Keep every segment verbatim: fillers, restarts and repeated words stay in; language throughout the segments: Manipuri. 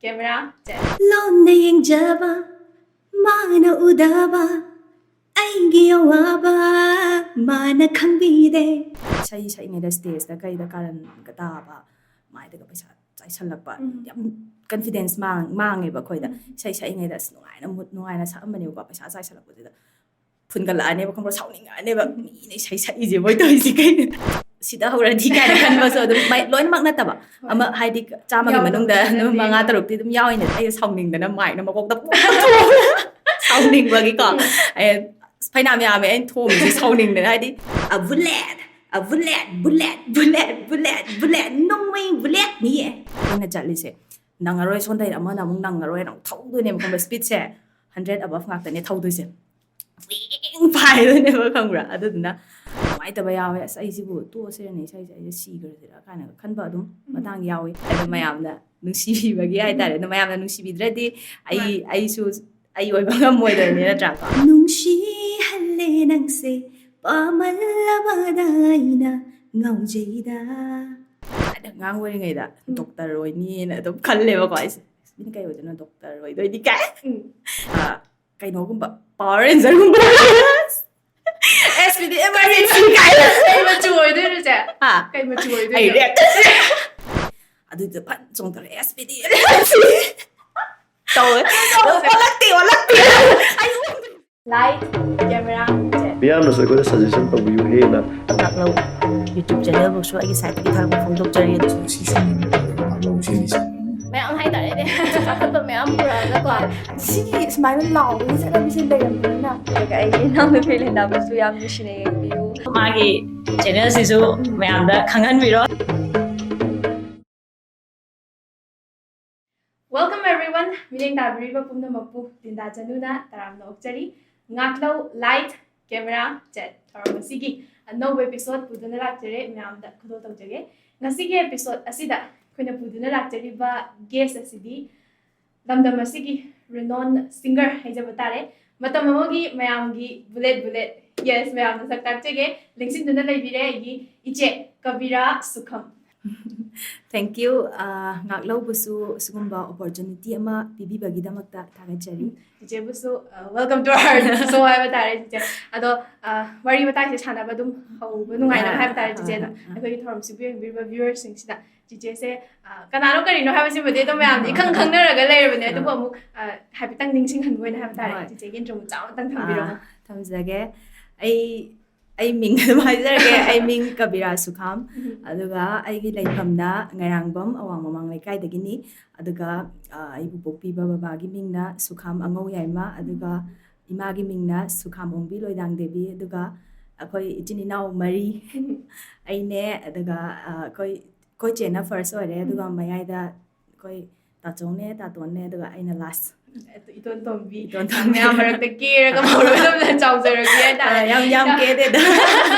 Camera, ꯆꯠ꯫ ꯂꯣꯟꯅ ꯌꯦꯡꯖꯕ, ꯃꯥꯅ ꯎꯗꯕ, ꯑꯩꯒꯤ ꯑꯋꯥꯕ ꯃꯥꯅ ꯈꯪꯕꯤꯗꯦ꯫ ꯏꯁꯩ ꯁꯛꯏꯉꯩꯗ stageꯇ ꯀꯩꯗ ꯀꯥꯔꯟꯒ ꯇꯥꯕ, ꯃꯥꯏꯗꯒ ꯄꯩꯁꯥ ꯆꯥꯏꯁꯜꯂꯛꯄ, ꯎꯝ꯫ ꯌꯥꯝ confidence ꯃꯥꯡ-, ꯃꯥꯡꯉꯦꯕ ꯑꯩꯈꯣꯏꯗ꯫ ꯎꯝ꯫ ꯏꯁꯩ ꯁꯛꯏꯉꯩꯗ ꯑꯁ ꯅꯨꯡꯉꯥꯏꯅ, mood ꯅꯨꯡꯉꯥꯏꯅ ꯁꯛꯑꯝꯕꯅꯦꯕꯀꯣ, ꯄꯩꯁꯥ ꯆꯥꯏꯁꯜꯂꯛꯄꯗꯨꯗ ꯐꯨꯟꯒꯠꯂꯛꯑꯅꯦꯕ, ꯈꯪꯕ꯭ꯔꯥ? ꯁꯥꯎꯅꯤꯡꯉꯛꯑꯅꯦꯕ, "ꯃꯤꯅ ꯏꯁꯩ ꯁꯛꯏꯁꯦ ꯃꯣꯏ ꯇꯧꯔꯤꯁꯦ ꯀꯩꯅꯣ?" ꯁꯤꯗ ꯍꯧꯔꯗꯤ ꯀꯥꯏꯅ ꯈꯟꯕꯁꯨ ꯑꯗꯨꯝ, ꯃꯥꯏ-, ꯂꯣꯏꯅꯃꯛ ꯅꯠꯇꯕ꯫ ꯍꯣꯏ꯫ ꯑꯃ, ꯍꯥꯏꯗꯤ, ꯆꯥꯝꯃꯒꯤ ꯌꯥꯎꯗꯕ ꯃꯅꯨꯡꯗ ꯅꯠꯇꯦ꯫ ꯃꯉꯥ ꯇꯔꯨꯛꯇꯤ ꯑꯗꯨꯝ ꯌꯥꯎꯏꯅꯦ꯫ ꯑꯩ ꯁꯥꯎꯅꯤꯡꯗꯅ micꯅ ꯃꯀꯣꯛꯇ ꯄꯨꯡꯊꯣꯝ-, ꯁꯥꯎꯅꯤꯡꯕꯒꯤ ꯀꯣ꯫ ꯎꯝ꯫ ꯑꯩ ꯐꯩꯅꯥꯝ ꯌꯥꯝꯃꯦ ꯑꯩꯅ ꯊꯣꯝꯃꯤꯁꯦ ꯁꯥꯎꯅꯤꯡꯗꯅ, ꯍꯥꯏꯗꯤ, "A bullet, a bullet, bullet, bullet, bullet, bullet, ꯅꯣꯡꯃꯩ bulletꯅꯤꯌꯦ ꯑꯩꯈꯣꯏꯅ ꯆꯠꯂꯤꯁꯦ꯫ ꯅꯪꯉꯔꯣꯏ, ꯁꯣꯝꯗ ꯑꯃꯅ ꯑꯃꯨꯛ ꯅꯪꯉꯔꯣꯏꯅ ꯑꯃꯨꯛ ꯊꯧꯗꯣꯏꯅꯦꯕ, ꯈꯪꯕ꯭ꯔꯥ? Speedꯁꯦ hundred above ꯉꯥꯛꯇꯅꯦ ꯊꯧꯗꯣꯏꯁꯦ꯫ ꯋꯤꯡ ꯄꯥꯏꯗꯣꯏꯅꯦꯕ, ꯈꯪꯕ꯭ꯔꯥ? ꯑꯗꯨꯗꯨꯅ ꯅꯨꯡꯉꯥꯏꯇꯕ ꯌꯥꯎꯋꯦ꯫ "ꯑꯁ, ꯑꯩꯁꯤꯕꯨ ꯇꯣꯛꯑꯁꯤꯔꯅꯦ, ꯏꯁꯩꯁꯦ ꯑꯩꯁꯦ ꯁꯤꯈ꯭ꯔꯁꯤꯔꯥ?" ꯀꯥꯏꯅꯒ ꯈꯟꯕ ꯑꯗꯨꯝ ꯎꯝ꯫ ꯃꯇꯥꯡ ꯌꯥꯎꯋꯤ꯫ ꯑꯗꯣ ꯃꯌꯥꯝꯅ ꯅꯨꯡꯁꯤꯕꯤꯕꯒꯤ ꯍꯥꯏꯇꯥꯔꯦ꯫ ꯑꯗꯣ ꯃꯌꯥꯝꯅ ꯅꯨꯡꯁꯤꯕꯤꯗ꯭ꯔꯗꯤ ꯑꯩ, ꯃꯥꯅꯤ꯫ ꯑꯩꯁꯨ ꯑꯩ ꯑꯣꯏꯕ ꯉꯝꯃꯣꯏꯗꯕꯅꯤ, ꯅꯠꯇ꯭ꯔꯥ? ꯅꯨꯡꯁꯤꯍꯜꯂꯦ ꯅꯪꯁꯦ, ꯄꯥꯝꯃꯜꯂꯕꯗ ꯑꯩꯅ ꯉꯥꯎꯖꯩꯗ꯫ ꯑꯗ ꯑꯉꯥꯡ ꯑꯣꯏꯔꯤꯉꯩꯗ ꯎꯝ꯫ Doctor ꯑꯣꯏꯅꯤꯅ ꯑꯗꯨꯝ ꯈꯜꯂꯦꯕꯀꯣ ꯑꯩꯁꯦ꯫ "ꯃꯤꯅ ꯀꯩ ꯑꯣꯏꯗꯣꯏꯅꯣ? Doctor ꯑꯣꯏꯗꯣꯏꯅꯤ" ꯀꯥꯏ꯫ ꯎꯝ꯫ ꯑ, ꯀꯩꯅꯣꯒꯨꯝꯕ, Power Rangerꯒꯨꯝꯕ꯫ SPD emergency ꯀꯥꯏꯅ꯫ ꯀꯩ ꯃꯆꯨ ꯑꯣꯏꯗꯣꯏꯅꯣ, ꯆꯦ? ꯍꯥ? ꯀꯩ ꯃꯆꯨ ꯑꯣꯏꯗꯣꯏꯅꯣ? ꯑꯩ red꯫ ꯑꯗꯨꯗ ꯐꯠ ꯆꯣꯡꯊꯔꯛꯑꯦ, SPD emergency꯫ ꯇꯧꯋꯦ꯫ ꯑꯣꯜꯂꯛꯇꯦ, ꯑꯣꯜꯂꯛꯇꯦ꯫ ꯑꯩ Light, camera, ꯆꯠ꯫ ꯃꯤꯌꯥꯝꯅꯁꯨ ꯑꯩꯈꯣꯏꯗ suggestion ꯇꯧꯕꯤꯌꯨ ꯍꯦꯟꯅ꯫ ꯉꯥꯛꯂꯧ YouTube channelꯕꯨꯁꯨ ꯑꯩꯒꯤ sideꯇꯒꯤ ꯊꯥꯒꯠꯄ ꯐꯣꯡꯗꯣꯛꯆꯔꯤ꯫ ꯁꯤ ꯁꯨꯝ ꯉꯥꯛꯂꯧ ꯁꯤꯔꯤꯁꯦ꯫ ꯃꯌꯥꯝ ꯍꯥꯏꯇꯥꯔꯦꯅꯦ, ꯆꯥꯎꯈꯠꯄ ꯃꯌꯥꯝ ꯄꯨꯔꯛꯑꯒꯀꯣ꯫ ꯁꯤꯒꯤ ꯁꯨꯃꯥꯏꯅ ꯂꯥꯎꯕꯒꯤ ꯆꯠꯅꯕꯤꯁꯦ ꯂꯩꯔꯝꯕꯅꯤꯅ꯫ ꯑꯗꯨꯒ ꯑꯩꯒꯤ ꯏꯅꯥꯎꯅꯨꯄꯤ ꯂꯤꯟꯗꯥꯕꯨꯁꯨ ꯌꯥꯝ ꯅꯨꯡꯁꯤꯅ ꯌꯦꯡꯕꯤꯌꯨ꯫ ꯃꯥꯒꯤ channelꯁꯤꯁꯨ ꯃꯌꯥꯝꯗ ꯈꯪꯍꯟꯕꯤꯔꯣ꯫ Welcome everyone, ꯃꯤꯠꯌꯦꯡ ꯇꯥꯕꯤꯔꯤꯕ ꯄꯨꯝꯅꯃꯛꯄꯨ ꯂꯤꯟꯗꯥ ꯆꯅꯨꯅ ꯇꯔꯥꯝꯅ ꯑꯣꯛꯆꯔꯤ꯫ ꯉꯥꯛꯂꯧ, light, camera, ꯆꯠ ꯊꯧꯔꯝ ꯑꯁꯤꯒꯤ ꯑꯅꯧꯕ episode ꯄꯨꯗꯨꯅ ꯂꯥꯛꯆꯔꯦ, ꯃꯌꯥꯝꯗ ꯈꯨꯗꯣꯜ ꯇꯧꯖꯒꯦ꯫ ꯉꯁꯤꯒꯤ episode ꯑꯁꯤꯗ ꯑꯩꯈꯣꯏꯅ ꯄꯨꯗꯨꯅ ꯂꯥꯛꯆꯔꯤꯕ guest ꯑꯁꯤꯗꯤ ꯂꯝꯗꯝ ꯑꯁꯤꯒꯤ renowned singer ꯍꯥꯏꯖꯕ ꯇꯥꯔꯦ꯫ ꯃꯇꯝ ꯑꯃꯒꯤ ꯃꯌꯥꯝꯒꯤ bullet bullet, yes, ꯃꯌꯥꯝꯅ ꯁꯛ ꯇꯥꯛꯆꯒꯦ, ꯂꯦꯡꯁꯤꯟꯗꯨꯅ ꯂꯩꯕꯤꯔꯦ ꯑꯩꯒꯤ ꯏꯆꯦ ꯀꯕꯤꯔꯥ ꯁꯨꯈꯝ꯫ Thank you. ꯑ, ꯉꯥꯛꯂꯧꯕꯁꯨ ꯁꯤꯒꯨꯝꯕ opportunity ꯑꯃ ꯄꯤꯕꯤꯕꯒꯤꯗꯃꯛꯇ ꯊꯥꯒꯠꯆꯔꯤ꯫ ꯆꯤꯆꯦꯕꯨꯁꯨ, ꯑ, welcome to our show ꯍꯥꯏꯕ ꯇꯥꯔꯦ, ꯆꯤꯆꯦ꯫ ꯑꯗꯣ, ꯑ, ꯋꯥꯔꯤ ꯋꯥꯇꯥꯏꯁꯦ ꯁꯥꯟꯅꯕ ꯑꯗꯨꯝ ꯍꯧꯕ ꯅꯨꯡꯉꯥꯏꯅꯕ ꯍꯥꯏꯕ ꯇꯥꯔꯦ, ꯆꯤꯆꯦ꯫ ꯑꯗꯨꯝ ꯑ, ꯑ, ꯑ, ꯑ꯫ ꯑꯩꯈꯣꯏꯒꯤ ꯊꯧꯔꯝꯁꯤꯕꯨ ꯌꯦꯡꯕꯤꯔꯤꯕ viewersꯁꯤꯡꯁꯤꯗ ꯆꯤꯆꯦꯁꯦ, ꯑ, ꯀꯅꯥꯅꯣ ꯀꯔꯤꯅꯣ ꯍꯥꯏꯕꯁꯤꯃꯗꯤ ꯑꯗꯨꯝ ꯃꯌꯥꯝꯗꯤ ꯏꯈꯪ ꯈꯪꯅꯔꯒ ꯂꯩꯔꯕꯅꯦ꯫ ꯑ꯫ ꯑꯗꯨꯕꯨ ꯑꯃꯨꯛ, ꯑ, ꯍꯥꯏꯐꯦꯠꯇꯪ ꯅꯤꯡꯁꯤꯡꯍꯟꯕ ꯑꯣꯏꯅ ꯍꯥꯏꯕ ꯇꯥꯔꯦ, ꯍꯣꯏ꯫ ꯆꯤꯆꯦꯒꯤ intro ꯃꯆꯥ ꯑꯃꯇꯪ ꯊꯝꯕꯤꯔꯝꯃꯣ꯫ ꯑ, ꯊꯝꯖꯒꯦ꯫ ꯑꯩ ꯑꯩ ꯃꯤꯡ ꯑꯗꯨꯝ ꯍꯥꯏꯖꯔꯒꯦ꯫ ꯑꯩ ꯃꯤꯡ ꯀꯕꯤꯔꯥ ꯁꯨꯈꯥꯝ꯫ ꯎꯝ꯫ ꯑꯗꯨꯒ ꯑꯩꯒꯤ ꯂꯩꯐꯝꯅ ꯉꯥꯏꯔꯥꯡꯕꯝ ꯑꯋꯥꯡ ꯃꯃꯥꯡ ꯂꯩꯀꯥꯏꯗꯒꯤꯅꯤ꯫ ꯑꯗꯨꯒ, ꯑ, ꯑꯩꯕꯨ ꯄꯣꯛꯄꯤꯕ ꯕꯕꯥꯒꯤ ꯃꯤꯡꯅ ꯁꯨꯈꯥꯝ ꯑꯉꯧ ꯌꯥꯏꯃ, ꯑꯗꯨꯒ ꯏꯃꯥꯒꯤ ꯃꯤꯡꯅ ꯁꯨꯈꯥꯝ ꯑꯣꯡꯕꯤ ꯂꯣꯏꯗꯥꯡ ꯗꯦꯕꯤ꯫ ꯑꯗꯨꯒ ꯑꯩꯈꯣꯏ ꯏꯆꯤꯟ ꯏꯅꯥꯎ ꯃꯔꯤ, ꯎꯝ꯫ ꯑꯩꯅꯦ, ꯑꯗꯨꯒ, ꯑ, ꯑꯩꯈꯣꯏ, ꯑꯩꯈꯣꯏ ꯆꯦꯅ first ꯑꯣꯏꯔꯦ, ꯑꯗꯨꯒ ꯎꯝ꯫ ꯃꯌꯥꯏꯗ ꯑꯩꯈꯣꯏ ꯇꯥꯆꯧꯅꯦ, ꯇꯥꯇꯣꯟꯅꯦ, ꯑꯗꯨꯒ ꯑꯩꯅ last꯫ ꯏꯇꯣꯟ ꯇꯣꯝꯕꯤ꯫ ꯏꯇꯣꯟ ꯇꯣꯝꯕꯤ꯫ ꯃꯌꯥꯝ ꯃꯔꯛꯇ ꯀꯦꯔꯒ ꯃꯧꯔꯣꯏꯗꯕꯗ ꯆꯥꯎꯖꯔꯒꯦ ꯍꯥꯏꯇꯥꯔꯦ꯫ ꯑ, ꯌꯥꯝ, ꯌꯥꯝ ꯌꯥꯝ, ꯀꯦꯗꯦꯗ꯫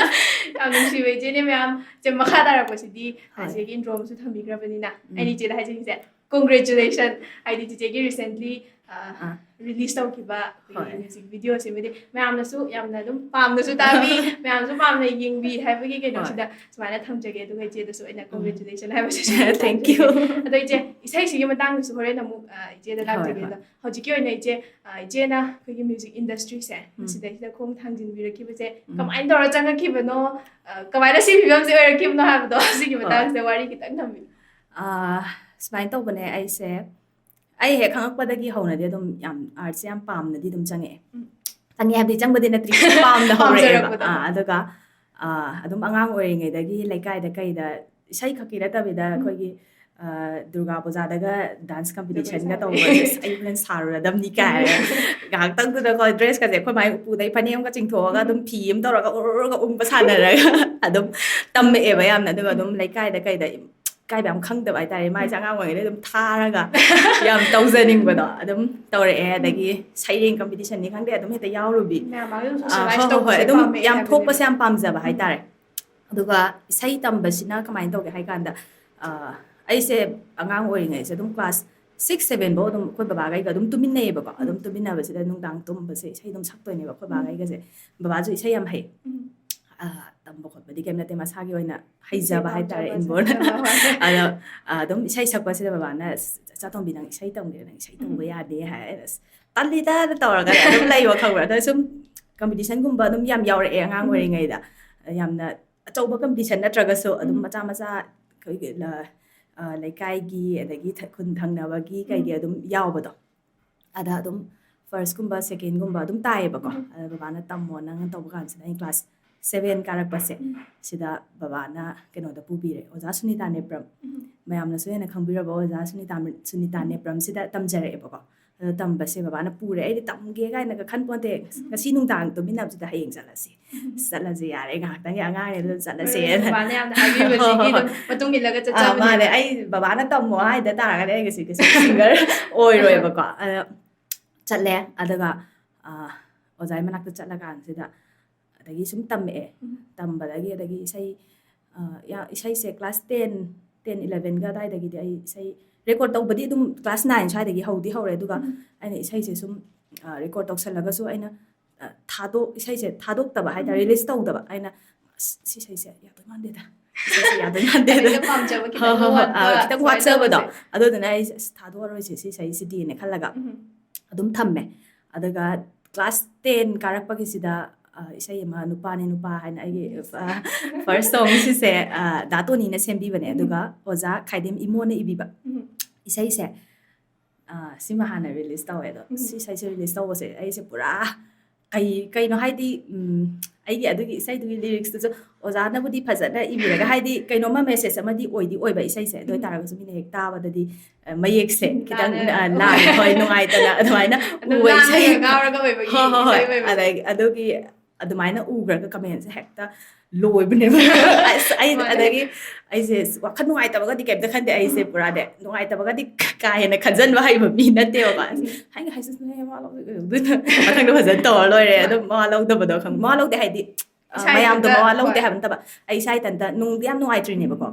ꯌꯥꯝ ꯅꯨꯡꯁꯤꯕ ꯏꯆꯦꯅꯦ ꯃꯌꯥꯝ꯫ ꯏꯆꯦ, ꯃꯈꯥ ꯇꯥꯔꯛꯄꯁꯤꯗꯤ ꯍꯣꯏ꯫ ꯆꯤꯆꯦꯒꯤ intro ꯑꯃꯁꯨ ꯊꯝꯕꯤꯈ꯭ꯔꯕꯅꯤꯅ, ꯎꯝ꯫ ꯑꯩꯅ ꯏꯆꯦꯗ ꯍꯥꯏꯖꯅꯤꯡꯉꯤꯁꯦ, congratulation꯫ ꯍꯥꯏꯗꯤ ꯆꯤꯆꯦꯒꯤ recently, ꯑ, ꯑꯥ꯫ release ꯇꯧꯈꯤꯕ ꯑꯩꯈꯣꯏꯒꯤ ꯍꯣꯏ꯫ Music videoꯁꯤꯃꯗꯤ ꯃꯌꯥꯝꯅꯁꯨ ꯌꯥꯝꯅ ꯑꯗꯨꯝ ꯄꯥꯝꯅꯁꯨ ꯇꯥꯕꯤ, ꯃꯌꯥꯝꯁꯨ ꯄꯥꯝꯅ ꯌꯦꯡꯕꯤ ꯍꯥꯏꯕꯒꯤ ꯍꯣꯏ꯫ ꯀꯩꯅꯣꯁꯤꯗ ꯁꯨꯃꯥꯏꯅ ꯊꯝꯖꯒꯦ꯫ ꯑꯗꯨꯒ ꯏꯆꯦꯗꯁꯨ ꯑꯩꯅ ꯎꯝ꯫ Congratulation ꯍꯥꯏꯕꯁꯤꯁꯨ Thank you꯫ ꯊꯝꯖꯒꯦ꯫ ꯑꯗꯣ ꯏꯆꯦ, ꯏꯁꯩꯁꯤꯒꯤ ꯃꯇꯥꯡꯗꯁꯨ ꯍꯣꯔꯦꯟ ꯑꯃꯨꯛ, ꯑ, ꯏꯆꯦꯗ ꯍꯣꯏ, ꯂꯥꯛꯆꯒꯦ꯫ ꯍꯣꯏ꯫ ꯑꯗꯣ ꯍꯧꯖꯤꯛꯀꯤ ꯑꯣꯏꯅ ꯏꯆꯦ, ꯑ, ꯏꯆꯦꯅ ꯑꯩꯈꯣꯏꯒꯤ music industryꯁꯦ ꯎꯝ꯫ ꯃꯁꯤꯗꯩꯁꯤꯗ ꯈꯣꯡ ꯊꯥꯡꯖꯤꯟꯕꯤꯔꯛꯈꯤꯕꯁꯦ ꯎꯝ꯫ ꯀꯃꯥꯏꯅ ꯇꯧꯔ ꯆꯪꯉꯛꯈꯤꯕꯅꯣ, ꯑ, ꯀꯃꯥꯏꯅ ꯁꯤ ꯐꯤꯕꯝꯁꯦ ꯑꯣꯏꯔꯛꯈꯤꯕꯅꯣ ꯍꯥꯏꯕꯗꯣ ꯁꯤꯒꯤ ꯍꯣꯏ꯫ ꯃꯇꯥꯡꯁꯤꯗ ꯋꯥꯔꯤ ꯈꯤꯇꯪ ꯊꯝꯕꯤꯌꯨ꯫ ꯑ, ꯁꯨꯃꯥꯏꯅ ꯇꯧꯕꯅꯦ꯫ ꯑꯩꯁꯦ, ꯑꯩ ꯍꯦꯛ ꯈꯪꯉꯛꯄꯗꯒꯤ ꯍꯧꯅꯗꯤ ꯑꯗꯨꯝ ꯌꯥꯝ artꯁꯦ ꯌꯥꯝ ꯄꯥꯝꯅꯗꯤ ꯑꯗꯨꯝ ꯆꯪꯉꯛꯑꯦ꯫ ꯎꯝ꯫ ꯆꯪꯉꯛꯑꯦ ꯍꯥꯏꯕꯗꯤ ꯆꯪꯕꯗꯤ ꯅꯠꯇ꯭ꯔꯤ, ꯄꯥꯝꯅ ꯍꯧꯔꯛꯑꯦꯕ꯫ ꯄꯥꯝꯖꯔꯛꯄꯗꯣ꯫ ꯑꯥ, ꯑꯗꯨꯒ, ꯑꯥ, ꯑꯗꯨꯝ ꯑꯉꯥꯡ ꯑꯣꯏꯔꯤꯉꯩꯗꯒꯤ ꯂꯩꯀꯥꯏꯗ ꯀꯩꯗ ꯏꯁꯩ ꯈꯛꯀꯤ ꯅꯠꯇꯕꯤꯗ ꯎꯝ꯫ ꯑꯩꯈꯣꯏꯒꯤ, ꯑꯥ, ꯗꯨꯔꯒꯥ ꯄꯨꯖꯥꯗꯒ dance competitionꯒ ꯖꯒꯣꯏ ꯇꯧꯕꯁꯦ ꯁꯥꯕꯒꯤ꯫ ꯑꯁ, ꯑꯩ ꯍꯣꯔꯦꯟ ꯁꯥꯔꯨꯔꯗꯝꯅꯤ ꯀꯥꯏꯅ꯫ ꯉꯥꯏꯍꯥꯛꯇꯪꯗꯨꯗꯀꯣ dressꯀꯁꯦ ꯑꯩꯈꯣꯏ ꯃꯥꯏ ꯎꯄꯨꯗꯩ ꯐꯅꯦꯛ ꯑꯃꯒ ꯆꯤꯡꯊꯣꯛꯑꯒ ꯑꯗꯨꯝ ꯐꯤ ꯑꯃ ꯇꯧꯔꯒ ꯎꯔꯨꯔꯒ ꯎꯪꯕ ꯁꯥꯟꯅꯔꯒ ꯑꯗꯨꯝ ꯇꯝꯃꯛꯑꯦꯕ ꯌꯥꯝꯅ꯫ ꯑꯗꯨꯒ ꯑꯗꯨꯝ ꯂꯩꯀꯥꯏꯗ ꯀꯩꯗ ꯏꯀꯥꯏꯕ ꯌꯥꯝ ꯈꯪꯗꯕ ꯍꯥꯏꯇꯥꯔꯦ꯫ ꯃꯥꯏꯁꯦ ꯎꯝ꯫ ꯑꯉꯥꯡ ꯑꯣꯏꯔꯤꯉꯩꯗꯩ ꯑꯗꯨꯝ ꯊꯥꯔꯒ ꯌꯥꯝ ꯇꯧꯖꯅꯤꯡꯕꯗꯣ꯫ ꯑꯗꯨꯝ ꯇꯧꯔꯛꯑꯦ꯫ ꯎꯝ꯫ ꯑꯗꯒꯤ ꯁꯩꯔꯦꯡ competitionꯅꯤ ꯈꯪꯗꯦ, ꯑꯗꯨꯝ ꯍꯦꯛꯇ ꯌꯥꯎꯔꯨꯕꯤ꯫ ꯃꯌꯥꯝ ꯃꯥꯡꯗ ꯑꯗꯨꯝ ꯑꯥ, socialize ꯍꯣꯏ, ꯍꯣꯏ, ꯍꯣꯏ꯫ ꯇꯧꯕꯁꯦ ꯑꯗꯨꯝ ꯄꯥꯝꯃꯛꯑꯦ ꯌꯥꯝ ꯍꯥꯏꯕꯅꯦꯕ꯫ ꯊꯣꯛꯄꯁꯦ ꯌꯥꯝ ꯄꯥꯝꯖꯕ ꯎꯝ꯫ ꯍꯥꯏꯇꯥꯔꯦ꯫ ꯑꯗꯨꯒ ꯏꯁꯩ ꯇꯝꯕꯁꯤꯅ ꯀꯃꯥꯏꯅ ꯇꯧꯒꯦ ꯍꯥꯏ ꯀꯥꯟꯗ, ꯑꯥ, ꯑꯩꯁꯦ ꯑꯉꯥꯡ ꯑꯣꯏꯔꯤꯉꯩꯁꯦ ꯑꯗꯨꯝ class six, seven ꯐꯧ ꯑꯗꯨꯝ ꯑꯩꯈꯣꯏ ꯕꯕꯥꯒ ꯑꯩꯒ ꯑꯗꯨꯝ ꯇꯨꯃꯤꯟꯅꯩꯌꯦꯕꯀꯣ꯫ ꯑꯗꯨꯝ ꯎꯝ꯫ ꯇꯨꯃꯤꯟꯅꯕꯁꯤꯗ ꯅꯨꯡꯗꯥꯡ ꯇꯨꯝꯕꯁꯦ ꯏꯁꯩ ꯑꯗꯨꯝ ꯁꯛꯇꯣꯏꯅꯦꯕ ꯑꯩꯈꯣꯏ ꯕꯥꯒ ꯎꯝ꯫ ꯑꯩꯒꯁꯦ꯫ ꯕꯕꯥꯁꯨ ꯏꯁꯩ ꯌꯥꯝ ꯍꯩ꯫ ꯎꯝ꯫ ꯑꯥ, ꯇꯝꯕ ꯈꯣꯠꯄꯗꯤ ꯀꯩꯝ ꯅꯠꯇꯦ, ꯃꯁꯥꯒꯤ ꯑꯣꯏꯅ ꯍꯩꯖꯕ ꯍꯥꯏꯇꯥꯔꯦ, ꯏꯟꯕꯣꯔꯅ꯫ ꯑꯗꯣ ꯑꯗꯨꯝ ꯏꯁꯩ ꯁꯛꯄꯁꯤꯗ ꯕꯕꯥꯅ, "ꯆꯥꯇꯣꯝꯕꯤ, ꯅꯪ ꯏꯁꯩ ꯇꯝꯒꯦꯔꯥ? ꯅꯪ ꯏꯁꯩ ꯇꯝꯕ ꯌꯥꯗꯦ" ꯍꯥꯏ꯫ ꯑꯁ, "ꯇꯜꯂꯤꯗ" ꯇꯧꯔꯒ ꯑꯗꯨꯝ ꯂꯩꯕ, ꯈꯪꯕ꯭ꯔꯥ? ꯑꯗꯣ ꯁꯨꯝ ꯀꯝꯄꯤꯇꯤꯁꯟꯒꯨꯝꯕ ꯑꯗꯨꯝ ꯌꯥꯝ ꯌꯥꯎꯔꯛꯑꯦ ꯑꯉꯥꯡ ꯑꯣꯏꯔꯤꯉꯩꯗ꯫ ꯌꯥꯝꯅ ꯑꯆꯧꯕ ꯀꯝꯄꯤꯇꯤꯁꯟ ꯅꯠꯇ꯭ꯔꯒꯁꯨ ꯑꯗꯨꯝ ꯃꯆꯥ ꯃꯆꯥ ꯑꯩꯈꯣꯏꯒꯤ ꯂ-, ꯑ, ꯂꯩꯀꯥꯏꯒꯤ, ꯑꯗꯒꯤ ꯊ-, ꯈꯨꯟ ꯊꯪꯅꯕꯒꯤ ꯀꯩꯒꯤ ꯑꯗꯨꯝ ꯌꯥꯎꯕꯗꯣ, ꯑꯗ ꯑꯗꯨꯝ ꯐꯥꯔꯁꯀꯨꯝꯕ ꯁꯦꯀꯦꯟꯒꯨꯝꯕ ꯑꯗꯨꯝ ꯇꯥꯏꯌꯦꯕꯀꯣ꯫ ꯑꯗ ꯕꯕꯥꯅ "ꯇꯝꯃꯣ ꯅꯪ" ꯇꯧꯕ ꯀꯥꯟꯁꯤꯗ, ꯑꯩ ꯀ꯭ꯂꯥꯁ ꯁꯚꯦꯟ ꯀꯥꯔꯛꯄꯁꯦ, ꯁꯤꯗ ꯕꯕꯥꯅ ꯀꯩꯅꯣꯗ ꯄꯨꯕꯤꯔꯦ, ꯑꯣꯖꯥ ꯁꯨꯅꯤꯇꯥ ꯅꯦꯄ꯭ꯔꯝ꯫ ꯃꯌꯥꯝꯅꯁꯨ ꯍꯦꯟꯅ ꯈꯪꯕꯤꯔꯕ ꯑꯣꯖꯥ ꯁꯨꯅꯤꯇꯥ, ꯁꯨꯅꯤꯇꯥ ꯅꯦꯄ꯭ꯔꯝꯁꯤꯗ ꯇꯝꯖꯔꯛꯑꯦꯕꯀꯣ꯫ ꯑꯗ ꯇꯝꯕꯁꯦ ꯕꯕꯥꯅ ꯄꯨꯔꯦ꯫ ꯑꯩꯗꯤ ꯇꯝꯒꯦ ꯀꯥꯏꯅꯒ ꯈꯟ ꯄꯣꯟꯇꯦ꯫ "ꯉꯁꯤ ꯅꯨꯡꯗꯥꯡ ꯇꯨꯝꯃꯤꯟꯅꯕꯁꯤꯗ ꯍꯌꯦꯡ ꯆꯠꯂꯁꯤ, ꯆꯠꯂꯁꯤ, ꯌꯥꯔꯦ, ꯉꯥꯏꯍꯥꯛꯇꯪꯒꯤ ꯑꯉꯥꯡꯅꯦ, ꯑꯗꯨꯝ ꯆꯠꯂꯁꯦꯅ"꯫ ꯕꯕꯥꯅ ꯌꯥꯝꯅ ꯍꯥꯏꯕꯤꯕꯁꯤꯒꯤ ꯑꯗꯨꯝ ꯃꯇꯨꯡ ꯏꯜꯂꯒ ꯑꯥ, ꯆꯠꯆꯕꯅꯦ꯫ ꯃꯥꯅꯦ꯫ ꯑꯩ ꯕꯕꯥꯅ "ꯇꯝꯃꯣ" ꯍꯥꯏꯗ ꯇꯥꯔꯒꯗꯤ ꯑꯩ ꯉꯁꯤ ꯀꯩꯁꯨ ꯁꯤꯡꯒꯔ ꯑꯣꯏꯔꯣꯏꯕꯀꯣ꯫ ꯑꯗ ꯆꯠꯂꯦ꯫ ꯑꯗꯨꯒ, ꯑ, ꯑꯣꯖꯥꯒꯤ ꯃꯅꯥꯛꯇ ꯆꯠꯂꯀꯥꯟꯁꯤꯗ ꯑꯗꯒꯤ ꯁꯨꯝ ꯇꯝꯃꯛꯑꯦ꯫ ꯇꯝꯕꯗꯒꯤ ꯑꯗꯒꯤ ꯏꯁꯩ, ꯑ, ꯌꯥ-, ꯏꯁꯩꯁꯦ ꯀ꯭ꯂꯥꯁ ꯇꯦꯟ, ꯇꯦꯟ, ꯏꯂꯚꯦꯟꯒ ꯑꯗꯥꯏꯗꯒꯤꯗꯤ ꯑꯩ ꯏꯁꯩ ꯔꯦꯀꯣꯔꯠ ꯇꯧꯕꯗꯤ ꯑꯗꯨꯝ ꯀ꯭ꯂꯥꯁ ꯅꯥꯏꯟ ꯁ꯭ꯋꯥꯏꯗꯒꯤ ꯍꯧꯗꯤ ꯍꯧꯔꯦ꯫ ꯑꯗꯨꯒ ꯑꯩꯅ ꯏꯁꯩꯁꯦ ꯁꯨꯝ, ꯑ, ꯔꯦꯀꯣꯔꯠ ꯇꯧꯁꯜꯂꯒꯁꯨ ꯑꯩꯅ, ꯑ, ꯊꯥꯗꯣꯛ-, ꯏꯁꯩꯁꯦ ꯊꯥꯗꯣꯛꯇꯕ ꯍꯥꯏꯇꯥꯔꯦ, ꯔꯤꯂꯤꯁ ꯇꯧꯗꯕ꯫ ꯑꯩꯅ, "ꯑꯁ, ꯁꯤ ꯏꯁꯩꯁꯦ ꯌꯥꯗꯣꯏ ꯃꯥꯟꯗꯦꯗ, ꯁꯤ ꯏꯁꯩꯁꯦ ꯌꯥꯗꯣꯏ ꯃꯥꯟꯗꯦꯗ"꯫ ꯍꯦꯛꯇ ꯄꯥꯝꯖꯕ ꯈꯤꯇꯪ ꯍꯣꯏ, ꯍꯣꯏ, ꯍꯣꯏ꯫ ꯋꯥꯠꯄ ꯑ, ꯈꯤꯇꯪ ꯁꯨꯃꯥꯏꯅ ꯋꯥꯠꯆꯕꯗꯣ꯫ ꯇꯧꯕꯁꯦ꯫ ꯑꯗꯨꯗꯨꯅ ꯑꯩꯁꯦ, "ꯑꯁ, ꯊꯥꯗꯣꯛꯑꯔꯣꯏꯁꯦ ꯁꯤ ꯏꯁꯩꯁꯤꯗꯤꯅ" ꯈꯜꯂꯒ ꯑꯗꯨꯝ ꯊꯝꯃꯦ꯫ ꯑꯗꯨꯒ ꯀ꯭ꯂꯥꯁ ꯇꯦꯟ ꯀꯥꯔꯛꯄꯒꯤꯁꯤꯗ, ꯑ, ꯏꯁꯩ ꯑꯃ, "ꯅꯨꯄꯥꯅꯤ ꯅꯨꯄꯥ" ꯍꯥꯏꯅ ꯑꯩꯒꯤ, ꯑ, ꯐꯥꯔꯁ ꯁꯣꯡꯁꯤꯁꯦ, ꯑ, ꯗꯥ ꯇꯣꯅꯤꯅ ꯁꯦꯝꯕꯤꯕꯅꯦ꯫ ꯑꯗꯨꯒ ꯑꯣꯖꯥ ꯈꯥꯏꯗꯦꯝ ꯏꯃꯣꯅ ꯏꯕꯤꯕ ꯏꯁꯩꯁꯦ꯫ ꯑ, ꯁꯤꯃ ꯍꯥꯟꯅ ꯔꯤꯂꯤꯁ ꯇꯧꯋꯦ꯫ ꯑꯗꯣ ꯁꯤ ꯏꯁꯩꯁꯦ ꯔꯤꯂꯤꯁ ꯇꯧꯕꯁꯦ ꯑꯩꯁꯦ ꯄꯨꯔꯥ ꯀꯩ, ꯀꯩꯅꯣ ꯍꯥꯏꯗꯤ, ꯎꯝ, ꯑꯩꯒꯤ ꯑꯗꯨꯒꯤ ꯏꯁꯩꯗꯨꯒꯤ ꯂꯤꯔꯤꯛꯁꯇꯨꯁꯨ ꯑꯣꯖꯥꯅꯕꯨꯗꯤ ꯐꯖꯅ ꯏꯕꯤꯔꯒ, ꯍꯥꯏꯗꯤ ꯀꯩꯅꯣꯝꯃ ꯃꯦꯁꯦꯖ ꯑꯃꯗꯤ ꯑꯣꯏꯗꯤ ꯑꯣꯏꯕ ꯏꯁꯩꯁꯦ, ꯑꯗꯨ ꯑꯣꯏꯇꯥꯔꯒꯁꯨ ꯃꯤꯅ ꯍꯦꯛ ꯇꯥꯕꯗꯗꯤ, ꯑ, ꯃꯌꯦꯛꯁꯦ ꯈꯤꯇꯪ, ꯂꯥꯟꯅ ꯑ, ꯂꯥꯟꯅ, ꯍꯣꯏ, ꯅꯨꯡꯉꯥꯏꯇꯅ ꯑꯗꯨꯃꯥꯏꯅ ꯑꯗꯨꯝ ꯎꯕ ꯂꯥꯟꯅ ꯏꯁꯩ꯫ ꯉꯥꯎꯔꯒ ꯑꯣꯏꯕꯒꯤ ꯍꯣꯏ, ꯍꯣꯏ, ꯍꯣꯏ꯫ ꯏꯁꯩ ꯑꯣꯏꯕ꯫ ꯑꯗꯒꯤ ꯑꯗꯨꯒꯤ ꯑꯗꯨꯃꯥꯏꯅ ꯎꯈ꯭ꯔꯒ ꯀꯃꯦꯟꯁꯦ ꯍꯦꯛꯇ ꯂꯣꯏꯕꯅꯦꯕ꯫ ꯑꯁ, ꯑꯩ ꯃꯥꯅꯦ꯫ ꯑꯗꯒꯤ ꯑꯩꯁꯦ ꯋꯥꯈꯜ ꯅꯨꯡꯉꯥꯏꯇꯕꯒꯗꯤ ꯀꯩꯝꯇ ꯈꯟꯗꯦ꯫ ꯑꯩꯁꯦ ꯄꯨꯔꯥꯅꯦ, ꯅꯨꯡꯉꯥꯏꯇꯕꯒꯗꯤ ꯀꯥ ꯍꯦꯟꯅ ꯈꯟꯖꯟꯕ ꯍꯩꯕ ꯃꯤ ꯅꯠꯇꯦꯕꯀꯣ꯫ ꯑꯁ, ꯍꯥꯏꯅ ꯍꯥꯏꯖꯟꯅ ꯃꯥ ꯂꯧꯗꯣꯏ ꯑꯗꯨꯅ ꯃꯊꯪꯗ ꯐꯖꯅ ꯇꯧꯔ ꯂꯣꯏꯔꯦ꯫ ꯑꯗꯨꯝ ꯃꯥ ꯂꯧꯗꯕꯗꯣ ꯈꯪ-, ꯃꯥ ꯂꯧꯗꯦ ꯍꯥꯏꯗꯤ, ꯑ, ꯏꯁꯥ ꯃꯌꯥꯝꯗꯣ ꯏꯊꯟꯇ, ꯃꯥ ꯂꯧꯗꯦ ꯍꯣꯏ꯫ ꯍꯥꯏꯕ ꯅꯠꯇꯕ, ꯑꯩ ꯏꯁꯥ ꯏꯊꯟꯇ ꯅꯨꯡꯗꯤ ꯌꯥꯝ ꯅꯨꯡꯉꯥꯏꯇ꯭ꯔꯤꯅꯦꯕꯀꯣ꯫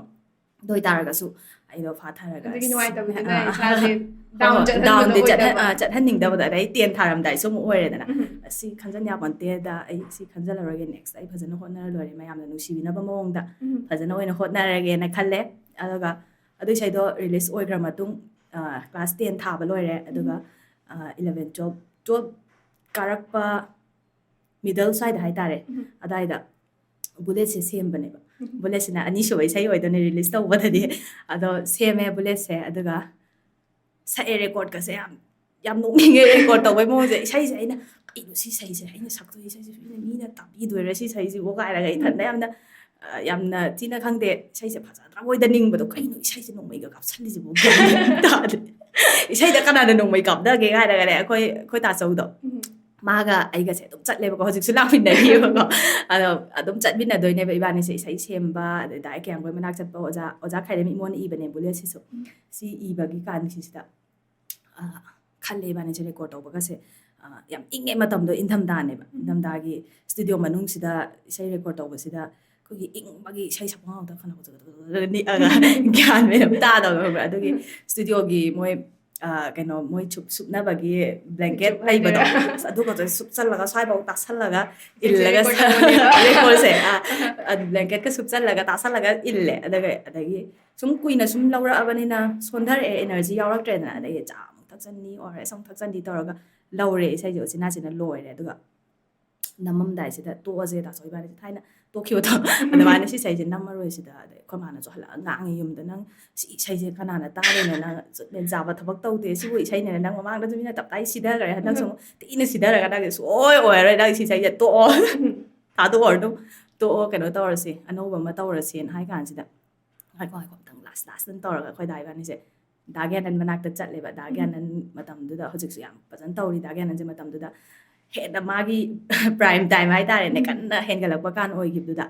ꯑꯗꯨ ꯑꯣꯏꯇꯥꯔꯒꯁꯨ ꯑꯩꯗꯣ ꯐꯥꯊꯔꯒ ꯑꯗꯨꯒꯤ ꯑꯁ, ꯅꯨꯡꯉꯥꯏꯇꯕꯗꯨꯅ ꯑ, ꯏꯁꯥꯁꯦ ꯍꯣꯏ, ꯗꯥꯎꯟ ꯍꯣꯏ, ꯆꯠꯍꯟꯕꯗꯣ ꯗꯥꯎꯟꯗꯤ ꯆꯠꯍꯟ-, ꯑꯣꯏꯗꯕ꯫ ꯑ, ꯆꯠꯍꯟꯅꯤꯡꯗꯕꯗꯣ꯫ ꯑꯗꯩ ꯇꯦꯟ ꯊꯥꯔꯝꯗꯥꯏꯁꯨ ꯑꯃꯨꯛ ꯑꯣꯏꯔꯦꯗꯅ꯫ ꯎꯝ꯫ ꯑꯁꯤ ꯈꯟꯖꯟ ꯌꯥꯄꯣꯟꯇꯦꯗ, ꯑꯩ ꯁꯤ ꯈꯟꯖꯜꯂꯔꯣꯏꯒꯦ, next ꯑꯩ ꯐꯖꯅ ꯍꯣꯠꯅꯔ ꯂꯣꯏꯔꯦ, ꯃꯌꯥꯝꯅ ꯅꯨꯡꯁꯤꯕꯤꯅꯕ ꯃꯑꯣꯡꯗ ꯐꯖꯅ ꯑꯣꯏꯅ ꯍꯣꯠꯅꯔꯒꯦꯅ ꯈꯜꯂꯦ꯫ ꯑꯗꯨꯒ ꯑꯗꯨ ꯏꯁꯩꯗꯣ release ꯑꯣꯏꯈ꯭ꯔ ꯃꯇꯨꯡ, class ten ꯊꯥꯕ ꯂꯣꯏꯔꯦ, ꯑꯗꯨꯒ eleven, twelve, twelve ꯀꯥꯔꯛꯄ middle ꯁ꯭ꯋꯥꯏꯗ ꯍꯥꯏꯇꯥꯔꯦ, ꯑꯗꯥꯏꯗ Bullet ꯁꯦ ꯁꯦꯝꯕꯅꯦꯕ꯫ Bullet ꯁꯤꯅ ꯑꯅꯤꯁꯨꯕ ꯏꯁꯩ ꯑꯣꯏꯗꯣꯏꯅꯦ release ꯇꯧꯕꯗꯗꯤ꯫ ꯑꯗꯣ ꯁꯦꯝꯃꯦ Bullet ꯁꯦ, ꯑꯗꯨꯒ ꯁꯛꯑꯦ, record ꯀꯁꯦ ꯌꯥꯝ, ꯌꯥꯝ ꯅꯣꯛꯅꯤꯡꯉꯦ record ꯇꯧꯕꯩ ꯃꯑꯣꯡꯁꯦ꯫ ꯏꯁꯩꯁꯦ ꯑꯩꯅ, "ꯀꯩꯅꯣ ꯁꯤ ꯏꯁꯩꯁꯦ ꯑꯩꯅ ꯁꯛꯇꯣꯏ ꯏꯁꯩꯁꯦ ꯃꯤꯅ ꯇꯥꯕꯤꯗꯣꯏꯔꯥ ꯁꯤ ꯏꯁꯩꯁꯤꯕꯨ?" ꯀꯥꯏꯔꯒ ꯏꯊꯟꯗ ꯌꯥꯝꯅ, ꯑ, ꯌꯥꯝꯅ ꯊꯤꯅ, ꯈꯪꯗꯦ, ꯏꯁꯩꯁꯦ ꯐꯖꯗ꯭ꯔꯕꯣꯏꯗ ꯅꯤꯡꯕꯗꯣ, "ꯀꯩꯅꯣ ꯏꯁꯩꯁꯦ ꯅꯣꯡꯃꯩꯒ ꯀꯥꯞꯁꯜꯂꯤꯁꯤꯕꯨ?" ꯒ꯭ꯌꯥꯟ ꯇꯥꯗꯦ꯫ ꯏꯁꯩꯗ ꯀꯅꯥꯅ ꯅꯣꯡꯃꯩ ꯀꯥꯞꯅꯒꯦ ꯍꯥꯏꯔꯒꯅꯦ, ꯑꯩꯈꯣꯏ, ꯑꯩꯈꯣꯏ ꯇꯥꯆꯧꯗꯣ꯫ ꯃꯥꯒ ꯑꯩꯒꯁꯦ ꯑꯗꯨꯝ ꯆꯠꯂꯦꯕꯀꯣ, ꯍꯧꯖꯤꯛꯁꯨ ꯂꯥꯛꯃꯤꯟꯅꯔꯤꯑꯕꯀꯣ꯫ ꯑꯗꯣ ꯑꯗꯨꯝ ꯆꯠꯃꯤꯟꯅꯗꯣꯏꯅꯦꯕ ꯏꯕꯥꯅꯤꯁꯦ, ꯏꯁꯩ ꯁꯦꯝꯕ, ꯑꯗꯩ ꯗꯥ ꯀꯤꯌꯥꯝꯒꯣꯏ ꯃꯅꯥꯛ ꯆꯠꯄ, ꯑꯣꯖꯥ, ꯑꯣꯖꯥ ꯈꯥꯏꯔꯦꯝ ꯏꯃꯣꯅ ꯏꯕꯅꯦ Bullet ꯁꯤꯁꯨ꯫ ꯁꯤ ꯏꯕꯒꯤ ꯀꯥꯟꯁꯤꯁꯤꯗ, ꯑ, ꯈꯜꯂꯦ ꯏꯕꯥꯅꯤꯁꯦ record ꯇꯧꯕꯒꯁꯦ, ꯑ, ꯌꯥꯝ ꯏꯪꯉꯦ ꯃꯇꯝꯗꯣ, ꯏꯪꯊꯝꯊꯥꯅꯦꯕ꯫ ꯏꯪꯊꯝꯊꯥꯒꯤ studio ꯃꯅꯨꯡꯁꯤꯗ ꯏꯁꯩ record ꯇꯧꯕꯁꯤꯗ ꯑꯩꯈꯣꯏꯒꯤ ꯏꯪꯕꯒꯤ ꯏꯁꯩ ꯁꯛꯄ ꯉꯝꯗ ꯈꯅꯥꯎꯁꯦ ꯅꯤꯛꯑꯒ ꯒ꯭ꯌꯥꯟ ꯃꯦꯟ ꯑꯃ ꯇꯥꯗꯕ, ꯈꯪꯕ꯭ꯔꯥ? ꯑꯗꯨꯒꯤ studioꯒꯤ ꯃꯣꯏ, ꯑ, ꯀꯩꯅꯣ, ꯃꯣꯏ ꯁꯨꯞ-, ꯁꯨꯞꯅꯕꯒꯤ blanket ꯁꯨꯞ ꯂꯩꯕꯗꯣ, ꯍꯥꯏꯗꯣꯏꯔꯥ? ꯑꯁ, ꯑꯗꯨꯒꯗꯣ ꯁꯨꯞꯆꯜꯂꯒ ꯁ꯭ꯋꯥꯏꯐꯥꯎ ꯇꯥꯁꯜꯂꯒ ꯏꯜꯂꯒ record ꯇꯧꯕꯅꯦꯕ꯫ Recordꯁꯦ, ꯑ, ꯑꯗꯨ blanketꯀ ꯁꯨꯞꯆꯜꯂꯒ ꯇꯥꯁꯜꯂꯒ ꯏꯜꯂꯦ꯫ ꯑꯗꯨꯒ, ꯑꯗꯒꯤ ꯁꯨꯝ ꯀꯨꯏꯅ ꯁꯨꯝ ꯂꯧꯔꯛꯑꯕꯅꯤꯅ ꯁꯣꯟꯊꯔꯛꯑꯦ, energy ꯌꯥꯎꯔꯛꯇ꯭ꯔꯦꯗꯅ꯫ ꯑꯗꯒꯤ ꯆꯥ ꯑꯃꯨꯛ ꯊꯛꯆꯟꯅꯤ, ORS ꯑꯃꯨꯛ ꯊꯛꯆꯟꯅꯤ ꯇꯧꯔꯒ ꯂꯧꯔꯦ ꯏꯁꯩꯁꯦ ꯎꯆꯤꯟ ꯅꯥꯆꯤꯟꯅ ꯂꯣꯏꯔꯦ꯫ ꯑꯗꯨꯒ ꯅꯝꯃꯝꯗꯥꯏꯁꯤꯗ ꯇꯣꯛꯑꯁꯦ ꯇꯥꯆꯧ ꯏꯕꯥꯅꯤꯁꯦ, ꯊꯥꯏꯅ ꯇꯣꯛꯈꯤꯕꯗꯣ꯫ ꯑꯗꯨꯃꯥꯏꯅ ꯁꯤ ꯏꯁꯩꯁꯦ ꯅꯝꯃꯔꯣꯏꯁꯤꯗ꯫ ꯑꯗꯩ ꯑꯩꯈꯣꯏ ꯃꯥꯅꯁꯨ ꯍꯜꯂꯛꯑ ꯉꯥꯡꯉꯤ ꯌꯨꯝꯗ, "ꯅꯪ ꯁꯤ ꯏꯁꯩꯁꯦ ꯀꯅꯥꯅ ꯇꯥꯗꯣꯏꯅꯣ? ꯅꯪ ꯆꯨꯠ ꯃꯦꯟ ꯆꯥꯕ ꯊꯕꯛ ꯇꯧꯗꯦ꯫ ꯁꯤꯕꯨ ꯏꯁꯩꯅꯦꯅ ꯅꯪ ꯃꯃꯥꯡꯗꯁꯨ ꯃꯤꯅ ꯇꯞꯇꯥꯏ ꯁꯤꯊꯈ꯭ꯔꯦ, ꯍꯟꯗꯛꯁꯨ ꯑꯃꯨꯛ ꯊꯤꯅ ꯁꯤꯊꯔꯒ ꯅꯪꯁꯦ ꯁꯨꯡꯑꯣꯏ ꯑꯣꯏꯔꯔꯣꯏ꯫ ꯅꯪ ꯁꯤ ꯏꯁꯩꯁꯦ ꯇꯣꯛꯑꯣ, ꯊꯥꯗꯣꯛꯑꯣ, ꯑꯗꯨꯝ ꯇꯣꯛꯑꯣ, ꯀꯩꯅꯣ ꯇꯧꯔꯁꯤ, ꯑꯅꯧꯕ ꯑꯃ ꯇꯧꯔꯁꯦꯅ" ꯍꯥꯏ ꯀꯥꯟꯁꯤꯗ, "ꯉꯥꯏꯈꯣ, ꯉꯥꯏꯈꯣ, ꯑꯝꯇꯪ last, last ꯑꯝꯇꯪ ꯇꯧꯔꯒ" ꯑꯩꯈꯣꯏ ꯗꯥ ꯏꯕꯥꯅꯤꯁꯦ ꯗꯥ ꯒ꯭ꯌꯥꯅꯟ ꯃꯅꯥꯛꯇ ꯆꯠꯂꯦꯕ꯫ ꯗꯥ ꯒ꯭ꯌꯥꯅꯟ ꯃꯇꯝꯗꯨꯗ, ꯍꯧꯖꯤꯛꯁꯨ ꯌꯥꯝ ꯐꯖꯅ ꯇꯧꯔꯤ ꯗꯥ ꯒ꯭ꯌꯥꯅꯟꯁꯦ, ꯃꯇꯝꯗꯨꯗ ꯍꯦꯟꯅ ꯃꯥꯒꯤ prime time ꯍꯥꯏꯇꯥꯔꯦꯅꯦ, ꯀꯟꯅ ꯍꯦꯟꯒꯠꯂꯛꯄ ꯀꯥꯟ ꯑꯣꯏꯈꯤꯕꯗꯨꯗ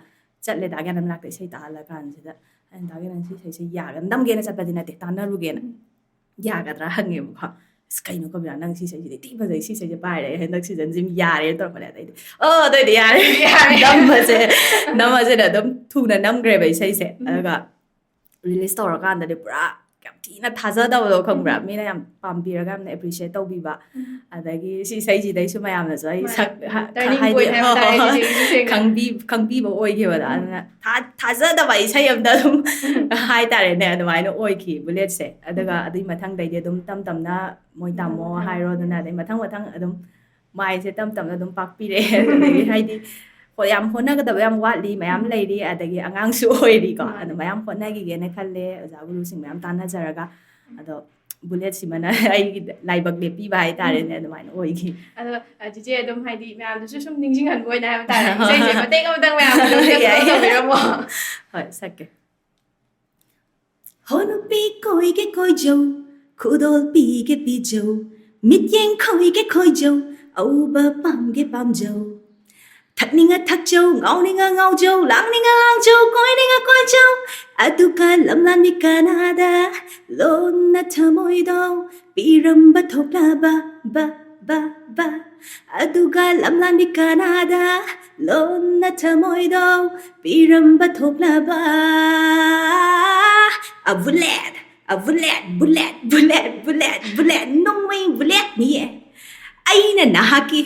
ꯆꯠꯂꯦ ꯗꯥ ꯒ꯭ꯌꯥꯅꯟ ꯃꯅꯥꯛꯇ ꯏꯁꯩ ꯇꯥꯍꯜꯂ ꯀꯥꯟꯁꯤꯗ꯫ ꯑꯩꯅ, "ꯗꯥ ꯒ꯭ꯌꯥꯅꯟ, ꯁꯤ ꯏꯁꯩꯁꯦ ꯌꯥꯒ-, ꯅꯝꯒꯦꯅ ꯆꯠꯄꯗꯤ ꯅꯠꯇꯦ, ꯇꯥꯟꯅꯔꯨꯒꯦꯅ"꯫ "ꯌꯥꯒꯗ꯭ꯔꯥ?" ꯍꯪꯉꯦꯕꯀꯣ꯫ "ꯑꯁ, ꯀꯩꯅꯣ ꯀꯕꯤꯔꯥ, ꯅꯪ ꯁꯤ ꯏꯁꯩꯁꯤꯗꯤ ꯊꯤ ꯐꯖꯩ, ꯁꯤ ꯏꯁꯩꯁꯦ ꯄꯥꯏꯔꯦ, ꯍꯟꯗꯛ seasonꯁꯤꯃ ꯌꯥꯔꯦꯅ" ꯇꯧꯔꯛꯄꯅꯦ꯫ ꯑꯗꯩꯗꯤ, "ꯑꯣ, ꯑꯗꯨꯑꯣꯏꯗꯤ ꯌꯥꯔꯦ, ꯌꯥꯔꯦ, ꯅꯝꯃꯁꯦ, ꯅꯝꯃꯁꯦꯅ ꯑꯗꯨꯝ ꯊꯨꯅ ꯅꯝꯈ꯭ꯔꯦꯕ ꯏꯁꯩꯁꯦ꯫ ꯑꯗꯨꯒ release ꯇꯧꯔꯀꯥꯟꯗꯗꯤ ꯄꯨꯔꯥ ꯌꯥꯝ ꯊꯤꯅ ꯊꯥꯖꯗꯕꯗꯣ ꯈꯪꯕ꯭ꯔꯥ? ꯃꯤꯅ ꯌꯥꯝ ꯄꯥꯝꯕꯤꯔꯒ ꯌꯥꯝꯅ ꯑꯦꯄ꯭ꯔꯤꯁꯤꯌꯦꯠ ꯇꯧꯕꯤꯕ꯫ ꯑꯗꯒꯤ ꯁꯤ ꯏꯁꯩꯁꯤꯗꯩꯁꯨ ꯃꯌꯥꯝꯅꯁꯨ ꯑꯩ ꯁꯛ ꯍꯥꯏꯗꯤ ꯈꯪꯕꯤꯕ ꯑꯣꯏꯈꯤꯕꯗꯣ꯫ ꯑꯗꯨꯅ ꯊꯥꯖꯗꯕ ꯏꯁꯩ ꯑꯝꯗ ꯑꯗꯨꯝ ꯍꯥꯏꯇꯥꯔꯦꯅꯦ, ꯑꯗꯨꯃꯥꯏꯅ ꯑꯣꯏꯈꯤ ꯕꯨꯂꯦꯠꯁꯦ꯫ ꯑꯗꯨꯒ ꯑꯗꯨꯒꯤ ꯃꯊꯪꯗꯩꯗꯤ ꯑꯗꯨꯝ ꯇꯝ ꯇꯝꯅ ꯃꯣꯏ ꯇꯥꯃꯣ ꯍꯥꯏꯔꯣꯗꯅ, ꯑꯗꯩ ꯃꯊꯪ ꯃꯊꯪ ꯑꯗꯨꯝ ꯃꯥꯏꯁꯦ ꯇꯞ ꯇꯞꯅ ꯑꯗꯨꯝ ꯄꯥꯛꯄꯤꯔꯛꯑꯦ꯫ ꯑꯗꯨꯗꯒꯤ ꯍꯥꯏꯗꯤ ꯍꯣꯏ, ꯌꯥꯝ ꯍꯣꯠꯅꯒꯗꯕ ꯌꯥꯝ ꯋꯥꯠꯂꯤ, ꯃꯌꯥꯝ ꯂꯩꯔꯤ, ꯑꯗꯒꯤ ꯑꯉꯥꯡꯁꯨ ꯑꯣꯏꯔꯤꯀꯣ꯫ ꯑꯗꯣ ꯃꯌꯥꯝ ꯍꯣꯠꯅꯈꯤꯒꯦꯅ ꯈꯜꯂꯦ, ꯑꯣꯖꯥ ꯒꯨꯔꯨꯁꯤꯡ ꯃꯌꯥꯝ ꯇꯥꯟꯅꯖꯔꯒ꯫ ꯑꯗꯣ ꯕꯨꯂꯦꯠꯁꯤꯃꯅ ꯑꯩꯒꯤ ꯂꯥꯏꯕꯛ ꯂꯦꯞꯄꯤꯕ ꯍꯥꯏꯇꯥꯔꯦꯅꯦ, ꯑꯗꯨꯃꯥꯏꯅ ꯑꯣꯏꯈꯤ꯫ ꯑꯗꯣ ꯆꯤꯆꯦ ꯑꯗꯨꯝ ꯍꯥꯏꯗꯤ ꯃꯌꯥꯝꯗꯁꯨ ꯁꯨꯝ ꯅꯤꯡꯁꯤꯡꯍꯟꯕ ꯑꯣꯏꯅ ꯍꯥꯏꯕ ꯇꯥꯔꯦ, ꯏꯁꯩꯁꯦ ꯃꯇꯦꯛ ꯑꯃꯇꯪ ꯃꯌꯥꯝ ꯑꯗꯨꯝ ꯌꯥꯏ꯫ ꯇꯧꯕꯤꯔꯝꯃꯣ꯫ ꯍꯣꯏ, ꯁꯛꯀꯦ꯫ ꯍꯣ ꯅꯨꯄꯤ ꯀꯣꯏꯒꯦ ꯀꯣꯏꯖꯧ, ꯈꯨꯗꯣꯜ ꯄꯤꯒꯦ ꯄꯤꯖꯧ, ꯃꯤꯠꯌꯦꯡ ꯈꯣꯏꯒꯦ ꯈꯣꯏꯖꯧ, ꯑꯎꯕ ꯄꯥꯝꯒꯦ ꯄꯥꯝꯖꯧ꯫ ꯊꯛꯅꯤꯡꯉ ꯊꯛꯆꯧ, ꯉꯥꯎꯅꯤꯡꯉ ꯉꯥꯎꯖꯧ, ꯂꯥꯡꯅꯤꯡꯉ ꯂꯥꯡꯖꯧ, ꯀꯣꯏꯅꯤꯡꯉ ꯀꯣꯏꯖꯧ꯫ ꯑꯗꯨꯒ ꯂꯝꯂꯥꯟꯕꯤ ꯀꯅꯥꯗ ꯂꯣꯟꯅ ꯊꯃꯣꯏꯗꯣ ꯄꯤꯔꯝꯕ ꯊꯣꯛꯂꯕ ꯕ ꯕ ꯕ꯫ ꯑꯗꯨꯒ ꯂꯝꯂꯥꯟꯕꯤ ꯀꯅꯥꯗ ꯂꯣꯟꯅ ꯊꯃꯣꯏꯗꯣ ꯄꯤꯔꯝꯕ ꯊꯣꯛꯂꯕ꯫ ꯑ ꯕꯨꯂꯦꯠ, ꯑ bullet, bullet, bullet, bullet, bullet, ꯅꯣꯡꯃꯩ ꯕꯨꯂꯦꯠꯅꯤꯌꯦ꯫ ꯑꯩꯅ ꯅꯍꯥꯛꯀꯤ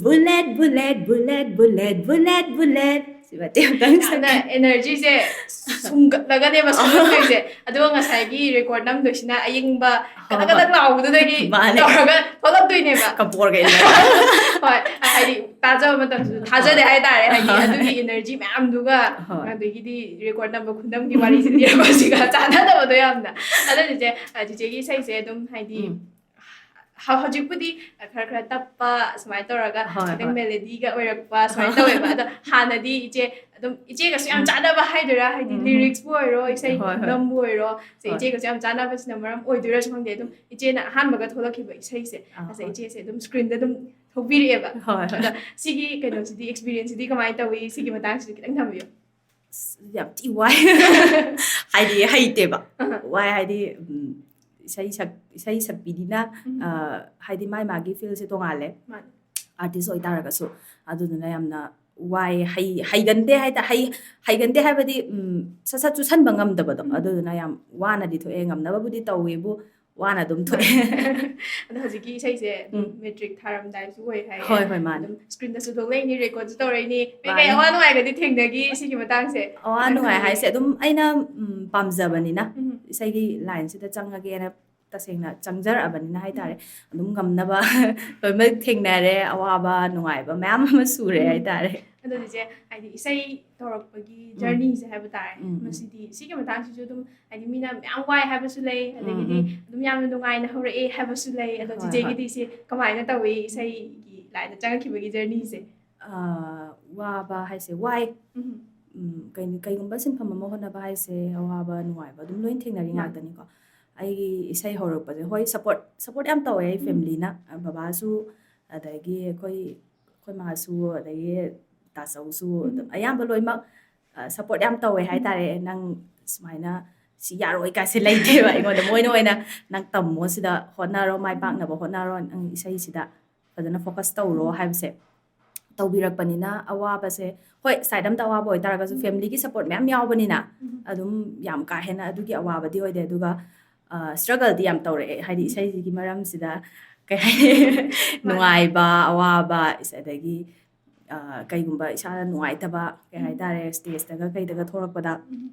bullet, bullet, bullet, bullet, bullet, bullet. ꯁꯤ ꯃꯇꯦꯛ ꯑꯃꯇꯪ ꯌꯥꯝꯅ ꯁꯛꯀꯦ꯫ ꯑꯦꯅꯔꯖꯤꯁꯦ ꯁꯨꯡꯒꯠꯂꯒꯅꯦꯕ ꯁꯨꯡꯒꯠꯇꯣꯏꯁꯦ꯫ ꯑꯗꯨꯒ ꯉꯁꯥꯏꯒꯤ ꯔꯦꯀꯣꯔꯠ ꯅꯝꯗꯣꯏꯁꯤꯅ ꯑꯌꯤꯡꯕ ꯀꯗꯛ ꯀꯗꯛ ꯂꯥꯎꯕꯗꯨꯗꯒꯤ ꯃꯥꯅꯦ꯫ ꯇꯧꯔꯒ ꯊꯣꯛꯂꯛꯇꯣꯏꯅꯦꯕ꯫ ꯀꯄꯣꯔꯒ ꯏꯜꯂꯒ꯫ ꯍꯣꯏ, ꯍꯥꯏꯗꯤ ꯇꯥꯖꯕ ꯃꯇꯝꯁꯨ ꯊꯥꯖꯗꯦ ꯍꯥꯏꯇꯥꯔꯦ, ꯍꯥꯏꯗꯤ ꯑꯗꯨꯒꯤ ꯑꯦꯅꯔꯖꯤ ꯃꯌꯥꯝꯗꯨꯒ꯫ ꯍꯣꯏ꯫ ꯑꯗꯒꯤꯗꯤ ꯔꯦꯀꯣꯔꯠ ꯅꯝꯕ ꯈꯨꯅꯝꯒꯤ ꯋꯥꯔꯤꯁꯤꯗꯤ ꯑꯩꯈꯣꯏꯁꯤꯒ ꯆꯥꯟꯅꯗꯕꯗꯣ ꯌꯥꯝꯅ꯫ ꯑꯗꯣ ꯆꯤꯆꯦ, ꯑ, ꯆꯤꯆꯦꯒꯤ ꯏꯁꯩꯁꯦ ꯑꯗꯨꯝ ꯍꯥꯏꯗꯤ ꯎꯝ꯫ ꯍ-, ꯍꯧꯖꯤꯛꯄꯨꯗꯤ ꯈꯔ ꯈꯔ ꯇꯞꯄ ꯁꯨꯃꯥꯏꯅ ꯇꯧꯔꯒ ꯍꯣꯏ, ꯈꯤꯇꯪ ꯍꯣꯏ꯫ ꯃꯦꯂꯦꯗꯤꯒ ꯑꯣꯏꯔꯛꯄ ꯁꯨꯃꯥꯏꯅ ꯇꯧꯋꯦꯕ꯫ ꯑꯗꯣ ꯍꯥꯟꯅꯗꯤ ꯏꯆꯦ ꯑꯗꯨꯝ ꯏꯆꯦꯒꯁꯨ ꯌꯥꯝ ꯎꯝ꯫ ꯆꯥꯟꯅꯕ ꯍꯥꯏꯗꯣꯏꯔꯥ, ꯍꯥꯏꯗꯤ ꯎꯝ, ꯎꯝ꯫ ꯂꯤꯔꯤꯛꯁꯄꯨ ꯑꯣꯏꯔꯣ, ꯏꯁꯩ ꯍꯣꯏ, ꯍꯣꯏ꯫ ꯈꯨꯅꯝꯕꯨ ꯑꯣꯏꯔꯣ, ꯁꯦ ꯍꯣꯏ꯫ ꯏꯆꯦꯒꯁꯨ ꯌꯥꯝ ꯆꯥꯟꯅꯕꯁꯤꯅ ꯃꯔꯝ ꯑꯣꯏꯗꯣꯏꯔꯥꯁꯨ ꯈꯪꯗꯦ, ꯑꯗꯨꯝ ꯏꯆꯦꯅ ꯑꯍꯥꯟꯕꯒ ꯊꯣꯛꯂꯛꯈꯤꯕ ꯏꯁꯩꯁꯦ, ꯑꯥ, ꯑꯁ, ꯍꯣꯏ꯫ ꯏꯆꯦꯁꯦ ꯑꯗꯨꯝ ꯁ꯭ꯀ꯭ꯔꯤꯟꯗ ꯑꯗꯨꯝ ꯊꯣꯛꯄꯤꯔꯛꯑꯦꯕ꯫ ꯍꯣꯏ, ꯍꯣꯏ꯫ ꯑꯗꯣ ꯁꯤꯒꯤ ꯀꯩꯅꯣꯁꯤꯗꯤ, ꯑꯦꯛꯁꯄꯤꯔꯤꯌꯦꯟꯁꯁꯤꯗꯤ ꯀꯃꯥꯏꯅ ꯇꯧꯋꯤ? ꯁꯤꯒꯤ ꯃꯇꯥꯡꯁꯤꯁꯨ ꯈꯤꯇꯪ ꯊꯝꯕꯤꯌꯨ꯫ ꯑꯁ, ꯌꯥꯝ ꯊꯤ ꯋꯥꯏ꯫ ꯍꯥꯏꯗꯤ ꯍꯩꯇꯦꯕ꯫ ꯑꯍ꯫ ꯋꯥꯏ ꯍꯥꯏꯗꯤ, ꯎꯝ, ꯏꯁꯩ ꯁꯛ-, ꯏꯁꯩ ꯁꯛꯄꯤꯅꯤꯅ, ꯎꯝ꯫ ꯑ, ꯍꯥꯏꯗꯤ ꯃꯥꯏ ꯃꯥꯒꯤ ꯐꯤꯜꯁꯦ ꯇꯣꯡꯉꯥꯜꯂꯦ꯫ ꯃꯥꯅꯦ꯫ ꯑꯥꯔꯇꯤꯁ ꯑꯣꯏꯇꯥꯔꯒꯁꯨ꯫ ꯑꯗꯨꯗꯨꯅ ꯌꯥꯝꯅ ꯋꯥꯏ, ꯍꯩ-, ꯍꯩꯒꯟꯗꯦ ꯍꯥꯏꯇꯥ-, ꯍꯩ-, ꯍꯩꯒꯟꯗꯦ ꯍꯥꯏꯕꯗꯤ, ꯎꯝ, ꯁꯠ ꯁꯠ ꯆꯨꯁꯟꯕ ꯉꯝꯗꯕꯗꯣ, ꯎꯝ꯫ ꯑꯗꯨꯗꯨꯅ ꯌꯥꯝ ꯋꯥꯅꯗꯤ ꯊꯣꯛꯑꯦ꯫ ꯉꯝꯅꯕꯕꯨꯗꯤ ꯇꯧꯋꯦꯕꯨ, ꯋꯥꯅ ꯑꯗꯨꯝ ꯊꯣꯛꯑꯦ꯫ ꯑꯗꯣ ꯍꯧꯖꯤꯛꯀꯤ ꯏꯁꯩꯁꯦ ꯑꯗꯨꯝ ꯎꯝ꯫ ꯃꯦꯇ꯭ꯔꯤꯛ ꯊꯥꯔꯝꯗꯥꯏꯁꯨ ꯑꯣꯏ ꯍꯥꯏꯌꯦ꯫ ꯍꯣꯏ, ꯍꯣꯏ, ꯃꯥꯅꯦ꯫ ꯑꯗꯨꯝ ꯁ꯭ꯀ꯭ꯔꯤꯟꯗꯁꯨ ꯊꯣꯛꯂꯛꯏꯅꯤ, ꯔꯦꯀꯣꯔꯗꯁꯨ ꯇꯧꯔꯛꯏꯅꯤ꯫ ꯀꯩꯀꯩ ꯃꯥꯅꯦ꯫ ꯑꯋꯥ ꯅꯨꯡꯉꯥꯏꯒꯗꯤ ꯊꯦꯡꯅꯈꯤ ꯁꯤꯒꯤ ꯃꯇꯥꯡꯁꯦ? ꯑꯋꯥ ꯅꯨꯡꯉꯥꯏ ꯍꯥꯏꯁꯦ ꯑꯗꯨꯝ ꯑꯩꯅ, ꯎꯝ, ꯄꯥꯝꯖꯕꯅꯤꯅ ꯎꯝ꯫ ꯏꯁꯩꯒꯤ ꯂꯥꯏꯟꯁꯤꯗ ꯆꯪꯉꯒꯦꯅ ꯇꯁꯦꯡꯅ ꯆꯪꯖꯔꯛꯑꯕꯅꯤꯅ ꯍꯥꯏꯇꯥꯔꯦ꯫ ꯎꯝ꯫ ꯑꯗꯨꯝ ꯉꯝꯅꯕ ꯂꯣꯏꯅꯃꯛ ꯊꯦꯡꯅꯔꯦ, ꯑꯋꯥꯕ ꯅꯨꯡꯉꯥꯏꯕ ꯃꯌꯥꯝ ꯑꯃ ꯁꯨꯔꯦ ꯎꯝ꯫ ꯍꯥꯏꯇꯥꯔꯦ꯫ ꯑꯗꯣ ꯆꯤꯆꯦ, ꯍꯥꯏꯗꯤ ꯏꯁꯩ ꯇꯧꯔꯛꯄꯒꯤ ꯎꯝ꯫ ꯖꯔꯅꯤꯁꯦ ꯍꯥꯏꯕ ꯇꯥꯔꯦ, ꯎꯝ, ꯎꯝ꯫ ꯃꯁꯤꯗꯤ ꯁꯤꯒꯤ ꯃꯇꯥꯡꯁꯤꯁꯨ ꯑꯗꯨꯝ ꯍꯥꯏꯗꯤ ꯃꯤꯅ ꯃꯌꯥꯝ ꯋꯥꯏ ꯍꯥꯏꯕꯁꯨ ꯂꯩ, ꯎꯝ, ꯑꯗꯒꯤꯗꯤ ꯎꯝ꯫ ꯑꯗꯨꯝ ꯌꯥꯝꯅ ꯅꯨꯡꯉꯥꯏꯅ ꯍꯧꯔꯛꯑꯦ ꯍꯥꯏꯕꯁꯨ ꯂꯩ꯫ ꯑꯗꯣ ꯍꯣꯏ, ꯍꯣꯏ꯫ ꯆꯤꯆꯦꯒꯤꯗꯤ ꯁꯤ ꯀꯃꯥꯏꯅ ꯇꯧꯏ ꯏꯁꯩꯒꯤ ꯂꯥꯏꯟꯗ ꯆꯪꯉꯛꯈꯤꯕꯒꯤ ꯖꯔꯅꯤꯁꯦ? ꯑꯥ, ꯋꯥꯕ ꯍꯥꯏꯁꯦ ꯋꯥꯏ꯫ ꯎꯝ꯫ ꯎꯝ, ꯀꯩ-, ꯀꯩꯒꯨꯝꯕ ꯁꯤꯟꯐꯝ ꯑꯃ ꯍꯣꯠꯅꯕ ꯍꯥꯏꯁꯦ ꯑꯋꯥꯕ ꯅꯨꯡꯉꯥꯏꯕ ꯑꯗꯨꯝ ꯂꯣꯏ ꯊꯦꯡꯅꯔꯤ ꯃꯥꯅꯦ꯫ ꯉꯥꯛꯇꯅꯤꯀꯣ꯫ ꯑꯩꯒꯤ ꯏꯁꯩ ꯍꯧꯔꯛꯄꯁꯦ, ꯍꯣꯏ, ꯁꯞꯄꯣꯔꯠ, ꯁꯞꯄꯣꯔꯠ ꯌꯥꯝ ꯇꯧꯋꯦ ꯑꯩ ꯎꯝ꯫ ꯐꯦꯃꯤꯂꯤꯅ, ꯕꯕꯥꯁꯨ, ꯑꯗꯒꯤ ꯑꯩꯈꯣꯏ, ꯑꯩꯈꯣꯏ ꯃꯥꯁꯨ, ꯑꯗꯒꯤ ꯇꯥꯆꯧꯁꯨ, ꯎꯝ꯫ ꯑꯗꯨꯝ ꯑꯌꯥꯝꯕ ꯂꯣꯏꯅꯃꯛ, ꯑ, ꯁꯞꯄꯣꯔꯠ ꯌꯥꯝ ꯇꯧꯋꯦ ꯎꯝ꯫ ꯍꯥꯏꯇꯥꯔꯦ꯫ "ꯅꯪ ꯁꯨꯃꯥꯏꯅ ꯁꯤ ꯌꯥꯔꯣꯏ" ꯀꯥꯏꯁꯦ ꯂꯩꯇꯦꯕ ꯑꯩꯉꯣꯟꯗ꯫ ꯃꯣꯏꯅ ꯑꯣꯏꯅ, "ꯅꯪ ꯇꯝꯃꯣ ꯁꯤꯗ, ꯍꯣꯠꯅꯔꯣ, ꯃꯥꯏ ꯎꯝ꯫ ꯄꯥꯛꯅꯕ ꯍꯣꯠꯅꯔꯣ, ꯅꯪ ꯏꯁꯩꯁꯤꯗ ꯐꯖꯅ ꯐꯣꯀꯁ ꯇꯧꯔꯣ" ꯎꯝ꯫ ꯍꯥꯏꯕꯁꯦ ꯇꯧꯕꯤꯔꯛꯄꯅꯤꯅ ꯑꯋꯥꯕꯁꯦ, ꯍꯣꯏ, ꯁꯥꯏꯠ ꯑꯝꯗ ꯑꯋꯥꯕ ꯑꯣꯏꯇꯥꯔꯒꯁꯨ ꯎꯝ꯫ ꯐꯦꯃꯤꯂꯤꯒꯤ ꯁꯞꯄꯣꯔꯠ ꯃꯌꯥꯝ ꯌꯥꯎꯕꯅꯤꯅ ꯎꯝ꯫ ꯑꯗꯨꯝ ꯌꯥꯝ ꯀꯥ ꯍꯦꯟꯅ ꯑꯗꯨꯒꯤ ꯑꯋꯥꯕꯗꯤ ꯑꯣꯏꯗꯦ꯫ ꯑꯗꯨꯒ, ꯑ, ꯁ꯭ꯇ꯭ꯔꯒꯜꯗꯤ ꯌꯥꯝ ꯇꯧꯔꯛꯑꯦ, ꯍꯥꯏꯗꯤ ꯎꯝ꯫ ꯏꯁꯩꯁꯤꯒꯤ ꯃꯔꯝꯁꯤꯗ ꯀꯩ ꯍꯥꯏꯅꯤ, ꯃꯥꯅꯦ꯫ ꯅꯨꯡꯉꯥꯏꯕ, ꯑꯋꯥꯕ, ꯑꯗꯒꯤ, ꯑ, ꯀꯩꯒꯨꯝꯕ ꯏꯁꯥꯅ ꯅꯨꯡꯉꯥꯏꯇꯕ, ꯀꯩ ꯎꯝ꯫ ꯍꯥꯏꯇꯥꯔꯦ, ꯁ꯭ꯇꯦꯖꯇꯒ ꯀꯩꯗꯒ ꯊꯣꯛꯂꯛꯄꯗ ꯎꯝ꯫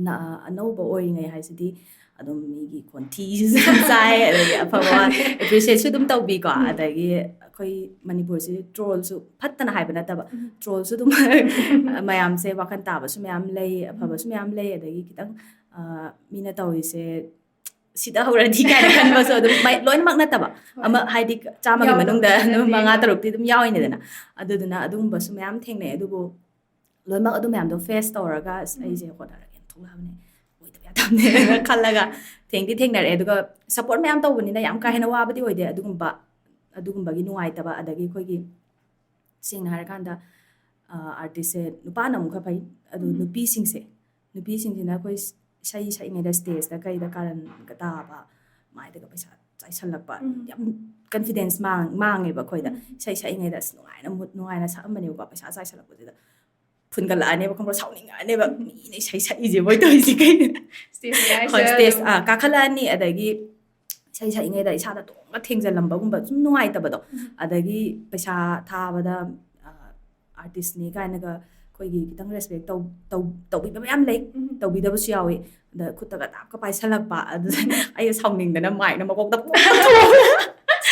ꯅ-, ꯑꯅꯧꯕ ꯑꯣꯏꯔꯤꯉꯩ ꯍꯥꯏꯁꯤꯗꯤ ꯑꯗꯨꯝ ꯃꯤꯒꯤ ꯈꯣꯟꯊꯤꯁꯨ ꯑꯗꯨꯝ ꯆꯥꯏ, ꯑꯗꯒꯤ ꯑꯐꯕ ꯑꯦꯄ꯭ꯔꯤꯁꯤꯌꯦꯠꯁꯨ ꯑꯗꯨꯝ ꯇꯧꯕꯤꯀꯣ꯫ ꯎꯝ꯫ ꯑꯗꯒꯤ ꯑꯩꯈꯣꯏ ꯃꯅꯤꯄꯨꯔꯁꯤꯗꯤ ꯇ꯭ꯔꯣꯜꯁꯨ, ꯐꯠꯇꯅ ꯍꯥꯏꯕ ꯅꯠꯇꯕ, ꯎꯝ꯫ ꯇ꯭ꯔꯣꯜꯁꯨ ꯑꯗꯨꯝ ꯃꯌꯥꯝꯁꯦ ꯋꯥꯈꯜ ꯇꯥꯕꯁꯨ ꯃꯌꯥꯝ ꯂꯩ, ꯑꯐꯕꯁꯨ ꯎꯝ꯫ ꯃꯌꯥꯝ ꯂꯩ, ꯑꯗꯒꯤ ꯈꯤꯇꯪ, ꯑ, ꯃꯤꯅ ꯇꯧꯔꯤꯁꯦ ꯁꯤꯗ ꯍꯧꯔꯗꯤ ꯀꯥꯏꯅ ꯈꯟꯕꯁꯨ ꯑꯗꯨꯝ ꯃꯥꯏ-, ꯂꯣꯏꯅꯃꯛ ꯅꯠꯇꯕ, ꯍꯣꯏ꯫ ꯑꯃ ꯍꯥꯏꯗꯤ ꯆꯥꯝꯃꯒꯤ ꯌꯥꯎꯗꯕ ꯃꯅꯨꯡꯗ ꯅꯠꯇꯦ, ꯃꯉꯥ ꯌꯥꯎꯗꯕ꯫ ꯇꯔꯨꯛꯇꯤ ꯑꯗꯨꯝ ꯌꯥꯎꯔꯤꯅꯦꯗꯅ꯫ ꯑꯗꯨꯗꯨꯅ ꯑꯗꯨꯒꯨꯝꯕꯁꯨ ꯃꯌꯥꯝ ꯊꯦꯡꯅꯩ꯫ ꯑꯗꯨꯕꯨ ꯂꯣꯏꯅꯃꯛ ꯑꯗꯨ ꯃꯌꯥꯝꯗꯣ ꯐꯦꯁ ꯇꯧꯔꯒ, "ꯑꯁ, ꯎꯝ꯫ ꯑꯩꯁꯦ ꯍꯣꯠꯅꯔꯒꯦꯅ ꯊꯣꯛꯂꯛꯑꯕꯅꯦ, ꯑꯣꯏꯗꯕ ꯌꯥꯗꯕꯅꯦꯅ" ꯈꯜꯂꯒ ꯊꯦꯡꯗꯤ ꯊꯦꯡꯅꯔꯛꯑꯦ꯫ ꯑꯗꯨꯒ ꯁꯞꯄꯣꯔꯠ ꯃꯌꯥꯝ ꯇꯧꯕꯅꯤꯅ ꯌꯥꯝ ꯀꯥ ꯍꯦꯟꯅ ꯋꯥꯕꯗꯤ ꯑꯣꯏꯗꯦ꯫ ꯑꯗꯨꯒꯨꯝꯕ, ꯑꯗꯨꯒꯨꯝꯕꯒꯤ ꯅꯨꯡꯉꯥꯏꯇꯕ, ꯑꯗꯒꯤ ꯑꯩꯈꯣꯏꯒꯤ ꯁꯦꯡꯅ ꯍꯥꯏꯔꯀꯥꯟꯗ, ꯑ, ꯑꯥꯔꯇꯤꯁꯁꯦ ꯅꯨꯄꯥꯅ ꯑꯃꯨꯛ ꯈꯔ ꯐꯩ꯫ ꯑꯗꯨ ꯎꯝ꯫ ꯅꯨꯄꯤꯁꯤꯡꯁꯦ, ꯅꯨꯄꯤꯁꯤꯡꯁꯤꯅ ꯑꯩꯈꯣꯏ ꯏꯁꯩ ꯁꯛꯏꯉꯩꯗ ꯁ꯭ꯇꯦꯖꯇ ꯀꯩꯗ ꯀꯥꯔꯟꯒ ꯇꯥꯕ, ꯃꯥꯏꯗꯒ ꯄꯩꯁꯥ ꯆꯥꯏꯁꯜꯂꯛꯄ, ꯎꯝ꯫ ꯌꯥꯝ ꯀꯟꯐꯤꯗꯦꯟꯁ ꯃꯥꯡ ꯃꯥꯡꯉꯦꯕ ꯑꯩꯈꯣꯏꯗ꯫ ꯎꯝ꯫ ꯏꯁꯩ ꯁꯛꯏꯉꯩꯗ ꯑꯁ ꯅꯨꯡꯉꯥꯏꯅ ꯃꯨꯠ ꯅꯨꯡꯉꯥꯏꯅ ꯁꯛꯑꯝꯕꯅꯦꯕꯀꯣ, ꯄꯩꯁꯥ ꯆꯥꯏꯁꯜꯂꯛꯄꯁꯤꯗ ꯐꯨꯟꯒꯠꯂꯛꯑꯅꯦꯕ, ꯈꯪꯕ꯭ꯔꯥ? ꯁꯥꯎꯅꯤꯡꯉꯛꯑꯅꯦꯕ, ꯎꯝ꯫ "ꯃꯤꯅ ꯏꯁꯩ ꯁꯛꯏꯁꯦ ꯃꯣꯏ ꯇꯧꯔꯤꯁꯦ ꯀꯩꯅꯣ?" ꯁ꯭ꯇꯦꯖ ꯃꯌꯥꯏꯁꯤꯗ ꯍꯣꯏ, ꯁ꯭ꯇꯦꯖ ꯑꯗꯨꯝ꯫ ꯑꯥ, ꯀꯥꯈꯠꯂꯛꯑꯅꯤ, ꯑꯗꯒꯤ ꯏꯁꯩ ꯁꯛꯏꯉꯩꯗ ꯏꯁꯥꯗ ꯇꯣꯡꯉ ꯊꯦꯡꯖꯜꯂꯝꯕꯒꯨꯝꯕ ꯁꯨꯝ ꯅꯨꯡꯉꯥꯏꯇꯕꯗꯣ꯫ ꯎꯝ꯫ ꯑꯗꯒꯤ ꯄꯩꯁꯥ ꯊꯥꯕꯗ, ꯑꯥ, ꯑꯥꯔꯇꯤꯁꯅꯤ ꯀꯥꯏꯅꯒ ꯑꯩꯈꯣꯏꯒꯤ ꯈꯤꯇꯪ ꯔꯦꯁꯄꯦꯛ ꯇꯧ-, ꯇꯧ-, ꯇꯧꯕꯤꯕ ꯃꯌꯥꯝ ꯂꯩ, ꯎꯝ꯫ ꯇꯧꯕꯤꯗꯕꯁꯨ ꯌꯥꯎꯋꯤ꯫ ꯑꯗ ꯈꯨꯠꯇꯒ ꯇꯥꯞꯀ ꯄꯥꯏꯁꯜꯂꯛꯄ, ꯑꯗꯨꯗ ꯑꯩ ꯁꯥꯎꯅꯤꯡꯗꯅ ꯃꯥꯏꯛꯅ ꯃꯀꯣꯛꯇ ꯄꯨꯡꯊꯣꯝ ꯊꯣꯝꯕ꯫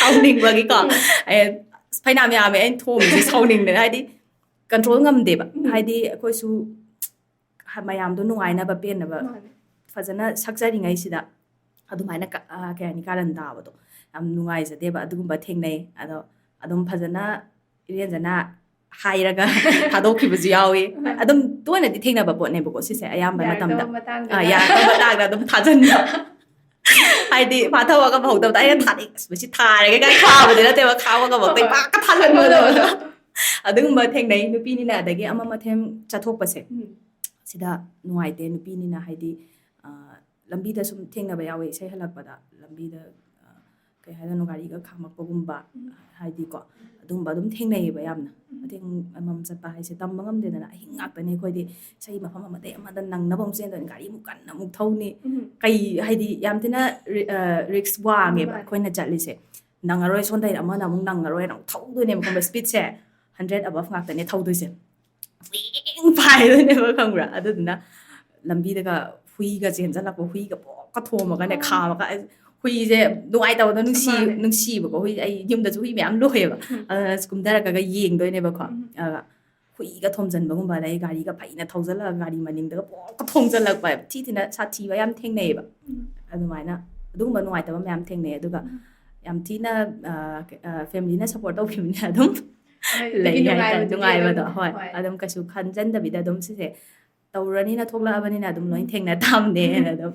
ꯁꯥꯎꯅꯤꯡꯕꯒꯤꯀꯣ꯫ ꯎꯝ꯫ ꯑꯩ ꯐꯩꯅꯥꯝ ꯌꯥꯝꯃꯦ ꯑꯩꯅ ꯊꯣꯝꯃꯤꯁꯦ ꯁꯥꯎꯅꯤꯡꯗꯅ, ꯍꯥꯏꯗꯤ ꯀꯟꯇ꯭ꯔꯣꯜ ꯉꯝꯗꯦꯕ꯫ ꯎꯝ꯫ ꯍꯥꯏꯗꯤ ꯑꯩꯈꯣꯏꯁꯨ ꯍ-, ꯃꯌꯥꯝꯗꯣ ꯅꯨꯡꯉꯥꯏꯅꯕ, ꯄꯦꯟꯅꯕ ꯃꯥꯅꯦ꯫ ꯐꯖꯅ ꯁꯛꯆꯔꯤꯉꯩꯁꯤꯗ ꯑꯗꯨꯃꯥꯏꯅ ꯀ-, ꯑ, ꯀꯩ ꯍꯥꯏꯅꯤ, ꯀꯥꯔꯟ ꯇꯥꯕꯗꯣ ꯌꯥꯝ ꯅꯨꯡꯉꯥꯏꯖꯗꯦꯕ꯫ ꯑꯗꯨꯒꯨꯝꯕ ꯊꯦꯡꯅꯩ꯫ ꯑꯗꯣ ꯑꯗꯨꯝ ꯐꯖꯅ ꯏꯔꯦꯟꯖꯅ ꯍꯥꯏꯔꯒ ꯊꯥꯗꯣꯛꯈꯤꯕꯁꯨ ꯌꯥꯎꯏ꯫ ꯎꯝ꯫ ꯑꯗꯨꯝ ꯇꯣꯏꯅꯗꯤ ꯊꯦꯡꯅꯕ ꯄꯣꯠꯅꯦꯕꯀꯣ ꯁꯤꯁꯦ, ꯑꯌꯥꯝꯕ ꯌꯥꯔꯛꯇꯕ ꯃꯇꯝꯗ꯫ ꯃꯇꯥꯡꯗ꯫ ꯑ, ꯌꯥꯔꯛꯇꯕ ꯃꯇꯥꯡꯗ ꯑꯗꯨꯝ ꯊꯥꯖꯟꯕ꯫ ꯍꯥꯏꯗꯤ ꯐꯥꯊꯕ ꯉꯝꯍꯧꯗꯕꯗ ꯑꯩꯅ ꯊꯥꯅꯤꯡ-, "ꯑꯁ, ꯃꯁꯤ ꯊꯥꯔꯒꯦ" ꯀꯥꯏꯅ ꯊꯥꯕꯗꯤ ꯅꯠꯇꯦꯕ, ꯈꯥꯡꯕ ꯉꯝꯃꯛꯇꯦ, ꯍꯣꯏ꯫ ꯄꯥꯛꯀ ꯊꯥꯖꯟꯕꯗꯣ꯫ ꯊꯥꯖꯟꯕꯗꯣ꯫ ꯑꯗꯨꯒꯨꯝꯕ ꯊꯦꯡꯅꯩ꯫ ꯅꯨꯄꯤꯅꯤꯅ ꯑꯗꯒꯤ ꯑꯃ ꯃꯊꯦꯝ ꯆꯠꯊꯣꯛꯄꯁꯦ, ꯎꯝ꯫ ꯁꯤꯗ ꯅꯨꯡꯉꯥꯏꯇꯦ꯫ ꯅꯨꯄꯤꯅꯤꯅ ꯍꯥꯏꯗꯤ, ꯑ, ꯂꯝꯕꯤꯗ ꯁꯨꯝ ꯊꯦꯡꯅꯕ ꯌꯥꯎꯋꯦ, ꯏꯁꯩ ꯍꯜꯂꯛꯄꯗ ꯂꯝꯕꯤꯗ, ꯑ, ꯀꯩ ꯍꯥꯏꯗꯣꯏꯅꯣ, ꯒꯥꯔꯤꯒ ꯈꯥꯝꯃꯛꯄꯒꯨꯝꯕ, ꯎꯝ꯫ ꯍꯥꯏꯗꯤꯀꯣ, ꯑꯗꯨꯝꯕ ꯑꯗꯨꯝ ꯊꯦꯡꯅꯩꯌꯦꯕ ꯌꯥꯝꯅ꯫ ꯎꯝ꯫ ꯃꯊꯦꯡ ꯑꯃꯃꯝ ꯆꯠꯄ ꯍꯥꯏꯁꯦ ꯇꯝꯕ ꯉꯝꯗꯦꯗꯅ, ꯑꯍꯤꯡ ꯉꯥꯛꯇꯅꯦ ꯑꯩꯈꯣꯏꯗꯤ꯫ ꯏꯁꯩ ꯃꯐꯝ ꯑꯃꯗꯒꯤ ꯑꯃꯗ ꯅꯪꯅꯕ ꯑꯃꯨꯛ ꯆꯦꯟꯗꯣꯏꯅꯤ, ꯒꯥꯔꯤ ꯑꯃꯨꯛ ꯀꯟꯅ ꯑꯃꯨꯛ ꯊꯧꯅꯤ꯫ ꯎꯝ꯫ ꯀꯩ ꯍꯥꯏꯗꯤ ꯌꯥꯝ ꯊꯤꯅ ꯔꯤ-, ꯑ, ꯔꯤꯛꯁ ꯋꯥꯡꯉꯦꯕ ꯃꯥꯅꯦ꯫ ꯑꯩꯈꯣꯏꯅ ꯆꯠꯂꯤꯁꯦ꯫ ꯅꯪꯉꯔꯣꯏ, ꯁꯣꯝꯗꯒꯤ ꯑꯃꯅ ꯑꯃꯨꯛ ꯅꯪꯉꯔꯣꯏꯅ ꯑꯃꯨꯛ ꯊꯧꯗꯣꯏꯅꯦꯕ, ꯈꯪꯕ꯭ꯔꯥ? ꯁ꯭ꯄꯤꯠꯁꯦ ꯍꯟꯗ꯭ꯔꯦꯠ ꯑꯕꯞ ꯉꯥꯛꯇꯅꯦ ꯊꯧꯗꯣꯏꯁꯦ꯫ ꯋꯤꯡ ꯄꯥꯏꯗꯣꯏꯅꯦꯕ, ꯈꯪꯕ꯭ꯔꯥ? ꯑꯗꯨꯗꯨꯅ ꯂꯝꯕꯤꯗꯒ ꯍꯨꯏꯒ ꯆꯦꯟꯖꯜꯂꯛꯄ, ꯍꯨꯏꯒ ꯄꯣꯛꯀ ꯊꯣꯝꯃꯒꯅꯦ, ꯑꯣ꯫ ꯈꯥꯝꯃꯒ, ꯑꯩ ꯍꯨꯏꯁꯦ ꯅꯨꯡꯉꯥꯏꯇꯕꯗꯣ, ꯅꯨꯡꯁꯤ-, ꯃꯥꯅꯦ꯫ ꯅꯨꯡꯁꯤꯕꯀꯣ꯫ ꯍꯨꯏ, ꯑꯩ ꯌꯨꯝꯗꯁꯨ ꯍꯨꯏ ꯃꯌꯥꯝ ꯂꯣꯏꯌꯦꯕ꯫ ꯎꯝ꯫ ꯑꯗꯨꯅ ꯀꯨꯝꯊꯔꯛꯑꯒ ꯌꯦꯡꯗꯣꯏꯅꯦꯕꯀꯣ꯫ ꯎꯝ꯫ ꯑꯗꯨꯒ ꯍꯨꯏꯒ ꯊꯣꯝꯖꯤꯟꯕꯒꯨꯝꯕ, ꯑꯗꯩ ꯒꯥꯔꯤꯒ ꯐꯩꯅ ꯊꯧꯖꯜꯂꯒ ꯒꯥꯔꯤ ꯃꯅꯤꯡꯗꯒ ꯄꯣꯛꯀ ꯊꯣꯝꯖꯜꯂꯛꯄ, ꯊꯤ ꯊꯤꯅ ꯁꯥꯊꯤꯕ ꯌꯥꯝ ꯊꯦꯡꯅꯩꯌꯦꯕ꯫ ꯎꯝ꯫ ꯑꯗꯨꯃꯥꯏꯅ ꯑꯗꯨꯒꯨꯝꯕ ꯅꯨꯡꯉꯥꯏꯇꯕ ꯃꯌꯥꯝ ꯊꯦꯡꯅꯩ꯫ ꯑꯗꯨꯒ ꯎꯝ꯫ ꯌꯥꯝ ꯊꯤꯅ, ꯑ, ꯀ-, ꯑ, ꯐꯦꯃꯤꯂꯤꯅ ꯁꯄꯣꯔꯠ ꯇꯧꯈꯤꯕꯅꯤꯅ ꯑꯗꯨꯝ ꯍꯣꯏ, ꯑꯗꯨꯒꯤ ꯂꯩ ꯍꯥꯏꯇꯥꯔꯦ꯫ ꯅꯨꯡꯉꯥꯏꯕꯗꯨꯗꯤ ꯅꯨꯡꯉꯥꯏꯕꯗꯣ, ꯑꯗꯨꯝ, ꯍꯣꯏ꯫ ꯍꯣꯏ꯫ ꯑꯗꯨꯝ ꯀꯩꯁꯨ ꯈꯟꯖꯟꯗꯕꯤꯗ ꯑꯗꯨꯝ ꯁꯤꯁꯦ ꯇꯧꯔꯅꯤꯅ ꯊꯣꯛꯂꯛꯑꯕꯅꯤꯅ ꯑꯗꯨꯝ ꯂꯣꯏ ꯎꯝ꯫ ꯊꯦꯡꯅ ꯇꯥꯕꯅꯦꯅ ꯎꯝ꯫ ꯑꯗꯨꯝ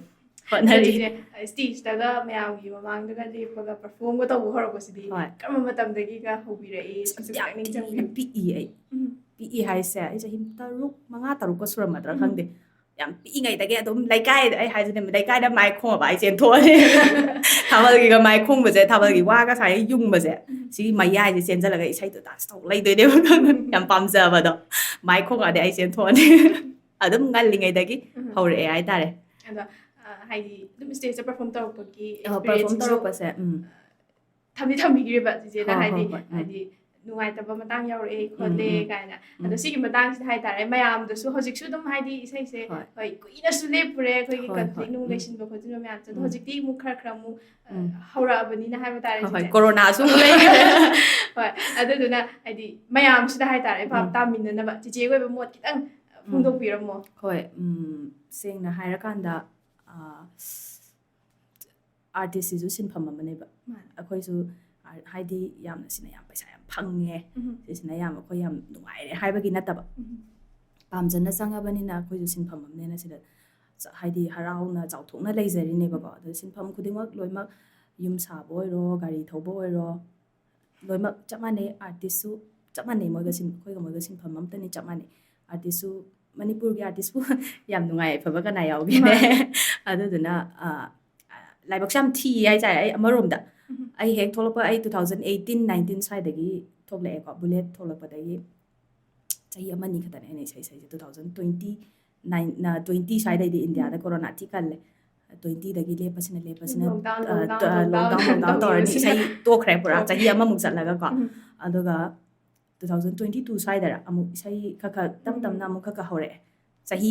ꯍꯣꯠꯅꯔꯤ꯫ ꯑꯗꯣ ꯏꯆꯦ, ꯁ꯭ꯇꯦꯖꯇꯒ ꯃꯌꯥꯝꯒꯤ ꯃꯃꯥꯡꯗꯒ ꯂꯦꯞꯄꯒ ꯄꯔꯐꯣꯔꯝꯒ ꯇꯧꯕ ꯍꯧꯔꯛꯄꯁꯤꯗꯤ ꯍꯣꯏ꯫ ꯀꯔꯝꯕ ꯃꯇꯝꯗꯒꯤꯒ ꯍꯧꯕꯤꯔꯛꯏ? ꯑꯁ, ꯁꯤꯁꯨ ꯌꯥꯝ ꯈꯤꯇꯪ ꯊꯤꯅ ꯅꯤꯡꯁꯤꯡꯕꯤꯌꯨ꯫ ꯄꯤꯛꯏ ꯑꯩ꯫ ꯎꯝ꯫ ꯄꯤꯛꯏ ꯍꯥꯏꯁꯦ ꯑꯩ ꯆꯍꯤ ꯇꯔꯨꯛ, ꯃꯉꯥ, ꯇꯔꯨꯛꯀ ꯁꯨꯔꯝꯃꯗ꯭ꯔꯥ ꯎꯝ꯫ ꯈꯪꯗꯦ꯫ ꯌꯥꯝ ꯄꯤꯛꯏꯉꯩꯗꯒꯤ ꯑꯗꯨꯝ ꯂꯩꯀꯥꯏꯗ, ꯑꯩ ꯍꯥꯏꯁꯤꯅꯦ, ꯂꯩꯀꯥꯏꯗ ꯃꯥꯏ ꯈꯣꯡꯉꯕ ꯑꯩ ꯆꯦꯟꯊꯣꯛꯑꯅꯤ꯫ ꯊꯥꯕꯜꯒꯤꯒ ꯃꯥꯏ ꯈꯣꯡꯕꯁꯦ, ꯊꯥꯕꯜꯒꯤ ꯋꯥꯒ ꯁꯥꯏꯅ ꯌꯨꯡꯕꯁꯦ, ꯁꯤꯒꯤ ꯃꯌꯥꯏꯁꯦ ꯆꯦꯟꯁꯤꯜꯂꯒ ꯏꯁꯩꯗꯣ ꯗꯥꯟꯁ ꯇꯧ ꯂꯩꯗꯣꯏꯅꯦꯕ꯫ ꯌꯥꯝ ꯄꯥꯝꯖꯕꯗꯣ, ꯃꯥꯏ ꯈꯣꯡꯉꯛꯑꯗꯤ ꯑꯩ ꯆꯦꯟꯊꯣꯛꯑꯅꯤ꯫ ꯑꯗꯨꯝ ꯉꯜꯂꯤꯉꯩꯗꯒꯤ ꯎꯝ꯫ ꯍꯧꯔꯛꯑꯦ ꯍꯥꯏꯇꯥꯔꯦ꯫ ꯑꯗꯣ, ꯑ, ꯍꯥꯏꯗꯤ ꯑꯗꯨꯝ ꯁ꯭ꯇꯦꯖꯇ ꯄꯔꯐꯣꯔꯝ ꯇꯧꯔꯛꯄꯒꯤ ꯑ, ꯄꯔꯐꯣꯔꯝ ꯑꯦꯛꯁꯄꯤꯔꯤꯌꯦꯟꯁꯁꯤꯁꯨ ꯇꯧꯔꯛꯄꯁꯦ, ꯎꯝ꯫ ꯊꯝꯗꯤ ꯊꯝꯕꯤꯈ꯭ꯔꯦꯕ ꯆꯤꯆꯦꯅ, ꯍꯣꯏ, ꯍꯣꯏ, ꯍꯥꯏꯗꯤ, ꯍꯣꯏ, ꯎꯝ꯫ ꯍꯥꯏꯗꯤ ꯅꯨꯡꯉꯥꯏꯇꯕ ꯃꯇꯥꯡ ꯌꯥꯎꯔꯛꯑꯦ ꯎꯝ, ꯈꯣꯠꯂꯦ ꯎꯝ, ꯀꯥꯏꯅ꯫ ꯑꯗꯣ ꯎꯝ꯫ ꯁꯤꯒꯤ ꯃꯇꯥꯡꯁꯤꯗ ꯍꯥꯏꯇꯥꯔꯦ, ꯃꯌꯥꯝꯗꯁꯨ ꯍꯧꯖꯤꯛꯁꯨ ꯑꯗꯨꯝ ꯍꯥꯏꯗꯤ ꯏꯁꯩꯁꯦ, ꯍꯣꯏ꯫ ꯍꯣꯏ, ꯀꯨꯏꯅꯁꯨ ꯂꯦꯞꯄꯨꯔꯦ ꯑꯩꯈꯣꯏꯒꯤ ꯍꯣꯏ, ꯀꯟꯐ꯭ꯂꯤꯛ ꯍꯣꯏ, ꯅꯨꯡ ꯎꯝ꯫ ꯂꯩꯁꯤꯟꯕ ꯈꯣꯠꯆꯤꯟꯕ ꯃꯌꯥꯝꯁꯦ꯫ ꯑꯗꯣ ꯎꯝ꯫ ꯍꯧꯖꯤꯛꯇꯤ ꯑꯃꯨꯛ ꯈꯔ ꯈꯔ ꯑꯃꯨꯛ, ꯑ, ꯎꯝ꯫ ꯍꯧꯔꯛꯑꯕꯅꯤꯅ ꯍꯥꯏꯕ ꯇꯥꯔꯦ ꯍꯣꯏ, ꯍꯣꯏ, ꯆꯤꯆꯦ꯫ ꯀꯣꯔꯣꯅꯥꯁꯨ ꯑꯃꯨꯛ ꯂꯩꯈ꯭ꯔꯦ꯫ ꯍꯣꯏ, ꯑꯗꯨꯗꯨꯅ ꯍꯥꯏꯗꯤ ꯃꯌꯥꯝꯁꯤꯗ ꯍꯥꯏꯇꯥꯔꯦ, ꯚꯥꯞ ꯎꯝ꯫ ꯇꯥꯃꯤꯟꯅꯅꯕ ꯆꯤꯆꯦꯒꯤ ꯑꯣꯏꯕ ꯃꯣꯠ ꯈꯤꯇꯪ ꯎꯝ꯫ ꯐꯣꯡꯗꯣꯛꯄꯤꯔꯝꯃꯣ꯫ ꯍꯣꯏ, ꯎꯝ, ꯁꯦꯡꯅ ꯍꯥꯏꯔꯀꯥꯟꯗ, ꯑ, ꯑꯥꯔꯇꯤꯁꯁꯤꯁꯨ ꯁꯤꯟꯐꯝ ꯑꯃꯅꯦꯕ꯫ ꯃꯥꯅꯦ꯫ ꯑꯩꯈꯣꯏꯁꯨ ꯑꯥꯔ-, ꯍꯥꯏꯗꯤ ꯌꯥꯝꯅ ꯁꯤꯅ ꯌꯥꯝ ꯄꯩꯁꯥ ꯌꯥꯝ ꯐꯪꯉꯦ, ꯎꯝ꯫ ꯁꯤꯁꯤꯅ ꯌꯥꯝ ꯑꯩꯈꯣꯏ ꯌꯥꯝ ꯅꯨꯡꯉꯥꯏꯔꯦ ꯍꯥꯏꯕꯒꯤ ꯅꯠꯇꯕ꯫ ꯎꯝ꯫ ꯄꯥꯝꯖꯅ ꯆꯪꯉꯕꯅꯤꯅ ꯑꯩꯈꯣꯏꯁꯨ ꯁꯤꯟꯐꯝ ꯑꯃꯅꯦꯅ ꯁꯤꯗ ꯆ-, ꯍꯥꯏꯗꯤ ꯍꯔꯥꯎꯅ ꯆꯥꯎꯊꯣꯛꯅ ꯂꯩꯖꯔꯤꯅꯦꯕꯀꯣ꯫ ꯑꯗꯣ ꯁꯤꯟꯐꯝ ꯈꯨꯗꯤꯡꯃꯛ ꯂꯣꯏꯅꯃꯛ, ꯌꯨꯝ ꯁꯥꯕ ꯑꯣꯏꯔꯣ, ꯒꯥꯔꯤ ꯊꯧꯕ ꯑꯣꯏꯔꯣ, ꯂꯣꯏꯅꯃꯛ ꯆꯞ ꯃꯥꯟꯅꯩ꯫ ꯑꯥꯔꯇꯤꯁꯁꯨ ꯆꯞ ꯃꯥꯟꯅꯩ, ꯃꯣꯏꯒ ꯁꯤꯟ-, ꯑꯩꯈꯣꯏꯒ ꯃꯣꯏꯒ ꯁꯤꯟꯐꯝ ꯑꯝꯇꯅꯤ, ꯆꯞ ꯃꯥꯟꯅꯩ꯫ ꯑꯥꯔꯇꯤꯁꯁꯨ, ꯃꯅꯤꯄꯨꯔꯒꯤ ꯑꯥꯔꯇꯤꯁꯄꯨ ꯌꯥꯝ ꯅꯨꯡꯉꯥꯏ ꯌꯥꯏꯐꯕ ꯀꯅꯥ ꯌꯥꯎꯒꯦꯅꯦ? ꯃꯥꯅꯦ꯫ ꯑꯗꯨꯗꯨꯅ, ꯑ, ꯑ, ꯂꯥꯏꯕꯛꯁꯦ ꯌꯥꯝ ꯊꯤ ꯍꯥꯏꯇꯥꯔꯦ꯫ ꯑꯩ ꯑꯃꯔꯣꯝꯗ, ꯎꯝ꯫ ꯑꯩ ꯍꯦꯛ ꯊꯣꯛꯂꯛꯄ, ꯑꯩ two thousand eighteen nineteen ꯁ꯭ꯋꯥꯏꯗꯒꯤ ꯊꯣꯛꯂꯛꯑꯦꯀꯣ, ꯕꯨꯂꯦꯠ ꯊꯣꯛꯂꯛꯄꯗꯒꯤ ꯆꯍꯤ ꯑꯃꯅꯤ ꯈꯛꯇꯅꯦ ꯑꯩꯅ ꯏꯁꯩ ꯁꯛꯏꯁꯦ꯫ Two thousand twenty nine, ꯅ, twenty ꯁ꯭ꯋꯥꯏꯗꯩꯗꯤ ꯏꯟꯗꯤꯌꯥꯗ ꯎꯝ꯫ ꯀꯣꯔꯣꯅꯥ ꯊꯤ ꯀꯜꯂꯦ꯫ Twenty ꯗꯒꯤ ꯂꯦꯞꯄꯁꯤꯅ, ꯂꯦꯞꯄꯁꯤꯅ, lockdown, ꯑ, lockdown, ꯇ-, lockdown, lockdown, lockdown lockdown ꯇꯧꯔꯅꯤ꯫ ꯇꯧꯔꯁꯤꯅ꯫ ꯏꯁꯩ ꯇꯣꯛꯈ꯭ꯔꯦ ꯄꯨꯔꯥ꯫ ꯎꯝ꯫ ꯆꯍꯤ ꯑꯃꯃꯨꯛ ꯆꯠꯂꯒꯀꯣ꯫ ꯎꯝ꯫ ꯑꯗꯨꯒ two thousand twenty two ꯁ꯭ꯋꯥꯏꯗꯔ ꯑꯃꯨꯛ ꯏꯁꯩ ꯈꯔ ꯈꯔ ꯇꯞ ꯎꯝ꯫ ꯇꯞꯅ ꯑꯃꯨꯛ ꯈꯔ ꯈꯔ ꯍꯧꯔꯛꯑꯦ꯫ ꯆꯍꯤ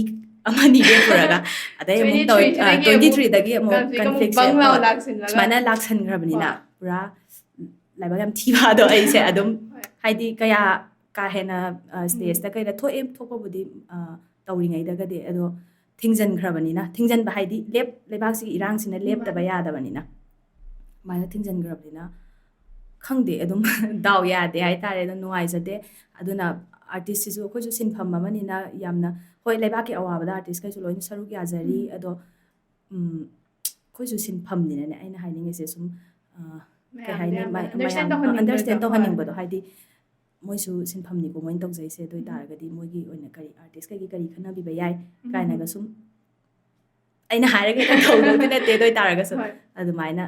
ꯑꯃꯅꯤ ꯂꯦꯞꯄꯨꯔꯒ꯫ ꯑꯗꯩ ꯑꯃꯨꯛ ꯇꯧ-, ꯑ, twenty three ꯗꯒꯤ ꯑꯃꯨꯛ twenty three ꯗꯒꯤ ꯑꯃꯨꯛ ꯀꯟꯐ꯭ꯂꯤꯛ ꯑꯃꯨꯛ conflict ꯁꯦ, ꯕꯪ ꯂꯥꯎ ꯍꯣꯏ, ꯂꯥꯛꯁꯤꯟꯕꯒ꯫ ꯁꯨꯃꯥꯏꯅ ꯂꯥꯛꯁꯟꯈ꯭ꯔꯕꯅꯤꯅ ꯍꯣꯏ꯫ ꯄꯨꯔꯥ ꯂꯥꯏꯕꯛ ꯌꯥꯝ ꯊꯤꯕ ꯑꯗꯣ ꯑꯩꯁꯦ ꯑꯗꯨꯝ ꯍꯣꯏ꯫ ꯍꯥꯏꯗꯤ ꯀꯌꯥ ꯀꯥ ꯍꯦꯟꯅ, ꯑ, ꯎꯝ꯫ ꯁ꯭ꯇꯦꯖꯇ ꯀꯩꯗ ꯊꯣꯛꯑꯦ, ꯊꯣꯛꯄꯕꯨꯗꯤ, ꯑ, ꯇꯧꯔꯤꯉꯩꯗꯒꯗꯤ, ꯑꯗꯣ ꯊꯤꯡꯖꯤꯟꯈ꯭ꯔꯕꯅꯤꯅ, ꯊꯤꯡꯖꯤꯟꯕ ꯍꯥꯏꯗꯤ ꯂꯦꯞ-, ꯂꯩꯕꯥꯛꯁꯤꯒꯤ ꯏꯔꯥꯡꯁꯤꯅ ꯂꯦꯞꯇꯕ ꯃꯥꯅꯤ꯫ ꯌꯥꯗꯕꯅꯤꯅ, ꯑꯗꯨꯃꯥꯏꯅ ꯊꯤꯡꯖꯤꯟꯈ꯭ꯔꯕꯅꯤꯅ, ꯈꯪꯗꯦ, ꯑꯗꯨꯝ ꯗꯥꯎ ꯌꯥꯗꯦ ꯍꯥꯏꯇꯥꯔꯦ, ꯑꯗꯨꯝ ꯅꯨꯡꯉꯥꯏꯖꯗꯦ꯫ ꯑꯗꯨꯅ ꯑꯥꯔꯇꯤꯁꯁꯤꯁꯨ ꯑꯩꯈꯣꯏꯁꯨ ꯁꯤꯟꯐꯝ ꯑꯃꯅꯤꯅ ꯌꯥꯝꯅ, ꯍꯣꯏ, ꯂꯩꯕꯥꯛꯀꯤ ꯑꯋꯥꯕꯗ ꯑꯥꯔꯇꯤꯁꯈꯩꯁꯨ ꯂꯣꯏꯅ ꯁꯔꯨꯛ ꯌꯥꯖꯔꯤ, ꯎꯝ꯫ ꯑꯗꯣ, ꯎꯝ, ꯑꯩꯈꯣꯏꯁꯨ ꯁꯤꯟꯐꯝꯅꯤꯅꯅꯦ ꯑꯩꯅ ꯍꯥꯏꯅꯤꯡꯉꯤꯁꯦ ꯁꯨꯝ, ꯑ, ꯀꯩ ꯃꯌꯥꯝꯗ ꯍꯥꯏꯅꯤ, ꯌꯥꯝꯅ ꯃ-, understand ꯃꯌꯥꯝ ꯇꯧꯍꯟꯅꯤꯡꯕꯗꯣ, understand ꯍꯣꯏ꯫ ꯇꯧꯍꯟꯅꯤꯡꯕꯗꯣ, ꯍꯥꯏꯗꯤ ꯃꯣꯏꯁꯨ ꯁꯤꯟꯐꯝꯅꯤꯀꯣ ꯃꯣꯏꯅ ꯇꯧꯖꯩꯁꯦ, ꯑꯗꯨ ꯑꯣꯏ ꯇꯥꯔꯒꯗꯤ ꯃꯣꯏꯒꯤ ꯑꯣꯏꯅ ꯀꯔꯤ ꯑꯥꯔꯇꯤꯁ ꯀꯩꯒꯤ ꯀꯔꯤ ꯈꯟꯅꯕꯤꯕ ꯌꯥꯏ ꯀꯥꯏꯅꯒ ꯁꯨꯝ ꯑꯩꯅ ꯍꯥꯏꯔꯒ ꯍꯦꯛꯇ ꯇꯧꯗꯧꯗꯤ ꯅꯠꯇꯦ, ꯑꯗꯨ ꯑꯣꯏ ꯇꯥꯔꯒꯁꯨ ꯍꯣꯏ ꯑꯗꯨꯃꯥꯏꯅ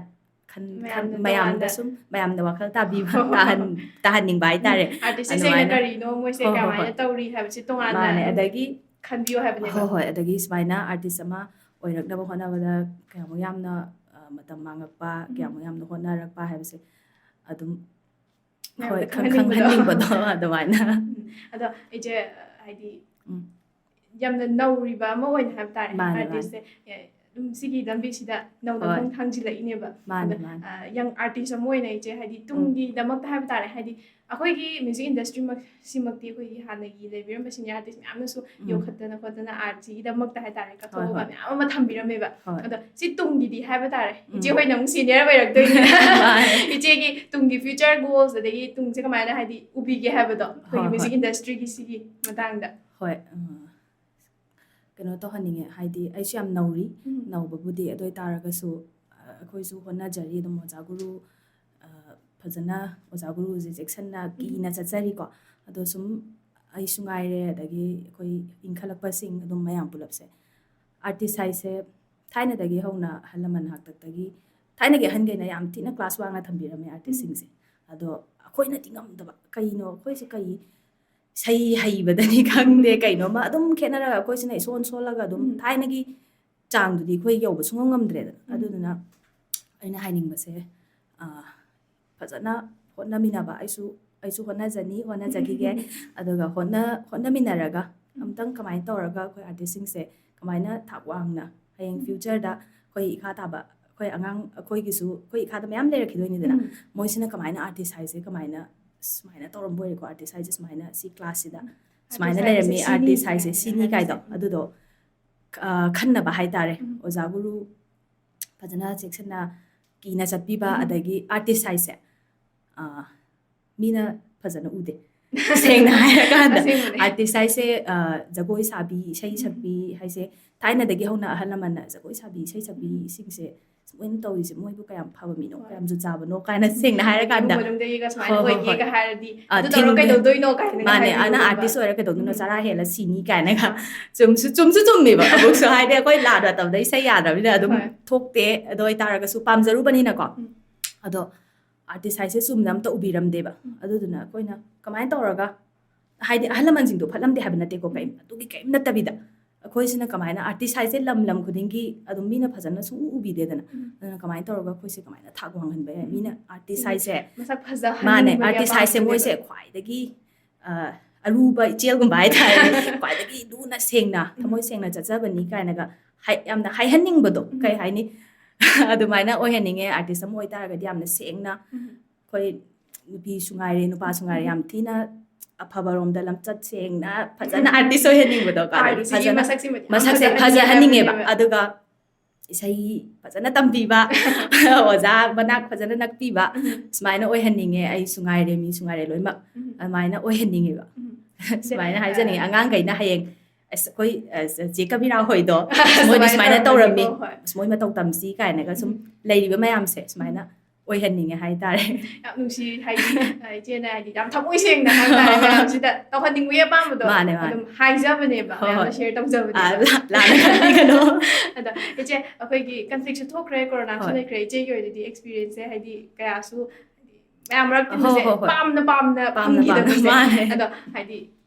ꯈꯟ- ꯃꯌꯥꯝꯅ ꯈꯟ- ꯃꯌꯥꯝꯗ ꯇꯣꯉꯥꯟꯅ ꯁꯨꯝ ꯃꯌꯥꯝꯗ ꯋꯥꯈꯜ ꯇꯥꯕꯤꯕ ꯍꯣꯏ, ꯍꯣꯏ, ꯇꯥꯍꯟ- ꯇꯥꯍꯟꯅꯤꯡꯕ ꯍꯥꯏꯇꯥꯔꯦ. ꯑꯥꯔꯇꯤꯁꯁꯤꯡꯅ ꯑꯗꯨꯃꯥꯏꯅ ꯀꯔꯤꯅꯣ, ꯃꯣꯏꯁꯦ ꯍꯣꯏ, ꯍꯣꯏ, ꯀꯃꯥꯏꯅ ꯍꯣꯏ. ꯇꯧꯔꯤ ꯍꯥꯏꯕꯁꯦ ꯇꯣꯉꯥꯟꯅ ꯃꯥꯅꯦ. ꯑꯗꯨꯝ ꯑꯗꯒꯤ ꯈꯟꯕꯤꯌꯣ ꯍꯥꯏꯕꯅꯦꯕ. ꯍꯣꯏ, ꯍꯣꯏ. ꯑꯗꯒꯤ ꯁꯨꯃꯥꯏꯅ ꯑꯥꯔꯇꯤꯁ ꯑꯃ ꯑꯣꯏꯔꯛꯅꯕ ꯍꯣꯠꯅꯕꯗ ꯀꯌꯥꯃꯨꯛ ꯌꯥꯝꯅ ꯑ, ꯃꯇꯝ ꯃꯥꯡꯉꯛꯄ, ꯀꯌꯥꯃꯨꯛ ꯌꯥꯝꯅ ꯍꯣꯠꯅꯔꯛꯄ ꯍꯥꯏꯕꯁꯦ ꯑꯗꯨꯝ ꯃꯌꯥꯝꯗ ꯍꯣꯏ, ꯈꯪ- ꯈꯪꯍꯟꯅꯤꯡꯕꯗꯣ. ꯈꯪꯍꯟꯅꯤꯡꯕꯗꯣ ꯑꯗꯨꯃꯥꯏꯅ. ꯎꯝ. ꯑꯗꯣ ꯏꯆꯦ, ꯍꯥꯏꯗꯤ ꯎꯝ. ꯌꯥꯝꯅ ꯅꯧꯔꯤꯕ ꯑꯃ ꯑꯣꯏꯅ ꯍꯥꯏꯕ ꯇꯥꯔꯦ, ꯃꯥꯅꯦ, ꯑꯥꯔꯇꯤꯁꯁꯦ ꯑꯗꯨꯝ ꯁꯤꯒꯤ ꯂꯝꯕꯤꯁꯤꯗ ꯅꯧꯅ ꯍꯣꯏ. ꯈꯣꯡ ꯊꯥꯡꯖꯤꯜꯂꯛꯏꯅꯦꯕ. ꯃꯥꯅꯦ, ꯑꯗꯣ ꯃꯥꯅꯦ. ꯌꯪ ꯑꯥꯔꯇꯤꯁ ꯑꯃ ꯑꯣꯏꯅ ꯏꯆꯦ, ꯍꯥꯏꯗꯤ ꯇꯨꯡꯒꯤꯗꯃꯛꯇ ꯍꯥꯏꯕ ꯇꯥꯔꯦ, ꯍꯥꯏꯗꯤ ꯑꯩꯈꯣꯏꯒꯤ ꯃ꯭ꯌꯨꯖꯤꯛ ꯏꯟꯗꯁꯇ꯭ꯔꯤꯃꯛ ꯁꯤꯃꯛꯇꯤ ꯑꯩꯈꯣꯏꯒꯤ ꯍꯥꯟꯅꯒꯤ ꯂꯩꯕꯤꯔꯝꯕ ꯁꯤꯅꯤꯌꯔ ꯑꯥꯔꯇꯤꯁ ꯃꯌꯥꯝꯅꯁꯨ ꯎꯝ. ꯌꯣꯛꯈꯠꯇꯅ ꯈꯣꯠꯇꯅ ꯑꯥꯔꯠꯁꯤꯒꯤꯗꯃꯛꯇ ꯍꯥꯏ ꯇꯥꯔꯦ, ꯀꯠꯊꯣꯛꯑꯒ ꯍꯣꯏ. ꯃꯌꯥꯝ ꯑꯃ ꯊꯝꯕꯤꯔꯝꯃꯦꯕ. ꯍꯣꯏ. ꯑꯗꯣ ꯁꯤ ꯇꯨꯡꯒꯤꯗꯤ ꯍꯥꯏꯕ ꯇꯥꯔꯦ, ꯎꯝ. ꯏꯆꯦ ꯍꯣꯏꯅ ꯑꯃꯨꯛ ꯁꯤꯅꯤꯌꯔ ꯑꯣꯏꯔꯛꯇꯣꯏꯅꯤꯅ ꯃꯥꯅꯦ. ꯏꯆꯦꯒꯤ ꯇꯨꯡꯒꯤ ꯐ꯭ꯌꯨꯆꯔ ꯒꯣꯜꯁ ꯑꯗꯒꯤ ꯇꯨꯡꯁꯦ ꯀꯃꯥꯏꯅ ꯍꯥꯏꯗꯤ ꯎꯕꯤꯒꯦ ꯍꯥꯏꯕꯗꯣ, ꯑꯩꯈꯣꯏꯒꯤ ꯍꯣꯏ, ꯍꯣꯏ. ꯃ꯭ꯌꯨꯖꯤꯛ ꯏꯟꯗꯁꯇ꯭ꯔꯤꯒꯤ ꯁꯤꯒꯤ ꯃꯇꯥꯡꯗ. ꯍꯣꯏ. ꯑ, ꯀꯩꯅꯣ ꯇꯧꯍꯟꯅꯤꯡꯉꯦ, ꯍꯥꯏꯗꯤ ꯑꯩꯁꯨ ꯌꯥꯝ ꯅꯧꯔꯤ. ꯎꯝ. ꯅꯧꯕꯕꯨꯗꯤ, ꯑꯗꯨ ꯑꯣꯏ ꯇꯥꯔꯒꯁꯨ ꯑ, ꯑꯩꯈꯣꯏꯁꯨ ꯍꯣꯠꯅꯖꯔꯤ ꯑꯗꯨꯝ, ꯑꯣꯖꯥ ꯒꯨꯔꯨ ꯑ, ꯐꯖꯅ ꯑꯣꯖꯥ ꯒꯨꯔꯨꯁꯦ ꯆꯦꯛꯁꯤꯟꯅ ꯀꯤꯅ ꯆꯠꯆꯔꯤꯀꯣ. ꯑꯗꯣ ꯁꯨꯝ ꯑꯩꯁꯨ ꯉꯥꯏꯔꯦ, ꯑꯗꯒꯤ ꯑꯩꯈꯣꯏ ꯏꯟꯈꯠꯂꯛꯄꯁꯤꯡ ꯑꯗꯨꯝ ꯃꯌꯥꯝ ꯄꯨꯂꯞꯁꯦ, ꯑꯥꯔꯇꯤꯁ ꯍꯥꯏꯁꯦ ꯊꯥꯏꯅꯗꯒꯤ ꯍꯧꯅ ꯑꯍꯜ ꯂꯃꯟ ꯍꯥꯛꯇꯛꯇꯒꯤ ꯊꯥꯏꯅꯒꯤ ꯑꯍꯟꯈꯩꯅ ꯌꯥꯝ ꯊꯤꯅ ꯀ꯭ꯂꯥꯁ ꯋꯥꯡꯅ ꯊꯝꯕꯤꯔꯝꯃꯦ ꯑꯥꯔꯇꯤꯁꯁꯤꯡꯁꯦ. ꯑꯗꯣ ꯑꯩꯈꯣꯏꯅꯗꯤ ꯉꯝꯗꯕ, ꯀꯩꯅꯣ ꯑꯩꯈꯣꯏꯁꯦ ꯀꯩ ꯏꯁꯩ ꯍꯩꯕꯗꯅꯤ ꯈꯪꯗꯦ, ꯀꯩꯅꯣꯝꯃ ꯑꯗꯨꯝ ꯈꯦꯠꯅꯔꯒ ꯑꯩꯈꯣꯏꯁꯤꯅ ꯏꯁꯣꯟ ꯁꯣꯜꯂꯒ ꯑꯗꯨꯝ ꯎꯝ. ꯊꯥꯏꯅꯒꯤ ꯆꯥꯡꯗꯨꯗꯤ ꯑꯩꯈꯣꯏ ꯌꯧꯕ ꯁꯨꯡꯉꯝ ꯉꯝꯗ꯭ꯔꯦꯗꯅ. ꯎꯝ. ꯑꯗꯨꯗꯨꯅ ꯑꯩꯅ ꯍꯥꯏꯅꯤꯡꯕꯁꯦ, ꯑ, ꯐꯖꯅ ꯍꯣꯠꯅꯃꯤꯟꯅꯕ, ꯑꯩꯁꯨ ꯑꯩꯁꯨ ꯍꯣꯠꯅꯖꯅꯤ, ꯍꯣꯠꯅꯖꯈꯤꯒꯦ. ꯑꯗꯨꯒ ꯍꯣꯠꯅ ꯍꯣꯠꯅꯃꯤꯟꯅꯔꯒ ꯑꯝꯇꯪ ꯀꯃꯥꯏꯅ ꯇꯧꯔꯒ ꯑꯩꯈꯣꯏ ꯑꯥꯔꯇꯤꯁꯁꯤꯡꯁꯦ ꯀꯃꯥꯏꯅ ꯊꯥꯛ ꯋꯥꯡꯅ ꯍꯌꯦꯡ ꯐ꯭ꯌꯨꯆꯔꯗ ꯑꯩꯈꯣꯏ ꯏꯈꯥ ꯇꯥꯕ ꯑꯩꯈꯣꯏ ꯑꯉꯥꯡ ꯑꯩꯈꯣꯏꯒꯤꯁꯨ ꯑꯩꯈꯣꯏ ꯏꯈꯥꯗ ꯃꯌꯥꯝ ꯂꯩꯔꯛꯈꯤꯗꯣꯏꯅꯤꯗꯅ. ꯎꯝ. ꯃꯣꯏꯁꯤꯅ ꯀꯃꯥꯏꯅ ꯑꯥꯔꯇꯤꯁ ꯍꯥꯏꯁꯦ ꯀꯃꯥꯏꯅ ꯁꯨꯃꯥꯏꯅ ꯇꯧꯔꯝꯕ ꯑꯣꯏꯔꯦꯀꯣ, ꯑꯥꯔꯇꯤꯁ ꯍꯥꯏꯁꯦ ꯁꯨꯃꯥꯏꯅ ꯁꯤ ꯀ꯭ꯂꯥꯁꯁꯤꯗ ꯁꯨꯃꯥꯏꯅ ꯑꯥꯔꯇꯤꯁ ꯂꯩꯔꯝꯃꯤ, ꯍꯥꯏꯕꯁꯦ ꯁꯤꯅꯤ ꯑꯥꯔꯇꯤꯁ ꯍꯥꯏꯁꯦ ꯀꯥꯏꯅ ꯁꯤꯅꯤ ꯀꯥꯏꯗꯣ. ꯍꯥꯏꯕꯁꯦ. ꯑꯗꯨꯗꯣ ꯑ, ꯈꯟꯅꯕ ꯍꯥꯏꯇꯥꯔꯦ. ꯎꯝ. ꯑꯣꯖꯥ ꯒꯨꯔꯨ ꯐꯖꯅ ꯆꯦꯛꯁꯤꯟꯅ ꯀꯤꯅ ꯆꯠꯄꯤꯕ, ꯎꯝ. ꯑꯗꯒꯤ ꯑꯥꯔꯇꯤꯁ ꯍꯥꯏꯁꯦ, ꯑ, ꯃꯤꯅ ꯐꯖꯅ ꯎꯗꯦ. ꯁꯦꯡꯅ ꯍꯥꯏꯔꯀꯥꯟꯗ ꯑꯁꯦꯡꯕꯅꯦ. ꯑꯥꯔꯇꯤꯁ ꯍꯥꯏꯁꯦ, ꯑ, ꯖꯒꯣꯏ ꯁꯥꯕꯤ, ꯏꯁꯩ ꯎꯝ. ꯁꯛꯄꯤ ꯍꯥꯏꯁꯦ ꯊꯥꯏꯅꯗꯒꯤ ꯍꯧꯅ ꯑꯍꯜ ꯂꯃꯟꯅ ꯖꯒꯣꯏ ꯁꯥꯕꯤ, ꯏꯁꯩ ꯁꯛꯄꯤ ꯎꯝ. ꯁꯤꯡꯁꯦ "ꯃꯣꯏꯅ ꯇꯧꯔꯤꯁꯦ ꯃꯣꯏꯕꯨ ꯀꯌꯥꯝ ꯐꯕ ꯃꯤꯅꯣ, ꯀꯌꯥꯝ ꯖꯨꯠ ꯆꯥꯕꯅꯣ?" ꯀꯥꯏꯅ ꯁꯦꯡꯅ ꯍꯥꯏꯔꯀꯥꯟꯗ, ꯏꯃꯨꯡ ꯃꯅꯨꯡꯗꯒꯤꯒ ꯁꯨꯃꯥꯏꯅ ꯍꯣꯏ, ꯍꯣꯏ, ꯑꯣꯏꯒꯦꯒ ꯍꯥꯏꯔꯗꯤ, ꯑ, "ꯑꯗꯨ ꯇꯧꯔ ꯊꯤꯡ- ꯀꯩꯗꯧꯗꯣꯏꯅꯣ?" ꯀꯥꯏꯅ ꯃꯥꯅꯦ, ꯑꯅ ꯍꯥꯏꯕꯒꯨꯝꯕ꯫ ꯑꯥꯔꯇꯤꯁ ꯑꯣꯏꯔ ꯀꯩꯗꯧꯗꯣꯏꯅꯣ, ꯆꯔꯥ ꯍꯦꯜꯂ ꯁꯤꯅꯤ ꯀꯥꯏꯅꯒ꯫ ꯆꯨꯝꯁꯨ ꯆꯨꯝꯁꯨ ꯆꯨꯝꯃꯦꯕ ꯑꯃꯨꯛꯁꯨ, ꯍꯥꯏꯗꯤ ꯑꯩꯈꯣꯏ ꯂꯥꯟ ꯃꯇꯝꯗ ꯏꯁꯩ ꯌꯥꯗ꯭ꯔꯕꯅꯤꯅ ꯑꯗꯨꯝ ꯍꯣꯏ꯫ ꯊꯣꯛꯇꯦ꯫ ꯑꯗꯨ ꯑꯣꯏꯇꯥꯔꯒꯁꯨ ꯄꯥꯝꯖꯔꯨꯕꯅꯤꯅꯀꯣ꯫ ꯎꯝ꯫ ꯑꯗꯣ ꯑꯥꯔꯇꯤꯁ ꯍꯥꯏꯁꯦ ꯆꯨꯝꯅ ꯑꯝꯇ ꯎꯕꯤꯔꯝꯗꯦꯕ꯫ ꯑꯗꯨꯗꯨꯅ ꯑꯩꯈꯣꯏꯅ ꯀꯃꯥꯏꯅ ꯇꯧꯔꯒ, ꯍꯥꯏꯗꯤ ꯑꯍꯜ ꯂꯃꯟꯁꯤꯡꯗꯣ ꯐꯠꯂꯝꯗꯦ ꯍꯥꯏꯕ ꯅꯠꯇꯦꯀꯣ, ꯀꯩꯝ ꯑꯗꯨꯒꯤ ꯀꯩꯝ ꯅꯠꯇꯕꯤꯗ, ꯑꯩꯈꯣꯏꯁꯤꯅ ꯀꯃꯥꯏꯅ, ꯑꯥꯔꯇꯤꯁ ꯍꯥꯏꯁꯦ ꯂꯝ ꯂꯝ ꯈꯨꯗꯤꯡꯒꯤ ꯑꯗꯨꯝ ꯃꯤꯅ ꯐꯖꯅ ꯁꯨꯡꯎ ꯎꯕꯤꯗꯦꯗꯅ꯫ ꯎꯝ꯫ ꯑꯗꯨꯅ ꯀꯃꯥꯏꯅ ꯇꯧꯔꯒ ꯑꯩꯈꯣꯏꯁꯦ ꯀꯃꯥꯏꯅ ꯊꯥꯛ ꯋꯥꯡꯍꯟꯕ ꯌꯥꯏ? ꯎꯝ꯫ ꯃꯤꯅ ꯑꯥꯔꯇꯤꯁ ꯍꯥꯏꯁꯦ, ꯃꯁꯛ ꯃꯥꯅꯦ, ꯐꯖꯍꯟꯅꯤꯡꯕꯒꯤ ꯑꯥꯔꯇꯤꯁ ꯍꯥꯏꯁꯦ ꯑꯄꯥꯝꯕꯅꯦꯕ꯫ ꯃꯣꯏꯁꯦ ꯈ꯭ꯋꯥꯏꯗꯒꯤ, ꯑ, ꯑꯔꯨꯕ ꯏꯆꯦꯜꯒꯨꯝꯕ ꯍꯥꯏꯇꯥꯔꯦ꯫ ꯈ꯭ꯋꯥꯏꯗꯒꯤ ꯂꯨꯅ ꯁꯦꯡꯅ, ꯎꯝ꯫ ꯊꯃꯣꯏ ꯁꯦꯡꯅ ꯆꯠꯆꯕꯅꯤ ꯀꯥꯏꯅꯒ ꯍꯥꯏ-, ꯌꯥꯝꯅ ꯍꯥꯏꯍꯟꯅꯤꯡꯕꯗꯣ, ꯎꯝ꯫ ꯀꯩ ꯍꯥꯏꯅꯤ? ꯑꯗꯨꯃꯥꯏꯅ ꯑꯣꯏꯍꯟꯅꯤꯡꯉꯦ꯫ ꯑꯥꯔꯇꯤꯁ ꯑꯃ ꯑꯣꯏꯇꯥꯔꯒꯗꯤ ꯌꯥꯝꯅ ꯁꯦꯡꯅ, ꯎꯝ꯫ ꯑꯩꯈꯣꯏ ꯅꯨꯄꯤꯁꯨ ꯉꯥꯏꯔꯦ, ꯅꯨꯄꯥꯁꯨ ꯉꯥꯏꯔꯦ, ꯌꯥꯝ ꯊꯤꯅ ꯑꯐꯕꯔꯣꯝꯗ ꯂꯝꯆꯠ ꯁꯦꯡꯅ ꯐꯖꯅ ꯑꯥꯔꯇꯤꯁ ꯑꯣꯏꯍꯟꯅꯤꯡꯕꯗꯣ, ꯀꯥꯏꯗꯒꯤ ꯑꯥꯔꯠꯁꯤꯒꯤ ꯐꯖꯅ ꯃꯁꯛꯁꯤꯃꯗꯤ ꯌꯥꯝ ꯃꯁꯛꯁꯦ ꯐꯖꯍꯟꯅꯤꯡꯉꯦ ꯐꯖꯍꯟꯅꯤꯡꯉꯦꯕ꯫ ꯍꯥꯏꯕꯅꯦꯕ꯫ ꯑꯗꯨꯒ ꯏꯁꯩ ꯐꯖꯅ ꯇꯝꯕꯤꯕ, ꯑꯣꯖꯥ ꯃꯅꯥꯛ ꯐꯖꯅ ꯅꯛꯄꯤꯕ, ꯎꯝ꯫ ꯁꯨꯃꯥꯏꯅ ꯑꯣꯏꯍꯟꯅꯤꯡꯉꯦ꯫ ꯑꯩꯁꯨ ꯉꯥꯏꯔꯦ, ꯃꯤꯁꯨ ꯉꯥꯏꯔꯦ, ꯂꯣꯏꯅꯃꯛ ꯎꯝ꯫ ꯑꯗꯨꯃꯥꯏꯅ ꯑꯣꯏꯍꯟꯅꯤꯡꯉꯦꯕ꯫ ꯎꯝ꯫ ꯁꯨꯃꯥꯏꯅ ꯍꯥꯏꯖꯅꯤꯡꯉꯦ꯫ ꯑꯉꯥꯡꯈꯩꯅ ꯍꯌꯦꯡ, "ꯑꯁ, ꯑꯩꯈꯣꯏ, ꯑ, ꯆꯦ ꯀꯕꯤꯔꯥ ꯍꯣꯏꯗꯣ ꯃꯣꯏꯗꯤ ꯁꯨꯃꯥꯏꯅ ꯁꯨꯃꯥꯏꯅ ꯇꯧꯔꯝꯃꯦꯀꯣ, ꯇꯧꯔꯝꯃꯤ, ꯍꯣꯏ꯫ ꯑꯁ, ꯃꯣꯏ ꯃꯇꯧ ꯇꯝꯁꯤ" ꯀꯥꯏꯅꯒ ꯁꯨꯝ ꯎꯝ꯫ ꯂꯩꯔꯤꯕ ꯃꯌꯥꯝꯁꯦ ꯁꯨꯃꯥꯏꯅ ꯑꯣꯏꯍꯟꯅꯤꯡꯉꯦ ꯍꯥꯏꯇꯥꯔꯦ꯫ ꯌꯥꯝ ꯅꯨꯡꯁꯤ, ꯍꯥꯏꯗꯤ, ꯑ, ꯏꯆꯦꯅ, ꯍꯥꯏꯗꯤ, ꯌꯥꯝ ꯊꯃꯣꯏ ꯁꯦꯡꯅ ꯍꯥꯏꯇꯥꯔꯦ, ꯃꯌꯥꯝꯁꯤꯗ ꯇꯧꯍꯟꯅꯤꯡꯕꯒꯤ ꯑꯄꯥꯝꯕꯗꯣ ꯃꯥꯅꯦ, ꯃꯥꯅꯦ꯫ ꯑꯗꯨꯝ ꯍꯥꯏꯖꯕꯅꯦꯕ, ꯍꯣꯏ, ꯃꯌꯥꯝꯗ ꯍꯣꯏ꯫ ꯁꯤꯌꯔ ꯑ, ꯇꯧꯖꯕꯅꯦꯕ꯫ ꯂꯥ-, ꯂꯥꯟꯅ ꯈꯟꯕꯤꯒꯅꯣ꯫ ꯑꯗꯣ ꯏꯆꯦ, ꯑꯩꯈꯣꯏꯒꯤ ꯀꯟꯐ꯭ꯂꯤꯛꯁꯨ ꯊꯣꯛꯈ꯭ꯔꯦ, ꯀꯣꯔꯣꯅꯥꯁꯨ ꯍꯣꯏ꯫ ꯂꯩꯈ꯭ꯔꯦ, ꯏꯆꯦꯒꯤ ꯑꯣꯏꯅꯗꯤ ꯑꯦꯛꯁꯄꯤꯔꯤꯌꯦꯟꯁꯁꯦ, ꯍꯥꯏꯗꯤ, ꯀꯌꯥꯁꯨ, ꯍꯥꯏꯗꯤ, ꯃꯌꯥꯝ ꯃꯔꯛ ꯍꯣꯏ, ꯇꯤꯟꯕꯁꯦ ꯍꯣꯏ, ꯍꯣꯏ꯫ ꯄꯥꯝꯅ ꯄꯥꯝꯅ ꯄꯥꯝꯅ ꯄꯥꯝꯅ, ꯐꯪꯈꯤꯗꯕꯁꯦ꯫ ꯃꯥꯅꯦ꯫ ꯑꯗꯣ, ꯍꯥꯏꯗꯤ,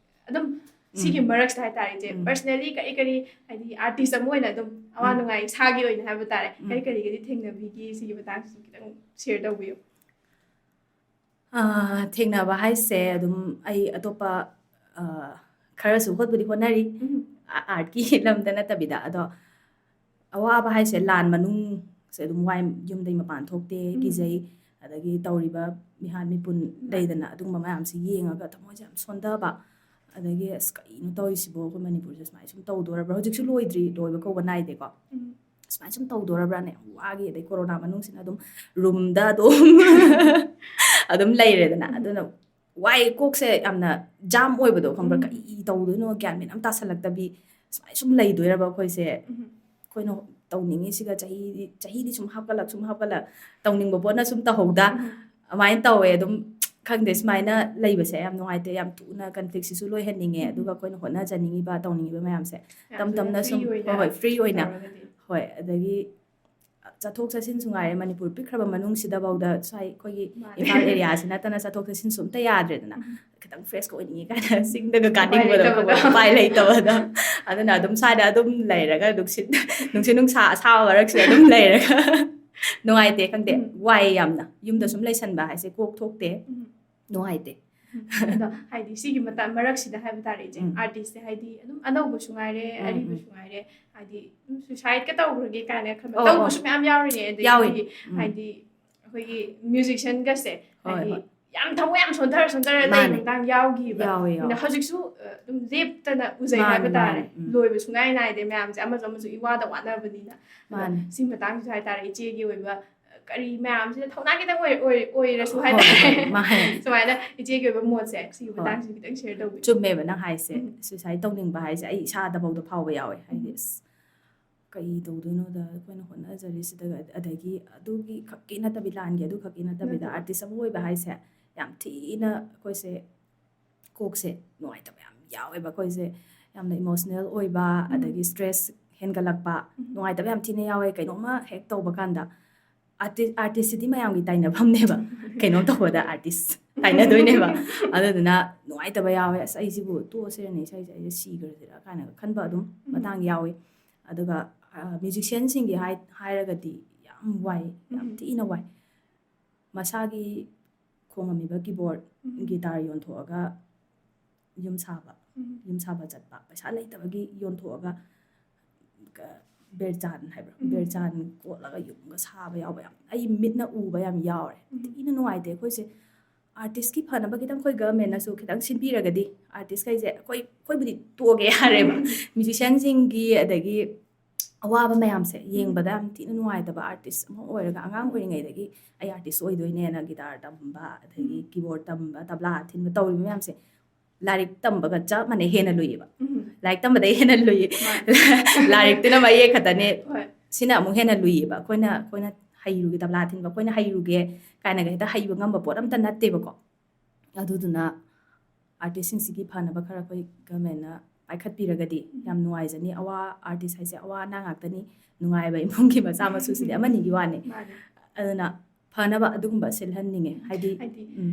ꯑꯗꯨꯝ ꯁꯤꯒꯤ ꯎꯝ꯫ ꯃꯔꯛꯁꯤꯗ ꯍꯥꯏꯇꯥꯔꯦ, ꯏꯆꯦ, ꯎꯝ꯫ ꯄꯔꯁꯅꯦꯂꯤ ꯀꯔꯤ ꯀꯔꯤ, ꯍꯥꯏꯗꯤ, ꯑꯥꯔꯇꯤꯁ ꯑꯃ ꯑꯣꯏꯅ ꯑꯗꯨꯝ ꯑꯋꯥ ꯎꯝ꯫ ꯅꯨꯡꯉꯥꯏ, ꯏꯁꯥꯒꯤ ꯑꯣꯏꯅ ꯍꯥꯏꯕ ꯇꯥꯔꯦ, ꯎꯝ꯫ ꯀꯔꯤ ꯀꯔꯤꯒꯗꯤ ꯊꯦꯡꯅꯕꯤꯒꯦ, ꯁꯤꯒꯤ ꯃꯇꯥꯡꯁꯤꯁꯨ ꯈꯤꯇꯪ ꯁꯤꯌꯔ ꯇꯧꯕꯤꯌꯨ꯫ ꯑꯥ, ꯊꯦꯡꯅꯕ ꯍꯥꯏꯁꯦ ꯑꯗꯨꯝ ꯑꯩ ꯑꯇꯣꯞꯄ, ꯑꯥ, ꯈꯔꯁꯨ ꯍꯣꯠꯄꯨꯗꯤ ꯍꯣꯠꯅꯔꯤ, ꯎꯝ꯫ ꯑꯥ, ꯑꯥꯔꯠꯀꯤ ꯂꯝꯗ ꯅꯠꯇꯕꯤꯗ꯫ ꯑꯗꯣ ꯑꯋꯥꯕ ꯍꯥꯏꯁꯦ ꯂꯥꯟ ꯃꯅꯨꯡꯁꯦ ꯑꯗꯨꯝ ꯋꯥꯏ, ꯌꯨꯝꯗꯒꯤ ꯃꯄꯥꯟ ꯊꯣꯛꯇꯦ, ꯎꯝ꯫ ꯀꯤꯖꯩ, ꯑꯗꯒꯤ ꯇꯧꯔꯤꯕ ꯃꯤꯍꯥꯠ ꯃꯤꯄꯨꯟ ꯎꯝ꯫ ꯂꯩꯗꯅ, ꯑꯗꯨꯒꯨꯝꯕ ꯃꯌꯥꯝꯁꯦ ꯌꯦꯡꯉꯒ ꯊꯃꯣꯏꯁꯦ ꯌꯥꯝ ꯁꯣꯟꯊꯕ꯫ ꯑꯗꯒꯤ "ꯑꯁ, ꯀꯩꯅꯣ ꯇꯧꯔꯤꯁꯤꯕꯣ, ꯑꯩꯈꯣꯏ ꯃꯅꯤꯄꯨꯔꯁꯦ ꯁꯨꯃꯥꯏꯅ ꯁꯨꯝ ꯇꯧꯗꯣꯔꯕ꯭ꯔꯥ?" ꯍꯧꯖꯤꯛꯁꯨ ꯂꯣꯏꯗ꯭ꯔꯤ, ꯂꯣꯏꯕ ꯀꯧꯕ ꯅꯥꯏꯗꯦꯀꯣ꯫ ꯎꯝ꯫ "ꯁꯨꯃꯥꯏꯅ ꯁꯨꯝ ꯇꯧꯗꯣꯔꯕ꯭ꯔꯥꯅꯦ?" ꯌꯥꯝ ꯋꯥꯈꯤ꯫ ꯑꯗꯩ ꯀꯣꯔꯣꯅꯥ ꯃꯅꯨꯡꯁꯤꯅ ꯑꯗꯨꯝ ꯔꯨꯝꯗ ꯑꯗꯨꯝ ꯑꯗꯨꯝ ꯂꯩꯔꯦꯗꯅ꯫ ꯎꯝ꯫ ꯑꯗꯨꯅ ꯋꯥꯏ, ꯀꯣꯛꯁꯦ ꯌꯥꯝꯅ ꯖꯥꯝ ꯑꯣꯏꯕꯗꯣ, ꯈꯪꯕ꯭ꯔꯥ? ꯎꯝ꯫ "ꯀꯔꯤ ꯇꯧꯗꯣꯏꯅꯣ, ꯒ꯭ꯌꯥꯟ ꯃꯦꯟ ꯑꯃ ꯇꯥꯁꯜꯂꯛꯇꯕꯤ, ꯁꯨꯃꯥꯏꯅ ꯁꯨꯝ ꯂꯩꯗꯣꯏꯔꯕ ꯑꯩꯈꯣꯏꯁꯦ?" ꯎꯝ꯫ ꯑꯩꯈꯣꯏꯅ ꯇꯧꯅꯤꯡꯉꯤꯁꯤꯒ ꯆꯍꯤ ꯆꯍꯤꯗꯤ ꯁꯨꯝ ꯍꯥꯞꯀꯠꯂꯛ ꯁꯨꯝ ꯍꯥꯞꯀꯠꯂꯛ ꯇꯧꯅꯤꯡꯕ ꯄꯣꯠꯅ ꯁꯨꯝ ꯇꯧꯍꯧꯗ꯫ ꯑꯗꯨꯃꯥꯏꯅ ꯇꯧꯋꯦ꯫ ꯑꯗꯨꯝ ꯈꯪꯗꯦ, ꯁꯨꯃꯥꯏꯅ ꯂꯩꯕꯁꯦ ꯌꯥꯝ ꯅꯨꯡꯉꯥꯏꯇꯦ꯫ ꯌꯥꯝ ꯊꯨꯅ ꯀꯟꯐ꯭ꯂꯤꯛꯁꯤꯁꯨ ꯂꯣꯏꯍꯟꯅꯤꯡꯉꯦ꯫ ꯑꯗꯨꯒ ꯑꯩꯈꯣꯏꯅ ꯍꯣꯠꯅꯖꯅꯤꯡꯉꯤꯕ ꯇꯧꯅꯤꯡꯉꯤꯕ ꯃꯌꯥꯝꯁꯦ ꯇꯞ ꯇꯞꯅ ꯁꯨꯝ, ꯍꯣꯏ ꯍꯣꯏ, ꯐ꯭ꯔꯤ ꯑꯣꯏꯅ꯫ ꯍꯣꯏ, ꯑꯗꯒꯤ ꯆꯠꯊꯣꯛ ꯆꯠꯁꯤꯟꯁꯨ ꯉꯥꯏꯔꯦ, ꯃꯅꯤꯄꯨꯔ ꯄꯤꯛꯈ꯭ꯔꯕ ꯃꯅꯨꯡꯁꯤꯗꯐꯥꯎꯗ ꯁ꯭ꯋꯥꯏ ꯑꯩꯈꯣꯏꯒꯤ ꯏꯝꯐꯥꯜ ꯑꯦꯔꯤꯌꯥꯁꯤ ꯅꯠꯇꯅ ꯆꯠꯊꯣꯛ ꯆꯠꯁꯤꯟꯁꯨ ꯑꯝꯇ ꯌꯥꯗ꯭ꯔꯦꯗꯅ꯫ ꯈꯤꯇꯪ ꯐ꯭ꯔꯦꯁꯀ ꯑꯣꯏꯅꯤꯡꯉꯦ ꯀꯥꯏꯅ ꯆꯤꯡꯗꯒ ꯀꯥꯅꯤꯡꯕꯗꯣ, ꯎꯄꯥꯏ ꯂꯩꯇꯕꯗꯣ꯫ ꯑꯗꯨꯅ ꯑꯗꯨꯝ ꯁ꯭ꯋꯥꯏꯗ ꯑꯗꯨꯝ ꯂꯩꯔꯒ ꯅꯨꯡꯁꯤꯠ ꯅꯨꯡꯁꯤꯠ ꯅꯨꯡꯁꯥ ꯑꯁꯥꯕ ꯃꯔꯛꯁꯤꯗ ꯑꯗꯨꯝ ꯂꯩꯔꯒ ꯅꯨꯡꯉꯥꯏꯇꯦ, ꯈꯪꯗꯦ꯫ ꯋꯥꯏ ꯌꯥꯝꯅ꯫ ꯌꯨꯝꯗ ꯁꯨꯝ ꯂꯩꯁꯟꯕ ꯍꯥꯏꯁꯦ ꯀꯣꯛ ꯊꯣꯛꯇꯦ꯫ ꯅꯨꯡꯉꯥꯏꯇꯦ꯫ ꯑꯗꯣ ꯍꯥꯏꯗꯤ ꯁꯤꯒꯤ ꯃꯇꯝ ꯃꯔꯛꯁꯤꯗ ꯍꯥꯏꯕ ꯇꯥꯔꯦ ꯏꯆꯦ, ꯑꯥꯔꯇꯤꯁꯁꯦ ꯍꯥꯏꯗꯤ ꯑꯗꯨꯝ ꯑꯅꯧꯕꯁꯨ ꯉꯥꯏꯔꯦ, ꯑꯔꯤꯕꯁꯨ ꯉꯥꯏꯔꯦ, ꯍꯥꯏꯗꯤ ꯑꯗꯨꯝ ꯁꯨꯏꯁꯥꯏꯠꯀ ꯇꯧꯈ꯭ꯔꯒꯦ ꯀꯥꯏꯅ ꯈꯟꯕ, ꯇꯧꯕꯁꯨ ꯃꯌꯥꯝ ꯌꯥꯎꯔꯤꯅꯦ꯫ ꯑꯗꯒꯤ ꯍꯥꯏꯗꯤ ꯑꯩꯈꯣꯏꯒꯤ ꯃ꯭ꯌꯨꯖꯤꯁꯤꯌꯥꯟꯒꯁꯦ ꯍꯥꯏꯗꯤ ꯌꯥꯝ ꯊꯃꯣꯏ ꯌꯥꯝ ꯁꯣꯟꯊꯔ ꯁꯣꯟꯊꯔ ꯂꯩꯕ ꯃꯇꯥꯡ ꯌꯥꯎꯈꯤꯕ꯫ ꯑꯗ ꯍꯧꯖꯤꯛꯁꯨ ꯑꯗꯨꯝ ꯂꯦꯞꯇꯅ ꯎꯖꯩ ꯍꯥꯏꯕ ꯇꯥꯔꯦ꯫ ꯂꯣꯏꯕ ꯁꯨꯡꯉꯥꯏ ꯅꯥꯏꯗꯦ ꯃꯌꯥꯝꯁꯦ, ꯑꯃꯁꯨ ꯑꯃꯁꯨ ꯏꯋꯥꯗ ꯋꯥꯅꯕꯅꯤꯅ꯫ ꯑꯗꯣ ꯁꯤ ꯃꯇꯥꯡꯁꯤꯁꯨ ꯍꯥꯏꯇꯥꯔꯦ, ꯏꯆꯦꯒꯤ ꯑꯣꯏꯕ ꯀꯔꯤ ꯃꯌꯥꯝꯁꯤꯅ ꯊꯧꯅꯥ ꯈꯤꯇꯪ ꯑꯣꯏ- ꯑꯣꯏ- ꯑꯣꯏꯔꯁꯨ ꯍꯥꯏꯇꯥꯔꯦ꯫ ꯁꯨꯃꯥꯏꯅ ꯏꯆꯦꯒꯤ ꯑꯣꯏꯕ ꯃꯣꯠꯁꯦ ꯁꯤꯒꯤ ꯃꯇꯥꯡꯁꯤꯁꯨ ꯈꯤꯇꯪ ꯁꯤꯌꯔ ꯇꯧꯕꯤꯌꯨ꯫ ꯆꯨꯝꯃꯦꯕ ꯅꯪ ꯍꯥꯏꯁꯦ꯫ ꯁꯨꯏꯁꯥꯏꯠ ꯇꯧꯅꯤꯡꯕ ꯍꯥꯏꯁꯦ ꯑꯩ ꯏꯁꯥꯗꯐꯥꯎꯗ ꯐꯥꯎꯕ ꯌꯥꯎꯋꯦ꯫ ꯍꯥꯏꯗꯤ ꯑꯁ ꯀꯩ ꯇꯧꯗꯣꯏꯅꯣꯗ ꯑꯩꯈꯣꯏꯅ ꯍꯣꯠꯅꯖꯔꯤꯁꯤꯗ꯫ ꯑꯗꯒꯤ ꯑꯗꯨꯒꯤ ꯈꯛꯀꯤ ꯅꯠꯇꯕꯤ, ꯂꯥꯟꯒꯤ ꯑꯗꯨ ꯈꯛꯀꯤ ꯅꯠꯇꯕꯤꯗ, ꯑꯥꯔꯇꯤꯁ ꯑꯃ ꯑꯣꯏꯕ ꯍꯥꯏꯁꯦ ꯌꯥꯝ ꯊꯤꯅ ꯑꯩꯈꯣꯏꯁꯦ ꯀꯣꯛꯁꯦ ꯅꯨꯡꯉꯥꯏꯇꯕ ꯌꯥꯝ ꯌꯥꯎꯋꯦꯕ꯫ ꯑꯩꯈꯣꯏꯁꯦ ꯌꯥꯝꯅ ꯏꯃꯣꯁꯅꯦꯜ ꯑꯣꯏꯕ, ꯑꯗꯒꯤ ꯁ꯭ꯇ꯭ꯔꯦꯁ ꯍꯦꯟꯒꯠꯂꯛꯄ, ꯅꯨꯡꯉꯥꯏꯇꯕ ꯌꯥꯝ ꯊꯤꯅ ꯌꯥꯎꯋꯦ꯫ ꯀꯩꯅꯣꯝꯃ ꯍꯦꯛ ꯇꯧꯕ ꯀꯥꯟꯗ ꯑꯥꯔꯇꯤꯁ ꯑꯥꯔꯇꯤꯁꯁꯤꯗꯤ ꯃꯌꯥꯝꯒꯤ ꯇꯥꯏꯅꯐꯝꯅꯦꯕ꯫ ꯀꯩꯅꯣꯝ ꯇꯧꯕꯗ ꯑꯥꯔꯇꯤꯁ ꯇꯥꯏꯅꯗꯣꯏꯅꯦꯕ꯫ ꯑꯗꯨꯗꯨꯅ ꯅꯨꯡꯉꯥꯏꯇꯕ ꯌꯥꯎꯋꯦ꯫ "ꯑꯁ, ꯑꯩꯁꯤꯕꯨ ꯇꯣꯛꯑꯁꯤꯔꯅꯦ, ꯏꯁꯩꯁꯦ ꯑꯩꯁꯦ ꯁꯤꯈ꯭ꯔꯁꯤꯔ?" ꯀꯥꯏꯅꯒ ꯈꯟꯕ ꯑꯗꯨꯝ ꯃꯇꯥꯡ ꯌꯥꯎꯋꯤ꯫ ꯑꯗꯨꯒ ꯃ꯭ꯌꯨꯖꯤꯁꯤꯌꯥꯟꯁꯤꯡꯒꯤ ꯍꯥꯏ ꯍꯥꯏꯔꯒꯗꯤ ꯌꯥꯝ ꯋꯥꯏ, ꯌꯥꯝ ꯊꯤꯅ ꯋꯥꯏ꯫ ꯃꯁꯥꯒꯤ ꯈꯣꯡꯉꯝꯃꯤꯕ ꯀꯤꯕꯣꯔꯗ, ꯒꯤꯇꯥꯔ ꯌꯣꯟꯊꯣꯛꯑꯒ ꯌꯨꯝ ꯁꯥꯕ, ꯌꯨꯝ ꯁꯥꯕ ꯆꯠꯄ, ꯄꯩꯁꯥ ꯂꯩꯇꯕꯒꯤ ꯌꯣꯟꯊꯣꯛꯑꯒ, ꯀ- ꯕꯦꯔꯆꯥꯟ ꯍꯥꯏꯕ꯭ꯔꯥ, ꯕꯦꯔꯆꯥꯟ ꯀꯣꯠꯂꯒ ꯌꯨꯝꯒ ꯁꯥꯕ ꯌꯥꯎꯕ ꯌꯥꯝ, ꯑꯩ ꯃꯤꯠꯅ ꯎꯕ ꯌꯥꯝ ꯌꯥꯎꯔꯦ꯫ ꯊꯤꯅ ꯅꯨꯡꯉꯥꯏꯇꯦ꯫ ꯑꯩꯈꯣꯏꯁꯦ ꯑꯥꯔꯇꯤꯁꯀꯤ ꯐꯅꯕ ꯈꯤꯇꯪ ꯑꯩꯈꯣꯏ ꯒꯚꯔꯟꯃꯦꯟꯅꯁꯨ ꯈꯤꯇꯪ ꯁꯤꯟꯕꯤꯔꯒꯗꯤ, ꯑꯥꯔꯇꯤꯁꯈꯩꯁꯦ ꯑꯩꯈꯣꯏ ꯑꯩꯈꯣꯏꯕꯨꯗꯤ ꯇꯣꯛꯑꯒꯦ ꯌꯥꯔꯦꯕ꯫ ꯃ꯭ꯌꯨꯖꯤꯁꯤꯌꯥꯟꯁꯤꯡꯒꯤ ꯑꯗꯒꯤ ꯑꯋꯥꯕ ꯃꯌꯥꯝꯁꯦ ꯌꯦꯡꯕꯗ ꯌꯥꯝ ꯊꯤꯅ ꯅꯨꯡꯉꯥꯏꯇꯕ꯫ ꯑꯥꯔꯇꯤꯁ ꯑꯃ ꯑꯣꯏꯔꯒ, ꯑꯉꯥꯡ ꯑꯣꯏꯔꯤꯉꯩꯗꯒꯤ ꯑꯩ ꯑꯥꯔꯇꯤꯁ ꯑꯣꯏꯗꯣꯏꯅꯦꯅ ꯒꯤꯇꯥꯔ ꯇꯝꯕ, ꯑꯗꯒꯤ ꯀꯤꯕꯣꯔꯗ ꯇꯝꯕ, ꯇꯕ꯭ꯂꯥ ꯊꯤꯟꯕ ꯇꯧꯔꯤꯕ ꯃꯌꯥꯝꯁꯦ ꯂꯥꯏꯔꯤꯛ ꯇꯝꯕꯒ ꯆꯞ ꯃꯥꯟꯅꯩ, ꯍꯦꯟꯅ ꯂꯨꯏꯌꯦꯕ꯫ ꯂꯥꯏꯔꯤꯛ ꯇꯝꯕꯗꯩ ꯍꯦꯟꯅ ꯂꯨꯏꯌꯦ꯫ ꯂꯥꯏꯔꯤꯛꯇꯨꯅ ꯃꯌꯦꯛ ꯈꯛꯇꯅꯦ꯫ ꯁꯤꯅ ꯑꯃꯨꯛ ꯍꯦꯟꯅ ꯂꯨꯏꯌꯦꯕ꯫ ꯑꯩꯈꯣꯏꯅ ꯑꯩꯈꯣꯏꯅ ꯍꯩꯔꯨꯒꯦ, ꯇꯕ꯭ꯂꯥ ꯊꯤꯟꯕ ꯑꯩꯈꯣꯏꯅ ꯍꯩꯔꯨꯒꯦ ꯀꯥꯏꯅꯒ ꯍꯦꯛꯇ ꯍꯩꯕ ꯉꯝꯕ ꯄꯣꯠ ꯑꯝꯇ ꯅꯠꯇꯦꯕꯀꯣ꯫ ꯑꯗꯨꯗꯨꯅ ꯑꯥꯔꯇꯤꯁꯁꯤꯡꯁꯤꯒꯤ ꯐꯅꯕ ꯈꯔ ꯑꯩꯈꯣꯏ ꯒꯃꯦꯟꯅ ꯄꯥꯏꯈꯠꯄꯤꯔꯒꯗꯤ ꯌꯥꯝ ꯅꯨꯡꯉꯥꯏꯖꯅꯤ꯫ ꯑꯋꯥ ꯑꯥꯔꯇꯤꯁ ꯍꯥꯏꯁꯦ ꯑꯋꯥ ꯑꯅꯥ ꯉꯥꯛꯇꯅꯤ꯫ ꯅꯨꯡꯉꯥꯏꯕ ꯏꯃꯨꯡꯒꯤ ꯃꯆꯥ ꯃꯁꯨꯁꯤꯗꯤ ꯑꯃꯅꯤꯒꯤ ꯋꯥꯅꯤ꯫ ꯃꯥꯅꯦ꯫ ꯑꯗꯨꯅ ꯐꯅꯕ ꯑꯗꯨꯒꯨꯝꯕ ꯁꯤꯜꯍꯟꯅꯤꯡꯉꯦ꯫ ꯍꯥꯏꯗꯤ ꯍꯥꯏꯗꯤ ꯎꯝ,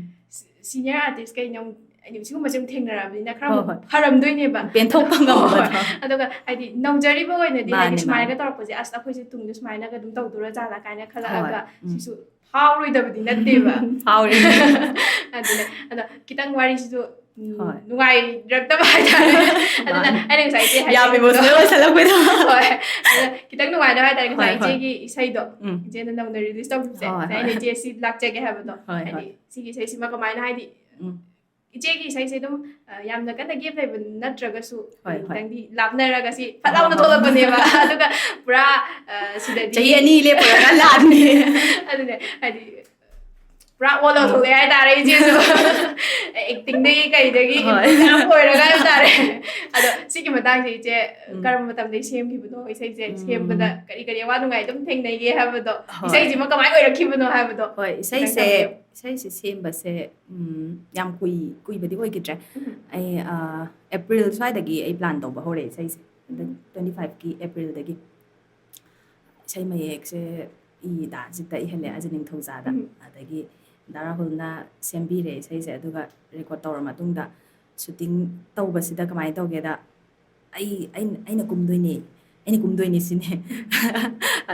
ꯁꯤꯅꯤꯌꯔ ꯑꯥꯔꯇꯤꯁ ꯀꯩꯅ ꯑꯃꯨꯛ ꯍꯥꯏꯗꯤ ꯁꯤꯒꯨꯝꯕꯁꯦ ꯑꯃꯨꯛ ꯊꯦꯡꯅꯔꯛꯑꯕꯅꯤꯅ ꯈꯔ ꯍꯣꯏ, ꯑꯃꯨꯛ ꯍꯣꯏ꯫ ꯐꯔꯝꯗꯣꯏꯅꯦꯕ꯫ ꯄꯦꯟꯊꯣꯛꯄ ꯍꯣꯏ, ꯉꯝꯕꯗꯣ꯫ ꯍꯣꯏ꯫ ꯑꯗꯨꯒ ꯍꯥꯏꯗꯤ ꯅꯧꯖꯔꯤꯕ ꯑꯣꯏꯅꯗꯤ ꯍꯥꯏꯗꯤ ꯃꯥꯅꯦ, ꯁꯨꯃꯥꯏꯅꯒ ꯃꯥꯅꯦ꯫ ꯇꯧꯔꯛꯄꯁꯦ, "ꯑꯁ, ꯑꯩꯈꯣꯏꯁꯦ ꯇꯨꯡꯗ ꯁꯨꯃꯥꯏꯅꯒ ꯑꯗꯨꯝ ꯇꯧꯗꯣꯔꯖꯥꯠꯂꯥ?" ꯀꯥꯏꯅ ꯈꯜꯂꯛꯑꯒ ꯍꯣꯏ, ꯎꯝ꯫ ꯁꯤꯁꯨ ꯐꯥꯎꯔꯣꯏꯗꯕꯗꯤ ꯅꯠꯇꯦꯕ꯫ ꯐꯥꯎꯔꯤ꯫ ꯑꯗꯨꯅꯦ꯫ ꯑꯗꯣ ꯈꯤꯇꯪ ꯋꯥꯔꯤꯁꯤꯁꯨ, ꯎꯝ, ꯍꯣꯏ꯫ ꯅꯨꯡꯉꯥꯏꯔꯛꯇꯕ ꯍꯥꯏꯇꯥꯔꯦ꯫ ꯑꯗꯨꯅ ꯃꯥꯅꯦ꯫ ꯑꯩꯅ ꯉꯁꯥꯏ ꯏꯆꯦ ꯌꯥꯝ ꯍꯥꯏꯖꯈꯤꯕꯗꯣ, ꯏꯃꯣꯁꯅꯦꯜ ꯑꯣꯏꯁꯜꯂꯛꯄꯩꯗꯣ꯫ ꯍꯣꯏ꯫ ꯑꯗꯣ ꯈꯤꯇꯪ ꯅꯨꯡꯉꯥꯏꯅꯕ ꯍꯥꯏꯇꯥꯔꯦ, ꯉꯁꯥꯏ ꯍꯣꯏ, ꯍꯣꯏ꯫ ꯏꯆꯦꯒꯤ ꯏꯁꯩꯗꯣ, ꯎꯝ꯫ ꯏꯆꯦꯅ ꯅꯧꯅ ꯔꯤꯂꯤꯁ ꯇꯧꯈꯤꯕꯁꯦ, ꯍꯣꯏ, ꯉꯁꯥꯏ ꯑꯩꯅ ꯍꯣꯏ꯫ ꯏꯆꯦ ꯁꯤ ꯂꯥꯛꯆꯒꯦ ꯍꯥꯏꯕꯗꯣ꯫ ꯍꯣꯏ, ꯍꯥꯏꯗꯤ ꯁꯤꯒꯤ ꯏꯁꯩꯁꯤꯃ ꯀꯃꯥꯏꯅ, ꯍꯥꯏꯗꯤ ꯎꯝ꯫ ꯏꯆꯦꯒꯤ ꯏꯁꯩꯁꯦ ꯑꯗꯨꯝ, ꯑ, ꯌꯥꯝꯅ ꯀꯟꯅ ꯒꯦꯞ ꯂꯩꯕ ꯅꯠꯇ꯭ꯔꯒꯁꯨ, ꯍꯣꯏ, ꯍꯣꯏ꯫ ꯈꯤꯇꯪꯗꯤ ꯂꯥꯞꯅꯔꯒ ꯁꯤ ꯐꯠ ꯍꯣꯏ, ꯂꯥꯎꯅ ꯍꯣꯏ꯫ ꯊꯣꯛꯂꯛꯄꯅꯦꯕ꯫ ꯑꯗꯨꯒ ꯄꯨꯔꯥ, ꯑ, ꯁꯤꯗꯗꯤ ꯆꯍꯤ ꯑꯅꯤ ꯂꯦꯞꯄꯨꯔꯒ ꯂꯥꯛꯑꯅꯤ꯫ ꯑꯗꯨꯅꯦ, ꯍꯥꯏꯗꯤ ꯄꯨꯔꯥ ꯑꯣꯜ ꯊꯣꯛꯂꯛꯑꯦ ꯍꯥꯏꯇꯥꯔꯦ ꯏꯆꯦꯁꯨ꯫ ꯑꯦꯛꯇꯤꯡꯗꯒꯤ ꯀꯩꯗꯒꯤ ꯍꯣꯏ꯫ ꯃꯌꯥꯝ ꯑꯣꯏꯔꯒ ꯍꯥꯏꯇꯥꯔꯦ꯫ ꯑꯗꯣ ꯁꯤꯒꯤ ꯃꯇꯥꯡꯁꯦ ꯏꯆꯦ, ꯎꯝ꯫ ꯀꯔꯝꯕ ꯃꯇꯝꯗꯒꯤ ꯁꯦꯝꯈꯤꯕꯅꯣ ꯏꯁꯩꯁꯦ? ꯎꯝ꯫ ꯁꯦꯝꯕꯗ ꯀꯔꯤ ꯀꯔꯤ ꯑꯋꯥ ꯅꯨꯡꯉꯥꯏ ꯑꯗꯨꯝ ꯊꯦꯡꯅꯩꯌꯦ ꯍꯥꯏꯕꯗꯣ, ꯍꯣꯏ꯫ ꯏꯁꯩꯁꯤꯃ ꯀꯃꯥꯏꯅ ꯑꯣꯏꯔꯛꯈꯤꯕꯅꯣ ꯍꯥꯏꯕꯗꯣ ꯍꯣꯏ, ꯈꯤꯇꯪ ꯏꯁꯩꯁꯦ, ꯇꯝꯕꯤꯌꯨ꯫ ꯏꯁꯩꯁꯦ ꯁꯦꯝꯕꯁꯦ, ꯎꯝ, ꯌꯥꯝ ꯀꯨꯏ-, ꯀꯨꯏꯕꯗꯤ ꯑꯣꯏꯈꯤꯗ꯭ꯔꯦ꯫ ꯎꯝ꯫ ꯑꯩ, ꯑ, ꯑꯦꯄ꯭ꯔꯤꯜ ꯁ꯭ꯋꯥꯏꯗꯒꯤ ꯑꯩ ꯄ꯭ꯂꯥꯟ ꯇꯧꯕ ꯍꯧꯔꯛꯑꯦ ꯏꯁꯩꯁꯦ꯫ ꯍꯟꯗꯛ ꯎꯝ꯫ twenty five ꯀꯤ ꯑꯦꯄ꯭ꯔꯤꯜꯗꯒꯤ꯫ ꯏꯁꯩ ꯃꯌꯦꯛꯁꯦ ꯏ ꯗꯥꯟꯁꯤꯗ ꯏꯍꯜꯂꯦ, ꯑꯖ ꯅꯤꯡꯊꯧꯖꯥꯗ꯫ ꯎꯝ꯫ ꯑꯗꯒꯤ ꯗꯥ ꯔꯥꯍꯨꯜꯅ ꯁꯦꯝꯕꯤꯔꯦ ꯏꯁꯩꯁꯦ꯫ ꯑꯗꯨꯒ ꯔꯦꯀꯣꯔꯗ ꯇꯧꯔ ꯃꯇꯨꯡꯗ ꯁꯨꯇꯤꯡ ꯇꯧꯕꯁꯤꯗ ꯀꯃꯥꯏꯅ ꯇꯧꯒꯦꯗ, ꯑꯩ, ꯑꯩꯅ, "ꯑꯩꯅ ꯀꯨꯝꯗꯣꯏꯅꯦ, ꯑꯩꯅ ꯀꯨꯝꯗꯣꯏꯅꯦ" ꯁꯤꯅꯦ꯫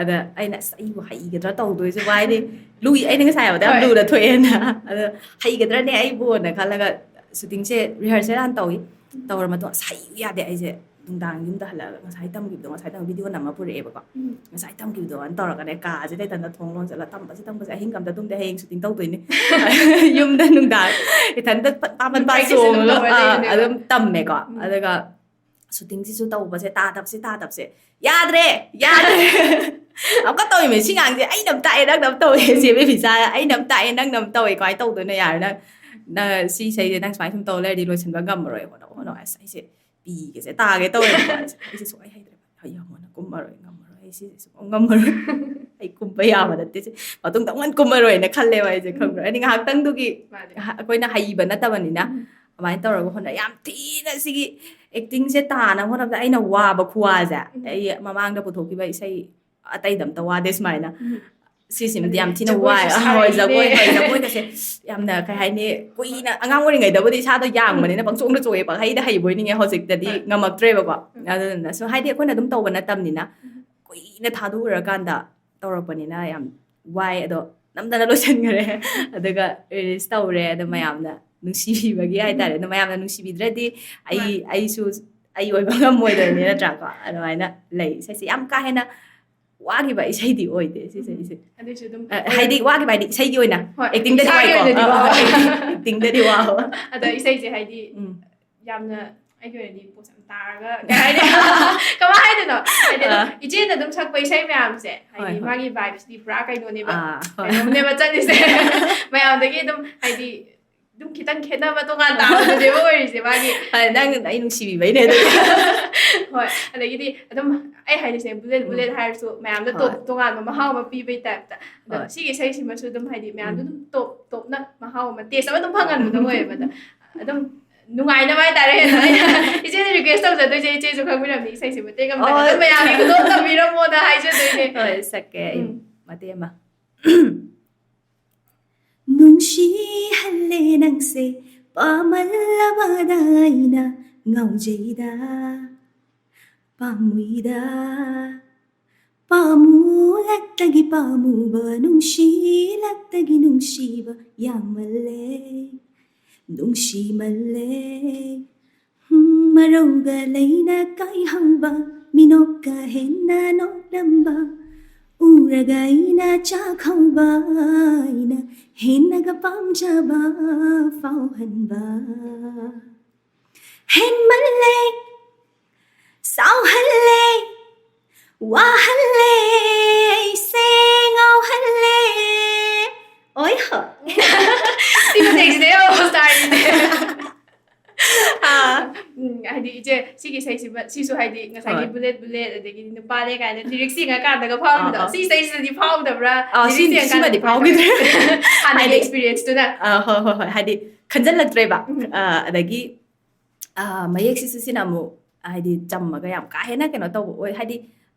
ꯑꯗ ꯑꯩꯅ, "ꯑꯁ, ꯑꯩꯕꯨ ꯍꯩꯒꯗ꯭ꯔꯥ ꯇꯧꯗꯣꯏꯁꯤꯕꯨ?" ꯍꯥꯏꯗꯤ ꯂꯨꯏ, ꯑꯩꯅ ꯉꯁꯥꯏ ꯍꯥꯏꯕꯗ ꯌꯥꯝ ꯍꯣꯏ꯫ ꯂꯨꯅ ꯊꯣꯛꯑꯦꯅ꯫ ꯑꯗꯣ "ꯍꯩꯒꯗ꯭ꯔꯅꯦ ꯑꯩꯕꯨꯅ?" ꯈꯜꯂꯒ ꯁꯨꯇꯤꯡꯁꯦ ꯔꯤꯍꯔꯁꯦꯜ ꯍꯥꯟꯅ ꯇꯧꯏ꯫ ꯇꯧꯔ ꯃꯇꯨꯡ, "ꯑꯁ, ꯍꯩꯌꯨ ꯌꯥꯗꯦ ꯑꯩꯁꯦ"꯫ ꯅꯨꯡꯗꯥꯡ ꯌꯨꯝꯗ ꯍꯜꯂꯛꯑꯒ ꯉꯁꯥꯏ ꯇꯝꯈꯤꯕꯗꯣ, ꯉꯁꯥꯏ ꯇꯝꯈꯤꯕ ꯚꯤꯗꯤꯑꯣ ꯅꯝꯃ ꯄꯨꯔꯛꯑꯦꯕꯀꯣ꯫ ꯎꯝ꯫ "ꯉꯁꯥꯏ ꯇꯝꯈꯤꯕꯗꯣ" ꯑꯅ ꯇꯧꯔꯒꯅꯦ, ꯀꯥꯁꯤꯗ ꯏꯊꯟꯗ ꯊꯣꯡ ꯂꯣꯟꯁꯤꯜꯂ ꯇꯝꯕꯁꯦ, ꯇꯝꯕꯁꯦ, ꯑꯍꯤꯡ ꯑꯝꯇ ꯇꯨꯝꯗꯦ, ꯍꯌꯦꯡ ꯁꯨꯇꯤꯡ ꯇꯧꯗꯣꯏꯅꯦ꯫ ꯌꯨꯝꯗ ꯅꯨꯡꯗꯥꯡ ꯏꯊꯟꯗ ꯄꯠ ꯄꯥ ꯄꯠ ꯄꯥ Practice ꯑꯗꯨꯝ ꯆꯣꯡꯉꯒ, ꯇꯧꯔ ꯑꯥ, ꯂꯩꯔꯤꯅꯦꯕ꯫ ꯑꯗꯨꯝ ꯇꯝꯃꯦꯀꯣ꯫ ꯎꯝ꯫ ꯑꯗꯨꯒ ꯁꯨꯇꯤꯡꯁꯤꯁꯨ ꯇꯧꯕꯁꯦ, ꯇꯥꯗꯕꯁꯦ, ꯇꯥꯗꯕꯁꯦ, "ꯌꯥꯗ꯭ꯔꯦ, ꯌꯥꯗ꯭ꯔꯦ"꯫ ꯑꯃꯨꯛꯀ ꯇꯧꯔꯤꯃꯦ ꯁꯤ ꯉꯥꯡꯁꯦ, "ꯑꯩꯅ ꯑꯃ ꯇꯥꯛꯑꯦ, ꯅꯪꯅ ꯑꯃ ꯇꯧꯋꯦ", ꯆꯦ ꯕꯦꯕꯤꯆꯥꯅ, "ꯑꯩꯅ ꯑꯃ ꯇꯥꯛꯑꯦ, ꯅꯪꯅ ꯑꯃ ꯇꯧꯋꯦ, ꯀꯃꯥꯏꯅ ꯇꯧꯗꯣꯏꯅꯣ? ꯌꯥꯔꯦ, ꯅꯪ, ꯅꯪ ꯁꯤ ꯏꯁꯩꯁꯦ ꯅꯪ ꯁꯨꯃꯥꯏꯅ ꯁꯨꯝ ꯇꯧ ꯂꯩꯔꯗꯤ ꯂꯣꯏꯁꯤꯟꯕ ꯉꯝꯃꯔꯣꯏ, ꯍꯣꯠꯅꯧ, ꯍꯣꯠꯅꯧ"꯫ ꯑꯁ, ꯑꯩꯁꯦ ꯄꯤꯒꯁꯦ ꯇꯥꯒꯦ ꯇꯧꯋꯦꯕꯀꯣ꯫ ꯑꯩꯁꯦ, ꯑꯩꯁꯦ ꯁꯨꯡꯍꯩ ꯍꯩꯇ꯭ꯔꯦꯕ꯫ "ꯑꯩ ꯌꯥꯝ ꯍꯣꯠꯅ ꯀꯨꯝꯃꯔꯣꯏ, ꯉꯝꯃꯔꯣꯏ", ꯑꯩ ꯁꯤ ꯁꯨꯡꯉꯝ ꯉꯝꯃꯔꯣꯏ꯫ ꯑꯩ ꯀꯨꯝꯕ ꯌꯥꯕ ꯅꯠꯇꯦ ꯁꯤ꯫ ꯃꯇꯨꯡꯗ ꯑꯃꯨꯛ ꯍꯟꯅ ꯀꯨꯝꯃꯔꯣꯏꯅ ꯈꯜꯂꯦꯕ ꯑꯩꯁꯦ, ꯈꯪꯕ꯭ꯔꯥ? ꯍꯥꯏꯗꯤ ꯉꯥꯏꯍꯥꯛꯇꯪꯗꯨꯒꯤ ꯃꯥꯅꯦ꯫ ꯑꯩꯈꯣꯏꯅ ꯍꯩꯕ ꯅꯠꯇꯕꯅꯤꯅ ꯎꯝ꯫ ꯑꯗꯨꯃꯥꯏꯅ ꯇꯧꯔꯒ ꯍꯣꯠꯅ ꯌꯥꯝ ꯊꯤꯅ ꯁꯤꯒꯤ ꯑꯦꯛꯇꯤꯡꯁꯦ ꯇꯥꯅꯕ ꯍꯣꯠꯅꯕꯗ ꯑꯩꯅ ꯋꯥꯕ ꯈꯨꯋꯥꯁꯦ꯫ ꯎꯝ꯫ ꯑꯩ ꯃꯃꯥꯡꯗ ꯄꯨꯊꯣꯛꯈꯤꯕ ꯏꯁꯩ ꯑꯇꯩꯗ ꯑꯝꯇ ꯋꯥꯗꯦ ꯁꯨꯃꯥꯏꯅ꯫ ꯎꯝ꯫ ꯁꯤꯁꯤꯃꯗꯤ ꯌꯥꯝ ꯊꯤꯅ ꯖꯒꯣꯏꯁꯨ ꯋꯥꯏ꯫ ꯍꯣꯏ, ꯖꯒꯣꯏ, ꯁꯥꯔꯤꯅꯦ꯫ ꯍꯣꯏ, ꯖꯒꯣꯏꯒꯁꯦ ꯌꯥꯝꯅ ꯀꯩ ꯍꯥꯏꯅꯤ, ꯀꯨꯏꯅ ꯑꯉꯥꯡ ꯑꯣꯏꯔꯤꯉꯩꯗꯕꯨꯗꯤ ꯏꯁꯥꯗꯣ ꯌꯥꯡꯕꯅꯤꯅ ꯄꯪꯆꯣꯡꯗ ꯆꯣꯡꯉꯦ, ꯄꯪꯍꯩꯗ ꯍꯩꯕꯣꯏ ꯅꯤꯡꯉꯦ꯫ ꯍꯧꯖꯤꯛꯇꯗꯤ ꯍꯣꯏ꯫ ꯉꯝꯃꯛꯇ꯭ꯔꯦꯕꯀꯣ꯫ ꯎꯝ꯫ ꯑꯗꯨꯗꯨꯅ ꯁꯨꯝ ꯍꯥꯏꯗꯤ ꯑꯩꯈꯣꯏꯅ ꯑꯗꯨꯝ ꯇꯧꯕ ꯅꯠꯇꯕꯅꯤꯅ ꯎꯝ꯫ ꯀꯨꯏꯅ ꯊꯥꯗꯣꯛꯎꯔꯀꯥꯟꯗ ꯇꯧꯔꯛꯄꯅꯤꯅ ꯌꯥꯝ ꯋꯥꯏ꯫ ꯑꯗꯣ ꯅꯝꯗꯅ ꯂꯣꯏꯁꯤꯟꯈ꯭ꯔꯦ꯫ ꯑꯗꯨꯒ ꯔꯤꯂꯤꯁ ꯇꯧꯔꯦ꯫ ꯑꯗꯣ ꯃꯌꯥꯝꯅ ꯅꯨꯡꯁꯤꯕꯤꯕꯒꯤ ꯍꯥꯏꯇꯥꯔꯦ꯫ ꯑꯗꯣ ꯃꯌꯥꯝꯅ ꯅꯨꯡꯁꯤꯕꯤꯗ꯭ꯔꯗꯤ ꯑꯩ, ꯃꯥꯅꯦ꯫ ꯑꯩꯁꯨ ꯑꯩ ꯑꯣꯏꯕ ꯉꯝꯃꯣꯏꯗꯣꯏꯅꯤ, ꯅꯠꯇ꯭ꯔꯥꯀꯣ? ꯑꯗꯨꯃꯥꯏꯅ ꯂꯩ꯫ ꯏꯁꯩꯁꯦ ꯌꯥꯝ ꯀꯥ ꯍꯦꯟꯅ ꯋꯥꯈꯤꯕ ꯏꯁꯩꯗꯤ ꯑꯣꯏꯗꯦ ꯁꯤꯁꯦ꯫ ꯎꯝ꯫ ꯏꯁꯩ ꯑꯗꯨꯏꯁꯨ ꯑꯗꯨꯝ ꯑ, ꯍꯥꯏꯗꯤ ꯋꯥꯈꯤꯕ ꯍꯥꯏꯗꯤ ꯏꯁꯩꯒꯤ ꯑꯣꯏꯅ, ꯍꯣꯏ, ꯑꯦꯛꯇꯤꯡꯗꯗꯤ ꯏꯁꯥꯒꯤ ꯋꯥꯏꯀꯣ꯫ ꯑꯣꯏꯅꯗꯤ ꯑ, ꯋꯥꯕ꯫ ꯑꯦꯛꯇꯤꯡ-, ꯑꯦꯛꯇꯤꯡꯗꯗꯤ ꯋꯥꯕ꯫ ꯑꯗꯣ ꯏꯁꯩꯁꯦ ꯍꯥꯏꯗꯤ ꯎꯝ꯫ ꯌꯥꯝꯅ ꯑꯩꯒꯤ ꯑꯣꯏꯅꯗꯤ ꯄꯣꯠꯁ ꯌꯥꯝ ꯇꯥꯔꯒ ꯀꯩ ꯍꯥꯏꯅꯤ? ꯀꯃꯥꯏ ꯍꯥꯏꯗꯣꯏꯅꯣ? ꯍꯥꯏꯗꯤ ꯑꯗꯨꯝ ꯑꯥ꯫ ꯏꯆꯦꯅ ꯑꯗꯨꯝ ꯁꯛꯄ ꯏꯁꯩ ꯃꯌꯥꯝꯁꯦ ꯍꯥꯏꯗꯤ ꯍꯣꯏ, ꯍꯣꯏ꯫ ꯃꯥꯒꯤ ꯚꯥꯏꯕꯁꯇꯤ ꯄꯨꯔꯥ ꯀꯩꯅꯣꯅꯦꯕ꯫ ꯑꯥ, ꯍꯣꯏ꯫ ꯀꯩꯅꯣꯝꯅꯦꯕ ꯆꯠꯂꯤꯁꯦ꯫ ꯃꯌꯥꯝꯗꯒꯤ ꯑꯗꯨꯝ ꯍꯥꯏꯗꯤ ꯑꯗꯨꯝ ꯈꯤꯇꯪ ꯈꯦꯠꯅꯕ ꯇꯣꯉꯥꯟ ꯇꯥꯕꯗꯨꯅꯦꯕ ꯑꯣꯏꯔꯤꯁꯦ ꯃꯥꯒꯤ꯫ ꯍꯣꯏ, ꯅꯪ ꯑꯩ ꯅꯨꯡꯁꯤꯕꯤꯕꯩꯅꯦ ꯑꯗꯨꯗꯤ꯫ ꯍꯣꯏ, ꯑꯗꯒꯤꯗꯤ ꯑꯗꯨꯝ ꯑꯩ ꯍꯥꯏꯔꯤꯁꯦ ꯕꯨꯂꯦꯠ ꯎꯝ꯫ ꯕꯨꯂꯦꯠ ꯍꯥꯏꯔꯁꯨ ꯃꯌꯥꯝꯗ ꯍꯣꯏ꯫ ꯇꯣꯞ ꯇꯣꯉꯥꯟꯕ ꯃꯍꯥꯎ ꯑꯃ ꯄꯤꯕꯩ ꯇꯥꯏꯞꯇ꯫ ꯑꯗꯣ ꯍꯣꯏ꯫ ꯁꯤꯒꯤ ꯏꯁꯩꯁꯤꯃꯁꯨ ꯑꯗꯨꯝ ꯍꯥꯏꯗꯤ ꯃꯌꯥꯝꯗ ꯎꯝ꯫ ꯑꯗꯨꯝ ꯇꯣꯞ ꯇꯣꯞꯅ ꯃꯍꯥꯎ ꯑꯃ ꯇꯦꯁ ꯑꯃ ꯑꯗꯨꯝ ꯐꯪꯍꯟꯕꯗꯣ ꯑꯣꯏꯌꯦꯕ꯫ ꯑꯗꯣ ꯑꯗꯨꯝ ꯅꯨꯡꯉꯥꯏꯅꯕ ꯍꯥꯏꯇꯥꯔꯦ꯫ ꯑꯩꯅ ꯏꯆꯦꯅ ꯔꯤꯀ꯭ꯋꯦꯁ ꯇꯧꯖꯗꯣꯏꯁꯦ, ꯏꯆꯦꯁꯨ ꯈꯪꯕꯤꯔꯝꯅꯤ ꯏꯁꯩꯁꯦ ꯃꯇꯦꯛ ꯑꯃꯇꯪ ꯍꯣꯏ꯫ ꯑꯗꯨꯝ ꯃꯌꯥꯝꯒꯤ ꯈꯨꯗꯣꯜ ꯇꯝꯕꯤꯔꯝꯃꯣꯅ ꯍꯥꯏꯖꯗꯣꯏꯅꯦ꯫ ꯍꯣꯏ, ꯁꯛꯀꯦ ꯑꯩ ꯎꯝ꯫ ꯃꯇꯦꯛ ꯑꯃ꯫ ꯅꯨꯡꯁꯤꯍꯜꯂꯦ ꯅꯪꯁꯦ ꯄꯥꯝꯃꯜꯂꯕꯗ ꯑꯩꯅ ꯉꯥꯎꯖꯩꯗ, ꯄꯥꯝꯃꯨꯏꯗ꯫ ꯄꯥꯝꯃꯨꯂꯛꯇꯒꯤ ꯄꯥꯝꯃꯨꯕ, ꯅꯨꯡꯁꯤꯂꯛꯇꯒꯤ ꯅꯨꯡꯁꯤꯕ ꯌꯥꯝꯃꯜꯂꯦ, ꯅꯨꯡꯁꯤꯃꯜꯂꯦ꯫ ꯍꯨꯝ, ꯃꯔꯧꯒ ꯂꯩꯅ ꯀꯥꯏꯍꯧꯕ, ꯃꯤꯅꯣꯛꯀ ꯍꯦꯟꯅ ꯅꯣꯛꯂꯝꯕ, ꯎꯔꯒ ꯑꯩꯅ ꯆꯥꯛꯍꯧꯕ, ꯑꯩꯅ ꯍꯦꯟꯅꯒ ꯄꯥꯝꯖꯕ ꯐꯥꯎꯍꯟꯕ꯫ ꯍꯦꯟꯃꯜꯂꯦ, ꯁꯥꯎꯍꯜꯂꯦ, ꯋꯥꯍꯜꯂꯦ, ꯑꯩꯁꯦ ꯉꯥꯎꯍꯜꯂꯦ꯫ ꯑꯣꯏ ꯍꯣ꯫ ꯁꯤ ꯃꯇꯦꯛꯁꯤꯗ ꯌꯥꯎꯕ ꯁ꯭ꯇꯥꯔꯁꯤꯗꯤ꯫ ꯑꯥ꯫ ꯎꯝ, ꯍꯥꯏꯗꯤ ꯏꯆꯦ, ꯁꯤꯒꯤ ꯏꯁꯩꯁꯤꯃ, ꯁꯤꯁꯨ ꯍꯥꯏꯗꯤ ꯉꯁꯥꯏꯒꯤ ꯍꯣꯏ꯫ ꯕꯨꯂꯦꯠ ꯕꯨꯂꯦꯠ, ꯑꯗꯒꯤꯗꯤ ꯅꯨꯄꯥꯅꯦ ꯀꯥꯏꯅ ꯂꯤꯔꯤꯛꯁ ꯌꯦꯡꯉꯀꯥꯟꯗꯒ ꯐꯥꯎꯕꯗꯣ, ꯑꯥ, ꯑꯥ꯫ ꯁꯤ ꯏꯁꯩꯁꯤꯗꯗꯤ ꯐꯥꯎꯗꯕ꯭ꯔꯥ? ꯑꯥ, ꯁꯤ-, ꯂꯤꯔꯤꯛꯁ ꯌꯦꯡꯉꯀꯥꯟꯗ ꯁꯤꯃꯗꯤ ꯐꯥꯎꯈꯤꯗ꯭ꯔꯦ꯫ ꯍꯥꯟꯅꯒꯤ ꯍꯥꯏꯗꯤ ꯑꯦꯛꯁꯄꯤꯔꯤꯌꯦꯟꯁꯇꯨꯅ꯫ ꯑꯥ, ꯍꯣꯏ, ꯍꯣꯏ, ꯍꯣꯏ, ꯍꯥꯏꯗꯤ ꯈꯟꯖꯤꯜꯂꯛꯇ꯭ꯔꯦꯕ꯫ ꯎꯝ꯫ ꯑꯥ, ꯑꯗꯒꯤ ꯑꯥ, ꯃꯌꯦꯛꯁꯤꯁꯨ ꯁꯤꯅ ꯑꯃꯨꯛ ꯍꯥꯏꯗꯤ ꯆꯝꯃꯒ ꯌꯥꯝ ꯀꯥ ꯍꯦꯟꯅ ꯀꯩꯅꯣ ꯇꯧꯕ ꯑꯣꯏ, ꯍꯥꯏꯗꯤ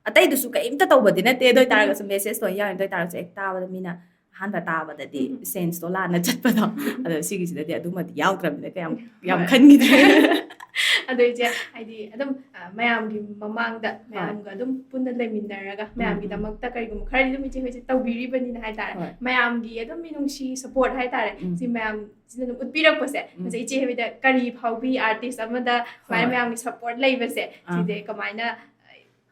ꯑꯇꯩꯗꯨꯁꯨ ꯀꯩꯝꯇ ꯇꯧꯕꯗꯤ ꯅꯠꯇꯦ, ꯑꯗꯨ ꯑꯣꯏ ꯇꯥꯔꯒꯁꯨ ꯃꯦꯁꯦꯖ ꯂꯣꯏ ꯌꯥꯎꯔꯤ, ꯑꯗꯨ ꯑꯣꯏ ꯇꯥꯔꯒꯁꯨ ꯍꯦꯛ ꯇꯥꯕꯗ ꯃꯤꯅ ꯑꯍꯥꯟꯕ ꯇꯥꯕꯗꯗꯤ ꯎꯝ꯫ ꯁꯦꯟꯁꯇꯣ ꯂꯥꯟꯅ ꯆꯠꯄꯗꯣ꯫ ꯑꯗꯣ ꯁꯤꯒꯤꯁꯤꯗꯗꯤ ꯑꯗꯨꯃꯗꯤ ꯌꯥꯎꯗ꯭ꯔꯕꯅꯤꯅ ꯀꯌꯥꯝ ꯌꯥꯝ ꯍꯣꯏ꯫ ꯈꯟꯈꯤꯗ꯭ꯔꯦ꯫ ꯑꯗꯣ ꯏꯆꯦ, ꯍꯥꯏꯗꯤ ꯑꯗꯨꯝ, ꯑ, ꯃꯌꯥꯝꯒꯤ ꯃꯃꯥꯡꯗ ꯃꯌꯥꯝꯒ ꯑꯗꯨꯝ ꯄꯨꯟꯅ ꯂꯩꯃꯤꯟꯅꯔꯒ ꯃꯌꯥꯝꯒꯤꯗꯃꯛꯇ ꯀꯔꯤꯒꯨꯝꯕ ꯈꯔꯗꯤ ꯑꯗꯨꯝ ꯏꯆꯦ ꯍꯣꯏꯁꯦ ꯇꯧꯕꯤꯔꯤꯕꯅꯤꯅ ꯍꯥꯏꯇꯥꯔꯦ꯫ ꯍꯣꯏ꯫ ꯃꯌꯥꯝꯒꯤ ꯑꯗꯨꯝ ꯃꯤꯅꯨꯡꯁꯤ, ꯁꯄꯣꯔꯠ ꯍꯥꯏꯇꯥꯔꯦ, ꯎꯝ꯫ ꯁꯤ ꯃꯌꯥꯝꯁꯤꯅ ꯑꯗꯨꯝ ꯎꯠꯄꯤꯔꯛꯄꯁꯦ, ꯎꯝ꯫ ꯃꯁꯤ ꯏꯆꯦ ꯍꯣꯏꯗ ꯀꯔꯤ ꯐꯥꯎꯕꯤ? ꯑꯥꯔꯇꯤꯁ ꯑꯃꯗ ꯁꯨꯃꯥꯏꯅ ꯍꯣꯏ꯫ ꯃꯌꯥꯝꯒꯤ ꯁꯄꯣꯔꯠ ꯂꯩꯕꯁꯦ, ꯑꯥ꯫ ꯁꯤꯁꯦ ꯀꯃꯥꯏꯅ,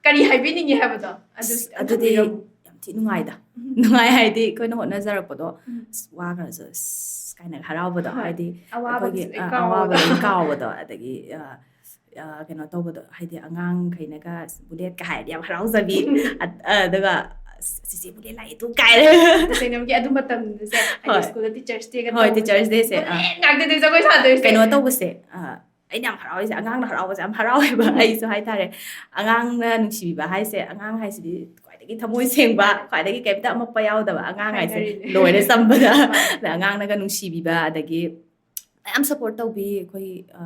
ꯀꯔꯤ ꯍꯥꯏꯕꯤꯅꯤꯡꯉꯤ ꯍꯥꯏꯕꯗꯣ ꯑꯗꯨ ꯑꯁ, ꯑꯗꯨꯝ ꯑꯗꯨꯗꯤ ꯊꯝꯕꯤꯔꯝꯃꯨ꯫ ꯌꯥꯝ ꯊꯤ ꯅꯨꯡꯉꯥꯏꯗ꯫ ꯎꯝ꯫ ꯅꯨꯡꯉꯥꯏ ꯍꯥꯏꯗꯤ ꯑꯩꯈꯣꯏꯅ ꯍꯣꯠꯅꯖꯔꯛꯄꯗꯣ, ꯎꯝ꯫ ꯑꯁ, ꯋꯥꯈ꯭ꯔꯁꯨ ꯑꯁ ꯀꯥꯏꯅ ꯍꯔꯥꯎꯕꯗꯣ, ꯍꯣꯏ꯫ ꯍꯥꯏꯗꯤ ꯑꯋꯥꯕꯗꯨꯁꯨ ꯑꯩꯈꯣꯏꯒꯤ, ꯂꯣꯏ ꯑ, ꯀꯥꯎꯕꯗꯣ꯫ ꯑꯋꯥꯕ ꯂꯣꯏ ꯀꯥꯎꯕꯗꯣ, ꯑꯗꯒꯤ, ꯑ, ꯑ, ꯀꯩꯅꯣ ꯇꯧꯕꯗꯣ, ꯍꯥꯏꯗꯤ ꯑꯉꯥꯡꯈꯩꯅꯒ ꯑꯁ, ꯕꯨꯂꯦꯠꯀ ꯍꯥꯏꯔꯗꯤ ꯌꯥꯝ ꯍꯔꯥꯎꯖꯕꯤ꯫ ꯑ-, ꯑꯗꯨꯒ ꯑꯁ, "ꯆꯤꯆꯦ ꯕꯨꯂꯦꯠ ꯂꯥꯛꯑꯦ ꯇꯨ" ꯀꯥꯏꯅ꯫ ꯇꯁꯦꯡꯅꯃꯛꯀꯤ ꯑꯗꯨ ꯃꯇꯝꯗꯁꯦ, ꯍꯥꯏꯗꯤ ꯍꯣꯏ꯫ ꯁ꯭ꯀꯨꯜꯗ ꯇꯤꯆꯔꯁ ꯗꯦꯒ ꯍꯣꯏ, ꯇꯧꯕꯁꯦ, ꯇꯤꯆꯔꯁ ꯗꯦꯁꯦ, ꯑꯥ꯫ ꯕꯨꯂꯦꯠ ꯉꯥꯛꯇꯅꯦ ꯖꯒꯣꯏ ꯁꯥꯗꯣꯏꯁꯦ꯫ ꯀꯩꯅꯣ ꯇꯧꯕꯁꯦ, ꯑ, ꯑꯩꯅ ꯌꯥꯝ ꯍꯔꯥꯎꯔꯤꯁꯦ, ꯑꯉꯥꯡꯅ ꯍꯔꯥꯎꯕꯁꯦ ꯌꯥꯝ ꯍꯔꯥꯎꯋꯦꯕ꯫ ꯑꯩꯁꯨ ꯍꯥꯏꯇꯥꯔꯦ, ꯑꯉꯥꯡꯅ ꯅꯨꯡꯁꯤꯕꯤꯕ ꯍꯥꯏꯁꯦ, ꯑꯉꯥꯡ ꯍꯥꯏꯁꯤꯗꯤ ꯈ꯭ꯋꯥꯏꯗꯒꯤ ꯊꯃꯣꯏ ꯁꯦꯡꯕ, ꯈ꯭ꯋꯥꯏꯗꯒꯤ ꯀꯩꯝꯇ ꯑꯃꯛꯄ ꯌꯥꯎꯗꯕ ꯑꯉꯥꯡ ꯍꯥꯏꯁꯦ ꯍꯥꯏꯅꯔꯤꯅꯦ꯫ ꯂꯣꯏꯔꯦ ꯆꯝꯕꯗ꯫ ꯃꯥꯅꯦ꯫ ꯑꯗ ꯑꯉꯥꯡꯅꯒ ꯅꯨꯡꯁꯤꯕꯤꯕ, ꯑꯗꯒꯤ ꯃꯌꯥꯝ ꯁꯄꯣꯔꯠ ꯇꯧꯕꯤ ꯑꯩꯈꯣꯏ, ꯑ,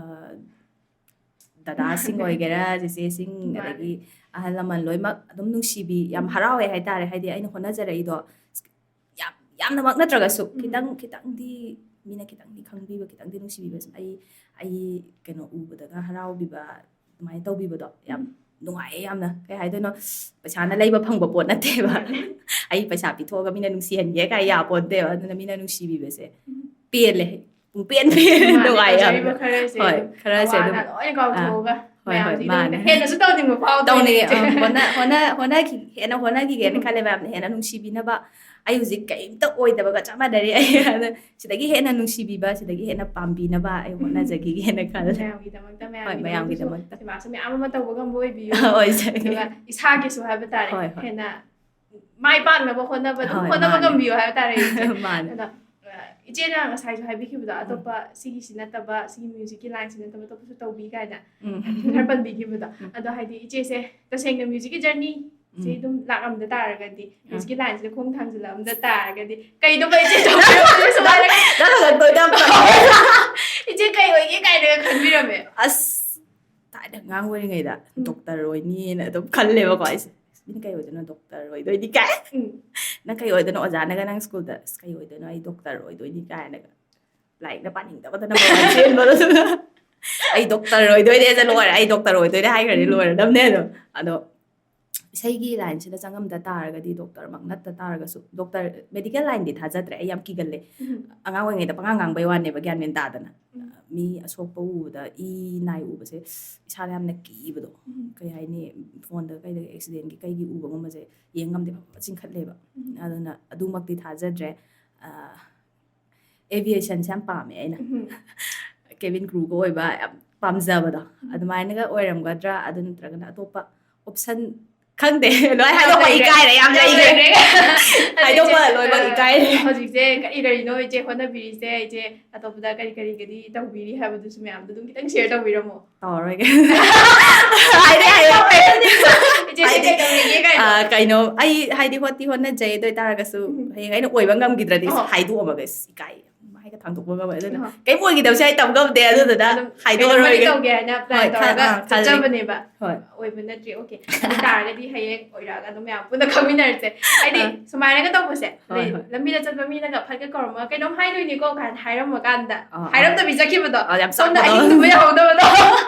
ꯗꯗꯥꯁꯤꯡ ꯑꯣꯏꯒꯦꯔꯥ, ꯆꯦꯆꯦꯁꯤꯡ, ꯃꯥꯅꯦ꯫ ꯑꯗꯒꯤ ꯑꯍꯜ ꯂꯃꯟ ꯂꯣꯏꯅꯃꯛ ꯑꯗꯨꯝ ꯅꯨꯡꯁꯤꯕꯤ, ꯌꯥꯝ ꯎꯝ꯫ ꯍꯔꯥꯎꯋꯦ ꯍꯥꯏꯇꯥꯔꯦ꯫ ꯍꯥꯏꯗꯤ ꯑꯩꯅ ꯍꯣꯠꯅꯖꯔꯛꯏꯗꯣ ꯌꯥꯝ, ꯌꯥꯝꯅꯃꯛ ꯅꯠꯇ꯭ꯔꯒꯁꯨ ꯎꯝ꯫ ꯈꯤꯇꯪ, ꯈꯤꯇꯪꯗꯤ ꯃꯤꯅ ꯈꯤꯇꯪꯗꯤ ꯈꯪꯕꯤꯕ, ꯈꯤꯇꯪꯗꯤ ꯅꯨꯡꯁꯤꯕꯤꯕ, ꯁꯨꯝ ꯑꯩ, ꯑꯩ ꯀꯩꯅꯣ ꯎꯕꯗꯒ ꯍꯔꯥꯎꯕꯤꯕ, ꯑꯗꯨꯃꯥꯏꯅ ꯇꯧꯕꯤꯕꯗꯣ ꯌꯥꯝ ꯎꯝ꯫ ꯅꯨꯡꯉꯥꯏꯌꯦ ꯌꯥꯝꯅ꯫ ꯀꯩ ꯍꯥꯏꯗꯣꯏꯅꯣ, ꯄꯩꯁꯥꯅ ꯂꯩꯕ ꯐꯪꯕ ꯄꯣꯠ ꯅꯠꯇꯦꯕ꯫ ꯃꯥꯅꯦ꯫ ꯑꯩ ꯄꯩꯁꯥ ꯄꯤꯊꯣꯛꯑꯒ ꯃꯤꯅ ꯅꯨꯡꯁꯤꯍꯟꯒꯦ ꯀꯥꯏ ꯌꯥꯄꯣꯠꯇꯦꯕ꯫ ꯑꯗꯨꯅ ꯃꯤꯅ ꯅꯨꯡꯁꯤꯕꯤꯕꯁꯦ ꯎꯝ꯫ ꯄꯦꯜꯂꯦ, ꯄꯨꯡꯄꯦꯟ ꯄꯦꯜꯂꯦ, ꯃꯥꯅꯦ, ꯅꯨꯡꯉꯥꯏ ꯌꯥꯝꯅ꯫ ꯇꯧꯖꯔꯤꯕ ꯈꯔꯁꯦ ꯍꯣꯏ, ꯑꯗꯨꯝ ꯈꯔꯁꯦ ꯑꯗꯨꯝ, ꯑꯋꯥ ꯑꯅꯥ ꯂꯣꯏꯅ ꯀꯥꯎꯊꯣꯛꯑꯒ ꯍꯣꯏ, ꯍꯣꯏ, ꯃꯌꯥꯝꯁꯤꯗ ꯃꯥꯅꯦ꯫ ꯍꯦꯟꯅꯁꯨ ꯇꯧꯅꯤꯡꯕ ꯐꯥꯎꯗꯣꯏꯅꯦ ꯇꯧꯅꯤꯡꯉꯦ, ꯏꯆꯦ꯫ ꯑ, ꯍꯣꯠꯅ-, ꯍꯣꯠꯅ-, ꯍꯣꯠꯅꯈꯤ-, ꯍꯦꯟꯅ ꯍꯣꯠꯅꯈꯤꯒꯦꯅ ꯎꯝ꯫ ꯈꯜꯂꯦ ꯃꯌꯥꯝꯅ ꯍꯦꯟꯅ ꯅꯨꯡꯁꯤꯕꯤꯅꯕ꯫ ꯑꯩ ꯍꯧꯖꯤꯛ ꯀꯔꯤꯝꯇ ꯑꯣꯏꯗꯕꯒ ꯆꯞ ꯃꯥꯟꯅꯔꯦ꯫ ꯑꯩ ꯑꯗ ꯁꯤꯗꯒꯤ ꯍꯦꯟꯅ ꯅꯨꯡꯁꯤꯕꯤꯕ, ꯁꯤꯗꯒꯤ ꯍꯦꯟꯅ ꯄꯥꯝꯕꯤꯅꯕ ꯑꯩ ꯍꯣꯠꯅꯖꯈꯤꯒꯦꯅ ꯈꯜꯂꯦ꯫ ꯃꯌꯥꯝꯒꯤꯗꯃꯛꯇ, ꯍꯣꯏ, ꯃꯌꯥꯝꯒꯤꯗꯃꯛꯇ꯫ ꯃꯌꯥꯝꯒꯤꯗꯃꯛꯇꯁꯨ ꯁꯦꯕꯥꯁꯨ ꯃꯌꯥꯝ ꯑꯃ ꯇꯧꯕ ꯉꯝꯕ ꯑꯣꯏꯕꯤꯌꯨ꯫ ꯑꯣꯏꯖꯒꯦ꯫ ꯑꯗꯨꯒ ꯏꯁꯥꯒꯤꯁꯨ ꯍꯥꯏꯕ ꯇꯥꯔꯦ, ꯍꯣꯏ, ꯍꯣꯏ꯫ ꯍꯦꯟꯅ ꯃꯥꯏ ꯄꯥꯛꯅꯕ ꯍꯣꯠꯅꯕ, ꯑꯗꯨꯝ ꯍꯣꯏ, ꯍꯣꯠꯅꯕ ꯃꯥꯅꯦ꯫ ꯉꯝꯕꯤꯌꯨ ꯍꯥꯏꯕ ꯇꯥꯔꯦ ꯏꯆꯦ꯫ ꯃꯥꯅꯦ꯫ ꯑꯗꯣ, ꯑ, ꯏꯆꯦꯅ ꯉꯁꯥꯏꯁꯨ ꯍꯥꯏꯕꯤꯈꯤꯕꯗꯣ, ꯑꯇꯣꯞꯄ ꯁꯤꯒꯤꯁꯤ ꯅꯠꯇꯕ, ꯁꯤꯒꯤ ꯃ꯭ꯌꯨꯖꯤꯛꯀꯤ ꯂꯥꯏꯟꯁꯤ ꯅꯠꯇꯕ ꯑꯇꯣꯞꯄꯁꯨ ꯇꯧꯕꯤ ꯀꯥꯏꯅ ꯈꯔ ꯄꯟꯕꯤꯈꯤꯕꯗꯣ꯫ ꯑꯗꯣ ꯍꯥꯏꯗꯤ ꯏꯆꯦꯁꯦ ꯇꯁꯦꯡꯅ ꯃ꯭ꯌꯨꯖꯤꯛꯀꯤ ꯖꯔꯅꯤ ꯁꯤ ꯑꯗꯨꯝ ꯂꯥꯛꯑꯝꯗ ꯇꯥꯔꯒꯗꯤ, ꯃ꯭ꯌꯨꯖꯤꯛꯀꯤ ꯂꯥꯏꯟꯁꯤꯗ ꯈꯣꯡ ꯊꯥꯡꯖꯤꯜꯂꯛꯑꯝꯗ ꯇꯥꯔꯒꯗꯤ, ꯀꯩꯗꯧꯕ ꯏꯆꯦ ꯇꯧꯕꯤꯔꯝꯕꯁꯦ ꯁꯨꯃꯥꯏꯅ ꯏꯆꯦ ꯀꯩ ꯑꯣꯏꯒꯦ ꯀꯥꯏꯅꯒ ꯈꯟꯕꯤꯔꯝꯃꯦ? ꯑꯁ, ꯊꯥꯏꯅ ꯑꯉꯥꯡ ꯑꯣꯏꯔꯤꯉꯩꯗ ꯗꯣꯛꯇꯔ ꯑꯣꯏꯅꯤꯅ ꯑꯗꯨꯝ ꯈꯜꯂꯦꯕꯀꯣ ꯑꯩꯁꯦ꯫ "ꯑꯁ, ꯃꯤꯅ ꯀꯩ ꯑꯣꯏꯗꯣꯏꯅꯣ? ꯗꯣꯛꯇꯔ ꯑꯣꯏꯗꯣꯏꯅꯤ" ꯀꯥꯏ꯫ "ꯅꯪ ꯀꯩ ꯑꯣꯏꯗꯣꯏꯅꯣ?" ꯑꯣꯖꯥꯅꯒ ꯅꯪ ꯁ꯭ꯀꯨꯜꯗ, "ꯑꯁ, ꯀꯩ ꯑꯣꯏꯗꯣꯏꯅꯣ? ꯑꯩ ꯗꯣꯛꯇꯔ ꯑꯣꯏꯗꯣꯏꯅꯤ" ꯀꯥꯏꯅꯒ꯫ ꯂꯥꯏꯔꯤꯛꯅ ꯄꯥꯅꯤꯡꯗꯕꯗꯅ ꯃꯃꯜ ꯆꯦꯟꯕꯗꯣ꯫ "ꯑꯩ ꯗꯣꯛꯇꯔ ꯑꯣꯏꯗꯣꯏꯅꯦ, ꯂꯣꯏꯔꯦ, ꯑꯩ ꯗꯣꯛꯇꯔ ꯑꯣꯏꯗꯣꯏꯅꯦ" ꯍꯥꯏꯈ꯭ꯔꯗꯤ ꯂꯣꯏꯔꯗꯕꯅꯦ ꯑꯗꯣ꯫ ꯑꯗꯣ ꯏꯁꯩꯒꯤ ꯂꯥꯏꯟꯁꯤꯗ ꯆꯪꯉꯝꯗ ꯇꯥꯔꯒꯗꯤ, ꯗꯣꯛꯇꯔꯃꯛ ꯅꯠꯇ ꯇꯥꯔꯒꯁꯨ, ꯗꯣꯛꯇꯔ, ꯃꯦꯗꯤꯀꯦꯜ ꯂꯥꯏꯟꯗꯤ ꯊꯥꯖꯗ꯭ꯔꯦ꯫ ꯑꯩ ꯌꯥꯝ ꯀꯤꯒꯜꯂꯦ꯫ ꯑꯉꯥꯡ ꯑꯣꯏꯔꯤꯉꯩꯗ ꯄꯉꯥꯡ ꯉꯥꯡꯕꯩ ꯋꯥꯅꯦꯕ, ꯒ꯭ꯌꯥꯟ ꯃꯦꯟ ꯇꯥꯗꯅ꯫ ꯃꯤ ꯑꯁꯣꯛꯄ ꯎꯕꯗ, ꯏ ꯅꯥꯏ ꯎꯕꯁꯦ ꯏꯁꯥꯗ ꯌꯥꯝꯅ ꯀꯤꯕꯗꯣ꯫ ꯀꯩ ꯍꯥꯏꯅꯤ, ꯐꯣꯟꯗ ꯀꯩꯗ ꯑꯦꯛꯁꯤꯗꯦꯟꯒꯤ ꯀꯩꯒꯤ ꯎꯕꯒꯨꯝꯕꯁꯦ ꯌꯦꯡ ꯉꯝꯗꯦ, ꯐꯕ ꯆꯤꯡꯈꯠꯂꯦꯕ꯫ ꯑꯗꯨꯅ ꯑꯗꯨꯃꯛꯇꯤ ꯊꯥꯖꯗ꯭ꯔꯦ꯫ ꯑ, ꯑꯦꯚꯤꯌꯦꯁꯟꯁꯦ ꯌꯥꯝ ꯄꯥꯝꯃꯦ ꯑꯩꯅ꯫ ꯀꯦꯕꯤꯟ ꯀ꯭ꯔꯨꯒ ꯑꯣꯏꯕ ꯌꯥꯝ ꯄꯥꯝꯖꯕꯗꯣ꯫ ꯑꯗꯨꯃꯥꯏꯅꯒ ꯑꯣꯏꯔꯝꯒꯗ꯭ꯔꯥ? ꯑꯗꯨ ꯅꯠꯇ꯭ꯔꯒꯅ ꯑꯇꯣꯞꯄ ꯑꯣꯞꯁꯟ, ꯈꯪꯗꯦ, ꯂꯣꯏ ꯍꯥꯏꯗꯣꯛꯄ ꯏꯀꯥꯏꯔꯦ, ꯌꯥꯝ ꯂꯩꯈ꯭ꯔꯦ꯫ ꯍꯥꯏꯗꯣꯛꯄ ꯂꯣꯏꯅꯃꯛ ꯏꯀꯥꯏꯔꯦ꯫ ꯍꯧꯖꯤꯛꯁꯦ ꯀꯔꯤ ꯀꯔꯤꯅꯣ ꯏꯆꯦ ꯍꯣꯠꯅꯕꯤꯔꯤꯁꯦ? ꯏꯆꯦ ꯑꯇꯣꯞꯄꯗ ꯀꯔꯤ ꯀꯔꯤꯒꯗꯤ ꯇꯧꯕꯤꯔꯤ ꯍꯥꯏꯕꯗꯨꯁꯨ ꯃꯌꯥꯝꯗ ꯑꯗꯨꯝ ꯈꯤꯇꯪ ꯁꯤꯌꯔ ꯇꯧꯕꯤꯔꯝꯃꯣ꯫ ꯇꯧꯔꯣꯏꯒꯦ꯫ ꯍꯥꯏꯗꯤ, ꯍꯥꯏꯗꯤ, ꯏꯆꯦꯁꯦ ꯍꯥꯏꯗꯤ, ꯀꯩꯗꯧꯔꯤꯒꯦ ꯀꯥꯏꯅ꯫ ꯑ, ꯀꯩꯅꯣ, ꯑꯩ ꯍꯥꯏꯗꯤ ꯍꯣꯠꯇꯤ ꯍꯣꯠꯅꯖꯩ, ꯑꯗꯨ ꯑꯣꯏꯇꯥꯔꯒꯁꯨ ꯍꯌꯦꯡ ꯑꯩꯅ ꯑꯣꯏꯕ ꯉꯝꯈꯤꯗ꯭ꯔꯗꯤ ꯍꯥꯏꯗꯣꯛꯑꯝꯃꯒ ꯏꯀꯥꯏ꯫ ꯃꯥꯏꯒ ꯊꯥꯡꯗꯣꯛꯄ ꯉꯝꯃꯣꯏ꯫ ꯑꯗꯨꯅ ꯑꯍꯣꯏ꯫ ꯀꯩꯝ ꯑꯣꯏꯈꯤꯗꯕꯁꯦ ꯑꯩ ꯇꯝ ꯉꯝꯗꯦ, ꯑꯗꯨꯗꯨꯅ ꯑꯗꯨꯝ ꯍꯥꯏꯗꯣꯛꯑꯔꯣꯏꯒꯦ꯫ ꯀꯩꯅꯣꯝꯃꯗꯤ ꯇꯧꯒꯦ ꯍꯥꯏꯅ plan ꯍꯣꯏ, ꯈꯜ-, ꯇꯧꯔꯒ ꯑꯥ, ꯈꯜꯂꯤ꯫ ꯆꯠꯆꯕꯅꯦꯕ꯫ ꯍꯣꯏ꯫ ꯑꯣꯏꯕ ꯅꯠꯇ꯭ꯔꯤ, okay꯫ ꯑꯗꯨ ꯇꯥꯔꯒꯗꯤ ꯍꯌꯦꯡ ꯑꯣꯏꯔꯛꯑꯒ ꯑꯗꯨꯝ ꯃꯌꯥꯝ ꯄꯨꯟꯅ ꯈꯪꯃꯤꯟꯅꯔꯁꯦ꯫ ꯍꯥꯏꯗꯤ ꯑꯥ꯫ ꯁꯨꯃꯥꯏꯅꯒ ꯇꯧꯕꯁꯦ, ꯍꯣꯏ, ꯑꯗꯩ ꯍꯣꯏ꯫ ꯂꯝꯕꯤꯗ ꯆꯠꯄ ꯃꯤꯅꯒ ꯐꯠꯀ ꯀꯧꯔꯝꯃꯒ "ꯀꯩꯅꯣꯝ ꯍꯥꯏꯗꯣꯏꯅꯤꯀꯣ" ꯀꯥꯏꯅ ꯍꯥꯏꯔꯝꯃꯀꯥꯟꯗ, ꯑꯥ, ꯑꯥ꯫ ꯍꯥꯏꯔꯝꯗꯕꯤ ꯆꯠꯈꯤꯕꯗꯣ, ꯑꯥ, ꯌꯥꯝ ꯁꯣꯝꯗ ꯆꯥꯛꯄꯗꯣ꯫ ꯑꯍꯤꯡ ꯇꯨꯝꯕ ꯌꯥꯍꯧꯗꯕꯗꯣ꯫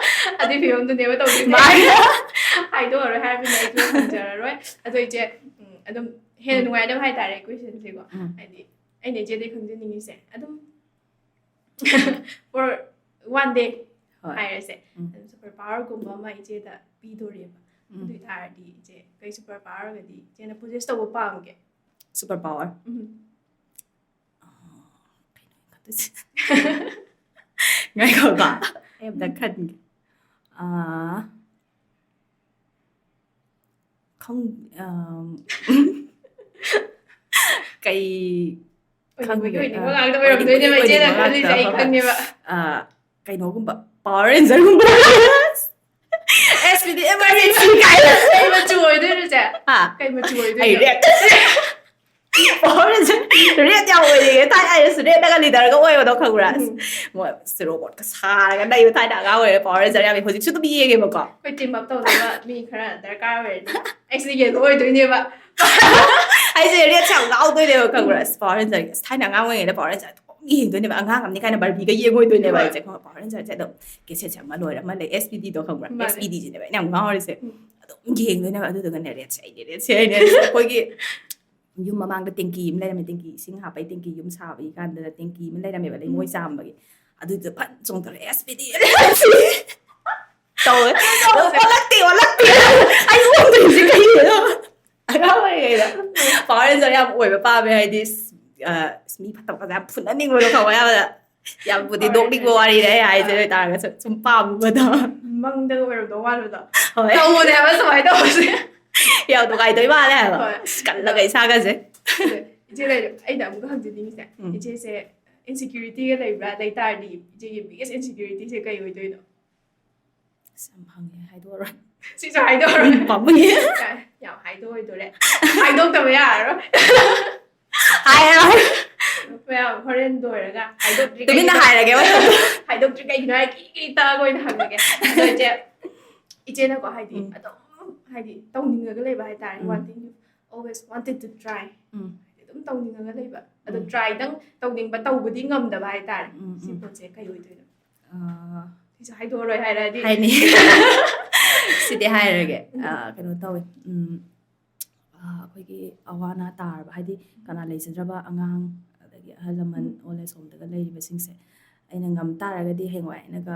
ꯑꯗꯨꯏ ꯐꯤꯕꯝꯗꯨꯅꯦꯕ ꯇꯧꯗꯣꯏꯁꯦ꯫ ꯃꯥꯅꯦ꯫ ꯍꯥꯏꯗꯣꯛꯑꯔꯣꯏ ꯍꯥꯏꯔꯕꯅꯤꯅ ꯑꯩꯁꯨ ꯍꯪꯖꯔꯔꯣꯏ꯫ ꯑꯗꯣ ꯏꯆꯦ, ꯎꯝ, ꯑꯗꯨꯝ ꯍꯦꯟꯅ ꯎꯝ꯫ ꯅꯨꯡꯉꯥꯏꯅꯕ ꯍꯥꯏꯇꯥꯔꯦ questionꯁꯦꯀꯣ꯫ ꯎꯝ꯫ ꯍꯥꯏꯗꯤ ꯑꯩꯅ ꯏꯆꯦꯗꯩ ꯈꯪꯖꯅꯤꯡꯉꯤꯁꯦ, ꯑꯗꯨꯝ for one day ꯍꯣꯏ꯫ ꯍꯥꯏꯔꯁꯦ, ꯎꯝ꯫ ꯑꯗꯨꯝ super powerꯒꯨꯝꯕ ꯑꯃ ꯏꯆꯦꯗ ꯄꯤꯗꯣꯔꯤꯕ꯫ ꯎꯝ꯫ ꯑꯗꯨ ꯑꯣꯏꯇꯥꯔꯗꯤ ꯏꯆꯦ ꯀꯩ super powerꯒꯗꯤ ꯏꯆꯦꯅ possess ꯇꯧꯕ ꯄꯥꯝꯒꯦ? Super power? ꯎꯝ꯫ ꯑꯥ, ꯀꯩꯅꯣ ꯑꯩꯅ ꯈꯟꯗꯣꯏꯁꯦ? ꯉꯥꯏꯈꯣꯀꯣ, ꯑꯩ ꯑꯝꯇ ꯈꯟꯒꯦ꯫ ꯑꯥ, ꯈꯪ-, ꯑꯝ, ꯀꯩ ꯑꯣꯏꯅꯤꯡꯕꯒꯤ ꯈꯪꯗꯦ꯫ ꯑꯣꯏꯅꯤꯡꯕ ꯑꯥ, ꯉꯥꯛꯇ ꯑꯣꯏꯔꯝꯗꯣꯏꯅꯦꯕ ꯑꯣꯏꯅꯤꯡꯕꯒꯤ ꯏꯆꯦꯅ ꯑꯣꯏꯅꯤꯡꯕ ꯈꯜꯂꯤꯁꯦ, ꯑꯩ ꯉꯥꯛꯇ꯫ ꯈꯪꯉꯦꯕ꯫ ꯑꯥ, ꯀꯩꯅꯣꯒꯨꯝꯕ, Power Ranger-ꯒꯨꯝꯕ꯫ S P D emergency ꯀꯥꯏꯅ꯫ ꯀꯩ ꯃꯆꯨ ꯑꯣꯏꯗꯣꯏꯅꯣ, ꯆꯦ? ꯍꯥ? ꯀꯩ ꯃꯆꯨ ꯑꯣꯏꯗꯣꯏꯅꯣ? ꯑꯩ red꯫ Power Ranger red ꯌꯥꯝ ꯑꯣꯏꯅꯤꯡꯉꯦ꯫ ꯊꯥꯏꯅ ꯑꯩꯁꯨ red-ꯅꯒ leader-ꯒ ꯑꯣꯏꯕꯗꯣ ꯈꯪꯕ꯭ꯔꯥ? ꯑꯁ, ꯎꯝ꯫ ꯃꯣꯏ ꯑꯁ robot-ꯀ ꯁꯥꯔꯒ ꯂꯩꯕ ꯊꯥꯏꯅ ꯑꯉꯥꯡ ꯑꯣꯏꯔꯦ꯫ Power Ranger ꯌꯥꯝ ꯌꯦꯡꯉꯦ꯫ ꯍꯧꯖꯤꯛꯁꯨ ꯑꯗꯨꯝ ꯌꯦꯡꯉꯦꯕꯀꯣ꯫ ꯑꯩꯈꯣꯏ team up ꯇꯧꯅꯕ ꯃꯤ ꯈꯔ ꯗꯔꯀꯥꯔ ꯑꯣꯏꯔꯗꯤ ꯑꯩꯁꯦ yellow ꯑꯣꯏꯗꯣꯏꯅꯦꯕ꯫ ꯑꯩꯁꯦ red-ꯁꯦ ꯌꯥꯝ ꯉꯥꯎꯗꯣꯏꯅꯦꯕ ꯈꯪꯕ꯭ꯔꯥ? ꯑꯁ, Power Ranger-ꯒꯤ, ꯑꯁ, ꯊꯥꯏꯅ ꯑꯉꯥꯡ ꯑꯣꯏꯔꯤꯉꯩꯗ Power Ranger ꯑꯗꯨꯝ ꯌꯦꯡꯗꯣꯏꯅꯦꯕ꯫ ꯑꯉꯥꯡ ꯑꯃꯅꯤ ꯀꯥꯏꯅ Barbie-ꯒ ꯌꯦꯡꯉꯣꯏꯗꯣꯏꯅꯦꯕ꯫ ꯍꯣꯏ꯫ ꯑꯩꯁꯦ ꯈꯪꯕ꯭ꯔꯥ? Power Ranger-ꯁꯦ ꯑꯗꯨꯝ cassette-ꯁꯦ ꯑꯃ ꯂꯣꯏꯔ ꯑꯃ ꯂꯩ꯫ S P D-ꯗꯣ ꯈꯪꯕ꯭ꯔꯥ? ꯃꯥꯅꯦ꯫ S P D-ꯁꯤꯅꯦꯕ ꯑꯩꯅ ꯌꯥꯝ ꯉꯥꯎꯔꯤꯁꯦ꯫ ꯎꯝ꯫ ꯑꯗꯨꯝ ꯌꯦꯡꯗꯣꯏꯅꯦꯕ꯫ ꯑꯗꯨꯗꯨꯒꯅꯦ red-ꯁꯦ ꯑꯩꯗꯤ, red-ꯁꯦ ꯑꯩꯅꯦ꯫ ꯑꯩꯈꯣꯏꯒꯤ ꯌꯨꯝ ꯃꯃꯥꯡꯗ tank-ꯀꯤ ꯑꯃ ꯂꯩꯔꯝꯃꯦ꯫ Tank-ꯀꯤ, ꯏꯁꯤꯡ ꯍꯥꯞꯄꯩ tank-ꯀꯤ ꯌꯨꯝ ꯁꯥꯕꯒꯤ ꯀꯥꯟꯗ tank-ꯀꯤ ꯑꯃ ꯂꯩꯔꯝꯃꯦꯕ, ꯂꯩꯉꯣꯏ ꯎꯝ꯫ ꯆꯥꯝꯕꯒꯤ꯫ ꯑꯗꯨꯗ ꯐꯠ ꯆꯣꯡꯊꯣꯔꯛꯑꯦ, "S P D, S P D!" ꯇꯧꯋꯦ꯫ ꯑꯗꯨ ꯇꯧꯁꯦ꯫ "ꯑꯣꯜꯂꯛꯇꯦ, ꯑꯣꯜꯂꯛꯇꯦ꯫ ꯑꯩ ꯑꯣꯟꯗ꯭ꯔꯤꯁꯦ ꯀꯩꯒꯤꯅꯣ?" ꯑꯉꯥꯡ ꯑꯣꯏꯔꯤꯉꯩꯗ Power Ranger ꯌꯥꯝ ꯑꯣꯏꯕ ꯄꯥꯝꯃꯦ, ꯍꯥꯏꯗꯤ, ꯑ, ꯃꯤ ꯐꯠꯇꯕꯒꯁꯦ ꯌꯥꯝ ꯐꯨꯅꯅꯤꯡꯕꯗꯣ ꯈꯪꯕ꯭ꯔꯥ? ꯌꯥꯝꯅ ꯌꯥꯝꯕꯨꯗꯤ ꯍꯣꯏ, ꯅꯣꯛꯅꯤꯡꯕ ꯍꯣꯏ꯫ ꯋꯥꯔꯤꯅꯦ ꯑꯩ ꯍꯥꯏꯁꯦ, ꯑꯥ꯫ ꯑꯗꯨ ꯑꯣꯏꯇꯥꯔꯒꯁꯨ ꯁꯨꯝ ꯄꯥꯝꯕꯗꯣ꯫ ꯃꯪꯗꯒ ꯑꯣꯏꯔꯝꯗꯧ ꯃꯥꯟꯕꯗꯣ꯫ ꯍꯣꯏ꯫ ꯇꯧꯕꯅꯦ ꯍꯥꯏꯕ ꯁꯨꯃꯥꯏꯅ ꯇꯧꯕꯁꯦ꯫ ꯌꯥꯝ ꯅꯨꯡꯉꯥꯏꯗꯣꯏ ꯃꯥꯜꯂꯦ ꯍꯥꯏꯕ꯫ ꯍꯣꯏ꯫ ꯑꯁ, ꯀꯜꯂꯒ ꯏꯁꯥꯒꯁꯦ꯫ ꯑꯗꯣ ꯏꯆꯦ ꯂꯩꯔꯦ, ꯑꯩꯅ ꯑꯃꯨꯛꯀ ꯍꯪꯖꯅꯤꯡꯉꯤꯁꯦ, ꯎꯝ꯫ ꯏꯆꯦꯁꯦ insecurity-ꯒ ꯂꯩꯕ꯭ꯔꯥ? ꯂꯩ ꯇꯥꯔꯗꯤ ꯏꯆꯦꯒꯤ biggest insecurity-ꯁꯦ ꯀꯩ ꯑꯣꯏꯗꯣꯏꯅꯣ? ꯑꯁ, ꯌꯥꯝ ꯍꯪꯉꯦ, ꯍꯥꯏꯗꯣꯛꯑꯔꯣꯏ꯫ ꯁꯤꯁꯨ ꯍꯥꯏꯗꯣꯛꯑꯔꯣꯏ꯫ ꯎꯝ, ꯄꯥꯝꯃꯨꯏꯌꯦ꯫ ꯌꯥ-, ꯌꯥꯝ ꯍꯥꯏꯗꯣꯛꯑꯣꯏꯗꯣꯔꯦ꯫ ꯍꯥꯏꯗꯣꯛꯇꯕ ꯌꯥꯔꯔꯣꯏ꯫ ꯍꯥꯏꯔꯔꯣꯏ꯫ ꯃꯌꯥꯝ ꯍꯣꯔꯦꯟ ꯂꯣꯏꯔꯒ ꯍꯥꯏꯗꯣꯛꯇ꯭ꯔꯤ ꯇꯨꯃꯤꯟꯅ ꯀꯩꯒꯤꯅꯣ? ꯍꯥꯏꯔꯒꯦ ꯃꯊꯪꯗ꯫ ꯍꯥꯏꯗꯣꯛꯇ꯭ꯔꯤ ꯀꯩꯒꯤꯅꯣ ꯍꯥꯏ ꯀꯤ ꯀꯤ ꯇꯛꯑꯒ ꯑꯣꯏꯅ ꯍꯪꯉꯒꯦ꯫ ꯑꯗꯣ ꯏꯆꯦ, ꯏꯆꯦꯅꯀꯣ, ꯍꯥꯏꯗꯤ, ꯎꯝ꯫ ꯑꯗꯨꯝ, ꯍꯥꯏꯗꯤ, ꯇꯧꯅꯤꯡꯉꯒ ꯂꯩꯕ ꯍꯥꯏꯇꯥꯔꯦ꯫ ꯎꯝ꯫ One thing you always wanted to try. ꯎꯝ꯫ ꯍꯥꯏꯗꯤ, ꯑꯗꯨꯝ ꯇꯧꯅꯤꯡꯉꯒ ꯂꯩꯕ꯫ ꯑꯗꯣ ꯎꯝ꯫ Try-ꯗꯪ ꯇꯧꯅꯤꯡꯕ, ꯇꯧꯕꯗꯤ ꯉꯝꯗꯕ ꯍꯥꯏꯇꯥꯔꯦ꯫ ꯎꯝ, ꯁꯤ ꯎꯝ꯫ ꯄꯣꯠꯁꯦ ꯀꯩ ꯑꯣꯏꯗꯣꯏꯅꯣ? ꯑꯥ꯫ ꯁꯤꯁꯦ ꯍꯥꯏꯗꯣꯛꯑꯔꯣꯏ ꯍꯥꯏꯔꯗꯤ꯫ ꯍꯥꯏꯅꯤ꯫ ꯁꯤꯗꯤ ꯍꯥꯏꯔꯒꯦ꯫ ꯎꯝ꯫ ꯑꯥ, ꯀꯩꯅꯣ ꯇꯧꯋꯦ꯫ ꯎꯝ, ꯑꯥ, ꯑꯩꯈꯣꯏꯒꯤ ꯑꯋꯥ ꯑꯅꯥ ꯇꯥꯔꯕ, ꯍꯥꯏꯗꯤ ꯀꯅꯥ ꯂꯩꯖꯗ꯭ꯔꯕ ꯑꯉꯥꯡ, ꯑꯗꯒꯤ ꯑꯍꯜ ꯂꯃꯟ, ꯎꯝ꯫ Old age home-ꯗꯒ ꯂꯩꯔꯤꯕꯁꯤꯡꯁꯦ ꯑꯩꯅ ꯉꯝ ꯇꯥꯔꯒꯗꯤ ꯍꯌꯦꯡꯋꯥꯏ ꯑꯩꯅꯒ,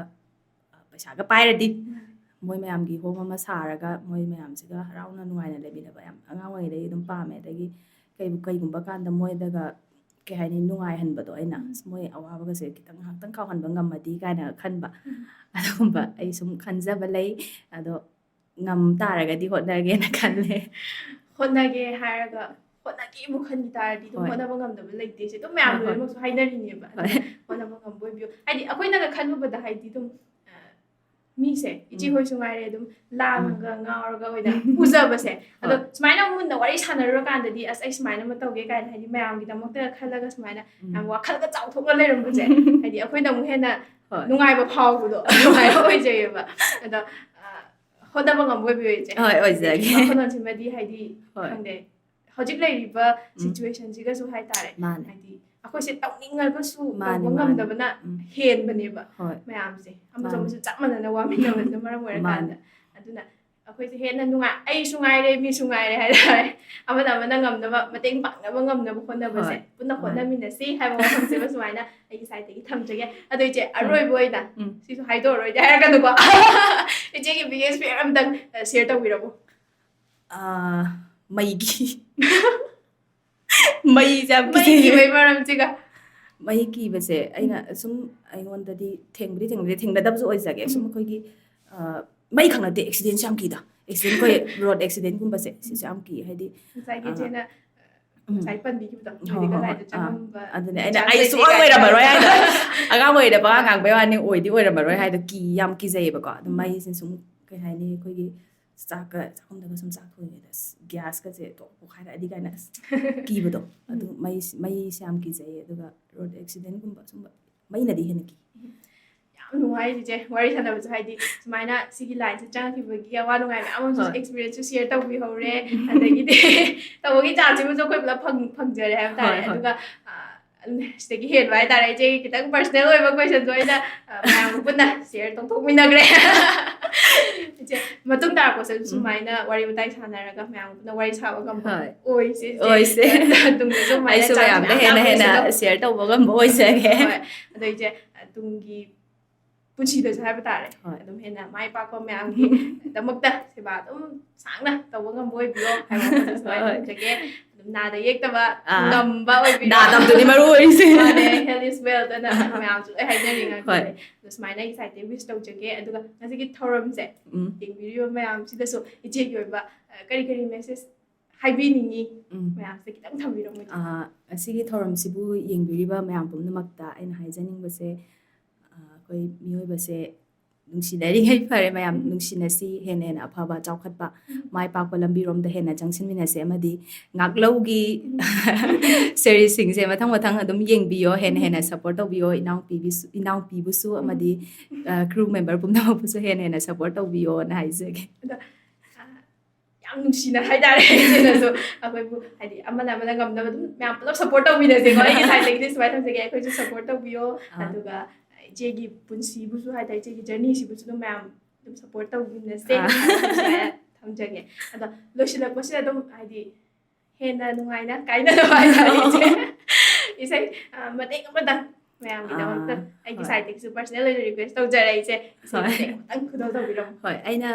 ꯑꯥ, ꯄꯩꯁꯥꯒ ꯄꯥꯏꯔꯗꯤ ꯎꯝ꯫ ꯃꯣꯏ ꯃꯌꯥꯝꯒꯤ home ꯑꯃ ꯁꯥꯔꯒ ꯃꯣꯏ ꯃꯌꯥꯝꯁꯤꯒ ꯍꯔꯥꯎꯅ ꯅꯨꯡꯉꯥꯏꯅ ꯂꯩꯃꯤꯟꯅꯕ ꯌꯥꯝ ꯑꯉꯥꯡ ꯑꯣꯏꯔꯤꯉꯩꯗꯒꯤ ꯑꯗꯨꯝ ꯄꯥꯝꯃꯦ꯫ ꯑꯗꯒꯤ ꯀꯩ-, ꯀꯩꯒꯨꯝꯕ ꯀꯥꯟꯗ ꯃꯣꯏꯗꯒ, ꯀꯩ ꯍꯥꯏꯅꯤ, ꯅꯨꯡꯉꯥꯏꯍꯟꯕꯗꯣ ꯑꯩꯅ, ꯎꯝ꯫ ꯑꯁ, ꯃꯣꯏ ꯑꯋꯥꯕꯒꯁꯦ ꯈꯤꯇꯪ ꯉꯥꯏꯍꯥꯛꯇꯪ ꯀꯥꯎꯍꯟꯕ ꯉꯝꯃꯗꯤ ꯀꯥꯏꯅ ꯈꯟꯕ꯫ ꯎꯝ꯫ ꯑꯗꯨꯒꯨꯝꯕ ꯑꯩ ꯁꯨꯝ ꯈꯟꯖꯕ ꯂꯩ꯫ ꯑꯗꯣ ꯉꯝ ꯇꯥꯔꯒꯗꯤ ꯍꯣꯠꯅꯒꯦꯅ ꯈꯜꯂꯦ꯫ ꯍꯣꯠꯅꯒꯦ ꯍꯥꯏꯔꯒ ꯍꯣꯠꯅꯒꯦꯕꯨ ꯈꯟꯈꯤ ꯇꯥꯔꯗꯤ ꯑꯗꯨꯝ ꯍꯣꯏ꯫ ꯍꯣꯠꯅꯕ ꯉꯝꯗꯕ ꯂꯩꯇꯦ, ꯁꯤ ꯑꯗꯨꯝ ꯃꯌꯥꯝ ꯍꯣꯏ, ꯍꯣꯏ꯫ ꯂꯣꯏꯅꯃꯛꯁꯨ ꯍꯥꯏꯅꯔꯤꯅꯦꯕ꯫ ꯍꯣꯏ꯫ ꯑꯗꯨꯅ ꯍꯣꯠꯅꯕ ꯉꯝꯕ ꯑꯣꯏꯕꯤꯌꯨ꯫ ꯍꯥꯏꯗꯤ ꯑꯩꯈꯣꯏꯅꯒ ꯈꯜꯂꯨꯕꯗ ꯍꯥꯏꯗꯤ ꯑꯗꯨꯝ, ꯑ, ꯃꯤꯁꯦ, ꯏꯆꯦ ꯎꯝ꯫ ꯍꯣꯏꯁꯨ ꯉꯥꯏꯔꯦ, ꯑꯗꯨꯝ ꯂꯥꯡꯉꯒ ꯎꯝ꯫ ꯉꯥꯎꯔꯒ ꯑꯣꯏꯅ ꯎꯖꯕꯁꯦ꯫ ꯑꯗꯣ ꯍꯣꯏ꯫ ꯁꯨꯃꯥꯏꯅ ꯃꯨꯟꯅ ꯋꯥꯔꯤ ꯁꯥꯟꯅꯔꯨꯔꯀꯥꯟꯗꯗꯤ, "ꯑꯁ, ꯑꯩ ꯁꯨꯃꯥꯏꯅ ꯑꯃ ꯇꯧꯒꯦ" ꯀꯥꯏꯅ ꯍꯥꯏꯗꯤ ꯃꯌꯥꯝꯒꯤꯗꯃꯛꯇ ꯈꯜꯂꯒ ꯁꯨꯃꯥꯏꯅ ꯎꯝ꯫ ꯌꯥꯝ ꯋꯥꯈꯜꯒ ꯆꯥꯎꯊꯣꯛꯅ ꯂꯩꯔꯝꯕꯁꯦ꯫ ꯍꯥꯏꯗꯤ ꯑꯩꯈꯣꯏꯅ ꯑꯃꯨꯛ ꯍꯦꯟꯅ ꯍꯣꯏ꯫ ꯅꯨꯡꯉꯥꯏꯕ ꯐꯥꯎꯕꯗꯣ ꯑꯗꯨꯃꯥꯏꯅ ꯑꯣꯏꯖꯩꯌꯦꯕ꯫ ꯑꯗꯣ, ꯑ, ꯍꯣꯠꯅꯕ ꯉꯝꯕ ꯑꯣꯏꯕꯤꯌꯨ, ꯏꯆꯦ꯫ ꯍꯣꯏ, ꯑꯣꯏꯖꯒꯦ꯫ ꯋꯥꯈꯜꯂꯣꯟꯁꯤꯃꯗꯤ ꯍꯥꯏꯗꯤ ꯍꯣꯏ꯫ ꯈꯪꯗꯦ꯫ ꯍꯧꯖꯤꯛ ꯂꯩꯔꯤꯕ ꯎꯝ꯫ Situationꯁꯤꯒꯁꯨ ꯍꯥꯏꯇꯥꯔꯦ꯫ ꯃꯥꯅꯦ꯫ ꯍꯥꯏꯗꯤ ꯑꯩꯈꯣꯏꯁꯦ ꯇꯧꯅꯤꯡꯉꯒꯁꯨ ꯃꯥꯅꯦ, ꯇꯧꯕ ꯃꯥꯅꯦ꯫ ꯉꯝꯗꯕꯅ ꯎꯝ꯫ ꯍꯦꯟꯕꯅꯦꯕ꯫ ꯍꯣꯏ꯫ ꯃꯌꯥꯝꯁꯦ ꯑꯃꯁꯨ ꯃꯥꯅꯦ꯫ ꯑꯃꯁꯨ ꯆꯞ ꯃꯥꯟꯅꯅ ꯋꯥꯃꯤꯟꯅꯕꯁꯤꯅ ꯃꯔꯝ ꯑꯣꯏꯔꯀꯥꯟꯗ꯫ ꯃꯥꯅꯦ꯫ ꯑꯗꯨꯅ ꯑꯩꯈꯣꯏꯁꯦ ꯍꯦꯟꯅ ꯅꯨꯡꯉꯥꯏ, ꯑꯩꯁꯨ ꯉꯥꯏꯔꯦ, ꯃꯤꯁꯨ ꯉꯥꯏꯔꯦ ꯍꯥꯏꯇꯥꯔꯦ, ꯑꯃꯅ ꯑꯃꯅ ꯉꯝꯅꯕ, ꯃꯇꯦꯡ ꯄꯥꯡꯅꯕ ꯉꯝꯅꯕ ꯍꯣꯠꯅꯕꯁꯦ꯫ ꯍꯣꯏ꯫ ꯄꯨꯟꯅ ꯃꯥꯅꯦ꯫ ꯍꯣꯠꯅꯃꯤꯟꯅꯁꯤ ꯍꯥꯏꯕ ꯋꯥꯐꯝꯁꯤꯃ ꯁꯨꯃꯥꯏꯅ ꯑꯩꯒꯤ sideꯇꯒꯤ ꯊꯝꯖꯒꯦ꯫ ꯑꯗꯣ ꯏꯆꯦ, ꯎꯝ꯫ ꯑꯔꯣꯏꯕ ꯑꯣꯏꯅ ꯎꯝ꯫ ꯁꯤꯁꯨ ꯍꯥꯏꯗꯣꯛꯑꯔꯣꯏꯗꯤ ꯍꯥꯏꯔꯛꯀꯅꯨꯀꯣ꯫ ꯏꯆꯦꯒꯤ biggest fear ꯑꯝꯇꯪ, ꯑ, share ꯇꯧꯕꯤꯔꯝꯃꯨ꯫ ꯑ, ꯃꯩꯒꯤ꯫ ꯃꯩꯁꯦ ꯌꯥꯝ ꯃꯩ ꯀꯤꯖꯩ꯫ ꯀꯤꯕꯩ ꯃꯔꯝꯁꯤꯒ꯫ ꯃꯩ ꯀꯤꯕꯁꯦ ꯑꯩꯅ ꯎꯝ꯫ ꯁꯨꯝ ꯑꯩꯉꯣꯟꯗꯗꯤ ꯊꯦꯡꯕꯨꯗꯤ ꯊꯦꯡꯅꯗꯦ, ꯊꯦꯡꯅꯗꯕꯁꯨ ꯑꯣꯏꯖꯒꯦ꯫ ꯁꯨꯝ ꯎꯝ꯫ ꯑꯩꯈꯣꯏꯒꯤ, ꯑ, ꯃꯩ ꯈꯛ ꯅꯠꯇꯦ, accidentꯁꯨ ꯌꯥꯝ ꯀꯤꯗ꯫ Accident, ꯑꯩꯈꯣꯏ road accidentꯀꯨꯝꯕꯁꯦ ꯁꯤꯁꯨ ꯌꯥꯝ ꯀꯤ꯫ ꯍꯥꯏꯗꯤ, ꯉꯁꯥꯏꯒꯤ ꯑ, ꯏꯆꯦꯅ ꯎꯝ꯫ ꯉꯁꯥꯏ ꯄꯟꯕꯤꯈꯤꯕꯗꯣ, ꯍꯣꯏ, ꯃꯣꯏꯗꯤ ꯍꯣꯏ, ꯀꯗꯥꯏꯗ ꯍꯣꯏ꯫ ꯑꯥ꯫ ꯆꯪꯉꯝꯕ ꯑꯗꯨꯅꯦ ꯑꯩꯅ, chance "ꯑꯩ ꯂꯩꯇꯦ" ꯁꯨꯡꯑꯣꯏ ꯀꯥꯏꯅ꯫ ꯑꯣꯏꯔꯝꯃꯔꯣꯏ" ꯍꯥꯏꯗꯣ꯫ ꯑꯉꯥꯡ ꯑꯣꯏꯔꯤꯗ ꯄꯉꯥꯡ ꯉꯥꯡꯕꯩ ꯋꯥꯅꯤ, ꯑꯣꯏꯗꯤ ꯑꯣꯏꯔꯝꯃꯔꯣꯏ ꯎꯝ꯫ ꯍꯥꯏꯗꯣ ꯀꯤ, ꯌꯥꯝ ꯀꯤꯖꯩꯌꯦꯕꯀꯣ꯫ ꯑꯗꯨꯝ ꯎꯝ꯫ ꯃꯩꯁꯦ ꯁꯨꯝ, ꯀꯩ ꯍꯥꯏꯅꯤ, ꯑꯩꯈꯣꯏꯒꯤ ꯆꯥꯛꯀ, ꯆꯥꯛꯈꯨꯝꯗꯒ ꯁꯨꯝ ꯆꯥꯛ ꯊꯣꯡꯉꯤꯉꯩꯗ, "ꯑꯁ, gasꯀꯁꯦ ꯇꯣꯛ ꯄꯣꯛꯈꯥꯏꯔꯛꯑꯗꯤ" ꯀꯥꯏꯅ, ꯑꯁ, ꯀꯤꯕꯗꯣ꯫ ꯑꯗꯨ ꯎꯝ꯫ ꯃꯩ, ꯃꯩꯁꯦ ꯌꯥꯝ ꯀꯤꯖꯩꯌꯦ꯫ ꯑꯗꯨꯒ road accidentꯀꯨꯝꯕ ꯁꯨꯝꯕ, ꯃꯩꯅꯗꯤ ꯍꯦꯟꯅ ꯀꯤ꯫ ꯌꯥꯝ ꯅꯨꯡꯉꯥꯏ ꯆꯤꯆꯦ, ꯋꯥꯔꯤ ꯁꯥꯟꯅꯕꯁꯨ, ꯍꯥꯏꯗꯤ ꯁꯨꯃꯥꯏꯅ ꯁꯤꯒꯤ lineꯁꯦ ꯆꯪꯉꯛꯈꯤꯕꯒꯤ ꯑꯋꯥ ꯅꯨꯡꯉꯥꯏ ꯃꯌꯥꯝ ꯑꯃꯁꯨ ꯍꯣꯏ꯫ Experienceꯁꯨ share ꯇꯧꯕꯤꯍꯧꯔꯦ꯫ ꯎꯝ꯫ ꯑꯗꯒꯤꯗꯤ ꯇꯧꯕꯒꯤ chanceꯁꯤꯃꯁꯨ ꯑꯩꯈꯣꯏ ꯄꯨꯂꯞ ꯐꯪ-, ꯐꯪꯖꯔꯦ ꯍꯥꯏꯕ ꯇꯥꯔꯦ꯫ ꯍꯣꯏ, ꯍꯣꯏ꯫ ꯑꯗꯨꯒ, ꯑ, ꯁꯤꯗꯒꯤ ꯍꯦꯟꯕ ꯍꯥꯏꯇꯥꯔꯦ, ꯏꯆꯦꯒꯤ ꯈꯤꯇꯪ personal ꯑꯣꯏꯕ questionꯗꯣ ꯑꯩꯅ, ꯑ, ꯃꯌꯥꯝꯒ ꯄꯨꯟꯅ share ꯇꯧꯊꯣꯛꯃꯤꯟꯅꯈ꯭ꯔꯦ꯫ ꯏꯆꯦ, ꯃꯇꯨꯡ ꯇꯥꯔꯛꯄꯁꯨ ꯎꯝ꯫ ꯁꯨꯃꯥꯏꯅ ꯋꯥꯔꯤ ꯋꯥꯇꯥꯏ ꯁꯥꯟꯅꯔꯒ ꯃꯌꯥꯝ ꯄꯨꯟꯅ ꯋꯥꯔꯤ ꯁꯥꯕ ꯉꯝꯕ ꯍꯣꯏ꯫ ꯑꯣꯏꯁꯦ, ꯏꯆꯦ꯫ ꯑꯣꯏꯁꯦ꯫ ꯇꯨꯡꯗꯁꯨ ꯁꯨꯃꯥꯏꯅ ꯑꯩꯁꯨ chance ꯃꯌꯥꯝꯗ ꯃꯌꯥꯝ ꯍꯦꯟꯅ ꯃꯌꯥꯝ ꯍꯦꯟꯅ ꯑꯣꯏꯁꯅꯨ꯫ Share ꯇꯧꯕ ꯉꯝꯕ ꯑꯣꯏꯖꯒꯦ꯫ ꯍꯣꯏ꯫ ꯑꯗꯣ ꯏꯆꯦ, ꯇꯨꯡꯒꯤ ꯄꯨꯟꯁꯤꯗꯁꯨ ꯍꯥꯏꯕ ꯇꯥꯔꯦ꯫ ꯍꯣꯏ꯫ ꯑꯗꯨꯝ ꯍꯦꯟꯅ ꯃꯥꯏ ꯄꯥꯛꯄ ꯃꯌꯥꯝꯒꯤꯗꯃꯛꯇ ꯁꯦꯕꯥ ꯑꯗꯨꯝ ꯁꯥꯡꯅ ꯇꯧꯕ ꯉꯝꯕ ꯑꯣꯏꯕꯤꯌꯣ ꯍꯥꯏꯕ ꯋꯥꯐꯝꯁꯦ ꯁꯨꯃꯥꯏꯅ ꯍꯣꯏ꯫ ꯊꯝꯖꯒꯦ꯫ ꯑꯗꯨꯝ ꯅꯥꯗ ꯌꯦꯛꯇꯕ ꯑꯥ꯫ ꯉꯝꯕ ꯑꯣꯏꯕꯤꯔꯣ꯫ ꯅꯥꯗꯕꯗꯨꯅꯤ ꯃꯔꯨ ꯑꯣꯏꯔꯤꯁꯦ꯫ ꯃꯥꯅꯦ, health is wealth ꯑꯅ ꯑꯥ꯫ ꯃꯌꯥꯝꯁꯨ ꯂꯣꯏ ꯍꯥꯏꯅꯔꯤ ꯉꯥꯛꯇꯅꯦ꯫ ꯍꯣꯏ꯫ ꯑꯗꯣ ꯁꯨꯃꯥꯏꯅ ꯑꯩꯒꯤ sideꯇꯒꯤ wish ꯇꯧꯖꯒꯦ꯫ ꯑꯗꯨꯒ ꯉꯁꯤꯒꯤ ꯊꯧꯔꯝꯁꯦ ꯎꯝ꯫ ꯌꯦꯡꯕꯤꯔꯤꯕ ꯃꯌꯥꯝꯁꯤꯗꯁꯨ ꯏꯆꯦꯒꯤ ꯑꯣꯏꯕ, ꯑ, ꯀꯔꯤ ꯀꯔꯤ message ꯍꯥꯏꯕꯤꯅꯤꯡꯉꯤ ꯎꯝ꯫ ꯃꯌꯥꯝꯁꯦ ꯈꯤꯇꯪ ꯊꯝꯕꯤꯔꯝꯃꯨ꯫ ꯑꯥ, ꯑꯁꯤꯒꯤ ꯊꯧꯔꯝꯁꯤꯕꯨ ꯌꯦꯡꯕꯤꯔꯤꯕ ꯃꯌꯥꯝ ꯄꯨꯝꯅꯃꯛꯇ ꯑꯩꯅ ꯍꯥꯏꯖꯅꯤꯡꯕꯁꯦ, ꯑꯥ, ꯑꯩꯈꯣꯏ ꯃꯤꯑꯣꯏꯕꯁꯦ ꯅꯨꯡꯁꯤꯅꯔꯤꯉꯩ ꯐꯔꯦ, ꯃꯌꯥꯝ ꯅꯨꯡꯁꯤꯅꯁꯤ, ꯍꯦꯟꯅ ꯍꯦꯟꯅ ꯑꯐꯕ, ꯆꯥꯎꯈꯠꯄ, ꯃꯥꯏ ꯄꯥꯛꯄ ꯂꯝꯕꯤꯔꯣꯝꯗ ꯍꯦꯟꯅ ꯆꯪꯁꯤꯟꯃꯤꯟꯅꯁꯦ, ꯑꯃꯗꯤ ꯉꯥꯛꯂꯧꯒꯤ series ꯁꯤꯡꯁꯦ ꯃꯊꯪ ꯃꯊꯪ ꯑꯗꯨꯝ ꯌꯦꯡꯕꯤꯌꯣ, ꯍꯦꯟꯅ ꯍꯦꯟꯅ support ꯇꯧꯕꯤꯌꯣ, ꯏꯅꯥꯎꯄꯤꯒꯤꯁꯨ, ꯏꯅꯥꯎꯄꯤꯕꯨꯁꯨ ꯑꯃꯗꯤ, ꯑꯥ, crew member ꯄꯨꯝꯅꯃꯛꯄꯨꯁꯨ ꯍꯦꯟꯅ ꯍꯦꯟꯅ support ꯇꯧꯕꯤꯌꯣꯅ ꯍꯥꯏꯖꯒꯦ꯫ ꯑꯗꯣ, ꯑꯥ, ꯌꯥꯝ ꯅꯨꯡꯁꯤꯅ ꯍꯥꯏꯇꯥꯔꯦ ꯏꯆꯦꯅꯁꯨ ꯑꯩꯈꯣꯏꯕꯨ ꯍꯥꯏꯗꯤ ꯑꯃꯅ ꯑꯃꯅ ꯉꯝꯅꯕ ꯑꯗꯨꯝ ꯃꯌꯥꯝ ꯄꯨꯂꯞ support ꯇꯧꯕꯤꯔꯁꯦꯀꯣ꯫ ꯑꯩꯒꯤ side ꯇꯒꯤꯗꯤ ꯁꯨꯃꯥꯏꯅ ꯊꯝꯖꯒꯦ, ꯑꯩꯈꯣꯏꯁꯨ support ꯇꯧꯕꯤꯌꯣ꯫ ꯑꯥ꯫ ꯑꯗꯨꯒ ꯏꯆꯦꯒꯤ ꯄꯨꯟꯁꯤꯕꯨꯁꯨ ꯍꯥꯏꯇꯥꯔꯦ, ꯏꯆꯦꯒꯤ journey ꯁꯤꯕꯨꯁꯨ ꯑꯗꯨꯝ ꯃꯌꯥꯝ ꯑꯗꯨꯝ support ꯇꯧꯃꯤꯟꯅꯁꯦ꯫ ꯑꯥ꯫ ꯁꯨꯃꯥꯏꯅ ꯊꯝꯖꯒꯦ꯫ ꯑꯗꯣ ꯂꯣꯏꯁꯤꯜꯂꯛꯄꯁꯤꯗ ꯑꯗꯨꯝ ꯍꯥꯏꯗꯤ ꯍꯦꯟꯅ ꯅꯨꯡꯉꯥꯏꯅ ꯀꯥꯏꯅꯅꯕ ꯍꯥꯏꯇꯥꯔꯦ ꯏꯆꯦ꯫ ꯏꯁꯩ, ꯑ, ꯃꯇꯦꯛ ꯑꯃꯇꯪ ꯃꯌꯥꯝꯒꯤꯗꯃꯛꯇ ꯑꯥ, ꯑꯩꯒꯤ ꯍꯣꯏ꯫ Side ꯇꯒꯤꯁꯨ personal ꯑꯣꯏꯅ request ꯇꯧꯖꯔꯦ ꯏꯆꯦ꯫ ꯏꯁꯩ ꯍꯣꯏ꯫ ꯃꯇꯦꯛ ꯑꯃꯇꯪ ꯈꯨꯗꯣꯜ ꯇꯧꯕꯤꯔꯝꯃꯨ꯫ ꯍꯣꯏ, ꯑꯩꯅ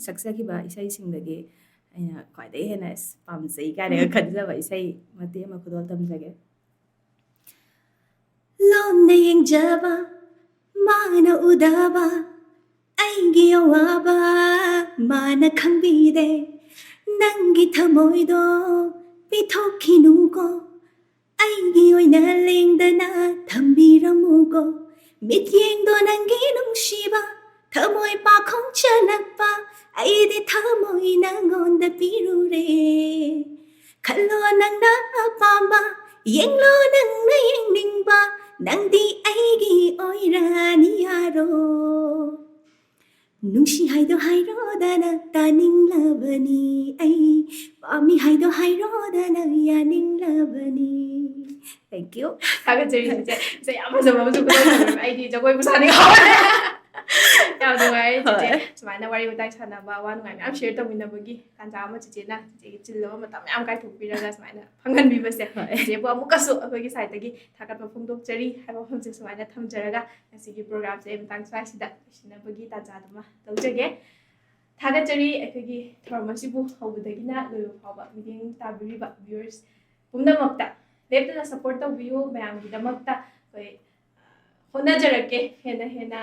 ꯁꯛꯆꯈꯤꯕ ꯏꯁꯩꯁꯤꯡꯗꯒꯤ ꯑꯩꯅ ꯈ꯭ꯋꯥꯏꯗꯒꯤ ꯍꯦꯟꯅ ꯑꯁ ꯄꯥꯝꯖꯩ ꯀꯥꯏꯅꯒ ꯈꯟꯖꯕ ꯏꯁꯩ ꯃꯇꯦꯛ ꯑꯃ ꯈꯨꯗꯣꯜ ꯇꯝꯖꯒꯦ꯫ ꯂꯣꯟꯅ ꯌꯦꯡꯖꯕ, ꯃꯥꯅ ꯎꯗꯕ, ꯑꯩꯒꯤ ꯑꯋꯥꯕ ꯃꯥꯅ ꯈꯪꯕꯤꯗꯦ꯫ ꯅꯪꯒꯤ ꯊꯃꯣꯏꯗꯣ ꯄꯤꯊꯣꯛꯈꯤꯅꯨꯀꯣ, ꯑꯩꯒꯤ ꯑꯣꯏꯅ ꯂꯦꯡꯗꯅ ꯊꯝꯕꯤꯔꯝꯃꯨꯀꯣ꯫ ꯃꯤꯠꯌꯦꯡꯗꯣ ꯅꯪꯒꯤ ꯅꯨꯡꯁꯤꯕ, ꯊꯃꯣꯏ ꯄꯥꯈꯣꯡ ꯆꯜꯂꯛꯄ, ꯑꯩꯗꯤ ꯊꯃꯣꯏ ꯅꯪꯉꯣꯟꯗ ꯄꯤꯔꯨꯔꯦ꯫ ꯈꯜꯂꯣ ꯅꯪꯅ ꯑꯄꯥꯝꯕ, ꯌꯦꯡꯂꯣ ꯅꯪꯅ ꯌꯦꯡꯅꯤꯡꯕ, ꯅꯪꯗꯤ ꯑꯩꯒꯤ ꯑꯣꯏꯔꯅꯤ ꯌꯥꯔꯣ꯫ ꯅꯨꯡꯁꯤ ꯍꯥꯏꯗꯣ ꯍꯥꯏꯔꯣꯗꯅ ꯇꯥꯅꯤꯡꯂꯕꯅꯤ ꯑꯩ, ꯄꯥꯝꯃꯤ ꯍꯥꯏꯗꯣ ꯍꯥꯏꯔꯣꯗꯅ ꯌꯥꯅꯤꯡꯂꯕꯅꯤ꯫ Thank you꯫ ꯊꯥꯒꯠꯆꯔꯤ ꯆꯤꯆꯦ꯫ ꯆꯤꯆꯦ ꯌꯥꯝ ꯐꯖꯕ ꯑꯃꯁꯨ ꯈꯨꯗꯣꯜ ꯇꯧꯕꯤꯔꯝꯃꯦ꯫ ꯑꯩꯗꯤ ꯖꯒꯣꯏꯕꯨ ꯁꯥꯅꯤꯡꯍꯧꯔꯦ꯫ ꯌꯥꯝ ꯅꯨꯡꯉꯥꯏꯔꯦ ꯆꯤꯆꯦ꯫ ꯍꯣꯏ꯫ ꯁꯨꯃꯥꯏꯅ ꯋꯥꯔꯤ ꯋꯥꯇꯥꯏ ꯁꯥꯟꯅꯕ, ꯑꯋꯥ ꯅꯨꯡꯉꯥꯏ ꯃꯌꯥꯝ share ꯇꯧꯃꯤꯟꯅꯕꯒꯤ ꯇꯥꯟꯖꯥ ꯑꯃ ꯆꯤꯆꯦꯅ ꯆꯤꯆꯦꯒꯤ ꯆꯤꯜꯂꯕ ꯃꯇꯝ ꯃꯌꯥꯝ ꯀꯥꯏꯊꯣꯛꯄꯤꯔꯒ ꯁꯨꯃꯥꯏꯅ ꯐꯪꯍꯟꯕꯤꯕꯁꯦ꯫ ꯍꯣꯏ꯫ ꯆꯤꯆꯦꯕꯨ ꯑꯃꯨꯛꯀꯁꯨ ꯑꯩꯈꯣꯏꯒꯤ side ꯇꯒꯤ ꯊꯥꯒꯠꯄ ꯐꯣꯡꯗꯣꯛꯆꯔꯤ ꯍꯥꯏꯕ ꯋꯥꯐꯝꯁꯦ ꯁꯨꯃꯥꯏꯅ ꯊꯝꯖꯔꯒ ꯉꯁꯤꯒꯤ program ꯁꯦ ꯃꯇꯥꯡ ꯁ꯭ꯋꯥꯏꯁꯤꯗ ꯂꯣꯏꯁꯤꯟꯅꯕꯒꯤ ꯇꯥꯟꯖꯥꯗꯨꯃ ꯂꯧꯖꯒꯦ꯫ ꯊꯥꯒꯠꯆꯔꯤ ꯑꯩꯈꯣꯏꯒꯤ ꯊꯧꯔꯝ ꯑꯁꯤꯕꯨ ꯍꯧꯕꯗꯒꯤꯅ ꯂꯣꯏꯕ ꯐꯥꯎꯕ ꯃꯤꯠꯌꯦꯡ ꯇꯥꯕꯤꯔꯤꯕ viewers ꯄꯨꯝꯅꯃꯛꯇ꯫ ꯂꯦꯞꯇꯅ support ꯇꯧꯕꯤꯌꯨ, ꯃꯌꯥꯝꯒꯤꯗꯃꯛꯇ ꯑꯩꯈꯣꯏ, ꯑ, ꯍꯣꯠꯅꯖꯔꯛꯀꯦ, ꯍꯦꯟꯅ ꯍꯦꯟꯅ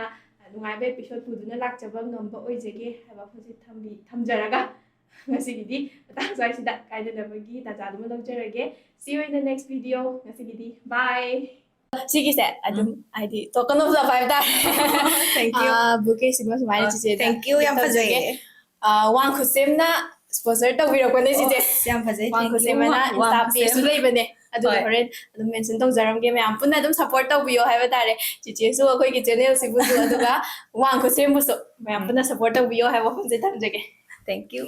ꯅꯨꯡꯉꯥꯏꯕ episode ꯄꯨꯗꯨꯅ ꯂꯥꯛꯆꯕ ꯉꯝꯕ ꯑꯣꯏꯖꯒꯦ ꯍꯥꯏꯕ ꯋꯥꯐꯝꯁꯤ ꯊꯝꯕꯤ-, ꯊꯝꯖꯔꯒ ꯉꯁꯤꯒꯤꯗꯤ ꯃꯇꯥꯡ ꯁ꯭ꯋꯥꯏꯁꯤꯗ ꯀꯥꯏꯅꯅꯕꯒꯤ ꯇꯥꯟꯖꯥꯗꯨꯃ ꯂꯧꯖꯔꯒꯦ꯫ See you in the next video. ꯉꯁꯤꯒꯤꯗꯤ bye. ꯁꯤꯒꯤꯁꯦ ꯑꯗꯨꯝ ꯍꯥꯏꯗꯤ token of love ꯍꯥꯏꯕ ꯇꯥꯔꯦ. Thank you. Bouquet ꯁꯤꯃ ꯁꯨꯃꯥꯏꯅ ꯆꯤꯆꯦꯗ Thank you, ꯌꯥꯝ ꯇꯧꯖꯒꯦ. ꯐꯖꯩꯌꯦ. ꯑꯥ, ꯋꯥꯡ ꯈꯨꯠꯁꯦꯝꯅ sponsor ꯇꯧꯕꯤꯔꯛꯄꯅꯦ ꯆꯤꯆꯦ. ꯑꯁ, ꯌꯥꯝ ꯐꯖꯩ. ꯋꯥꯡ Thank you. ꯈꯨꯠꯁꯦꯝ ꯍꯥꯏꯅ ꯋꯥꯡ Insta ꯈꯨꯠꯁꯦꯝ. Pageꯁꯨ ꯂꯩꯕꯅꯦ, ꯑꯗꯨꯗ ꯍꯣꯏ. ꯍꯣꯔꯦꯟ ꯑꯗꯨꯝ mention ꯇꯧꯖꯔꯝꯒꯦ꯫ ꯃꯌꯥꯝ ꯄꯨꯟꯅ ꯑꯗꯨꯝ support ꯇꯧꯕꯤꯌꯣ ꯍꯥꯏꯕ ꯇꯥꯔꯦ, ꯆꯤꯆꯦꯁꯨ ꯑꯩꯈꯣꯏꯒꯤ channelꯁꯤꯕꯨꯁꯨ, ꯑꯗꯨꯒ ꯋꯥꯡ ꯈꯨꯠꯁꯦꯝꯕꯨꯁꯨ ꯃꯌꯥꯝ ꯄꯨꯟꯅ support ꯇꯧꯕꯤꯌꯣ ꯍꯥꯏꯕ ꯋꯥꯐꯝꯁꯦ ꯊꯝꯖꯒꯦ꯫ Thank you.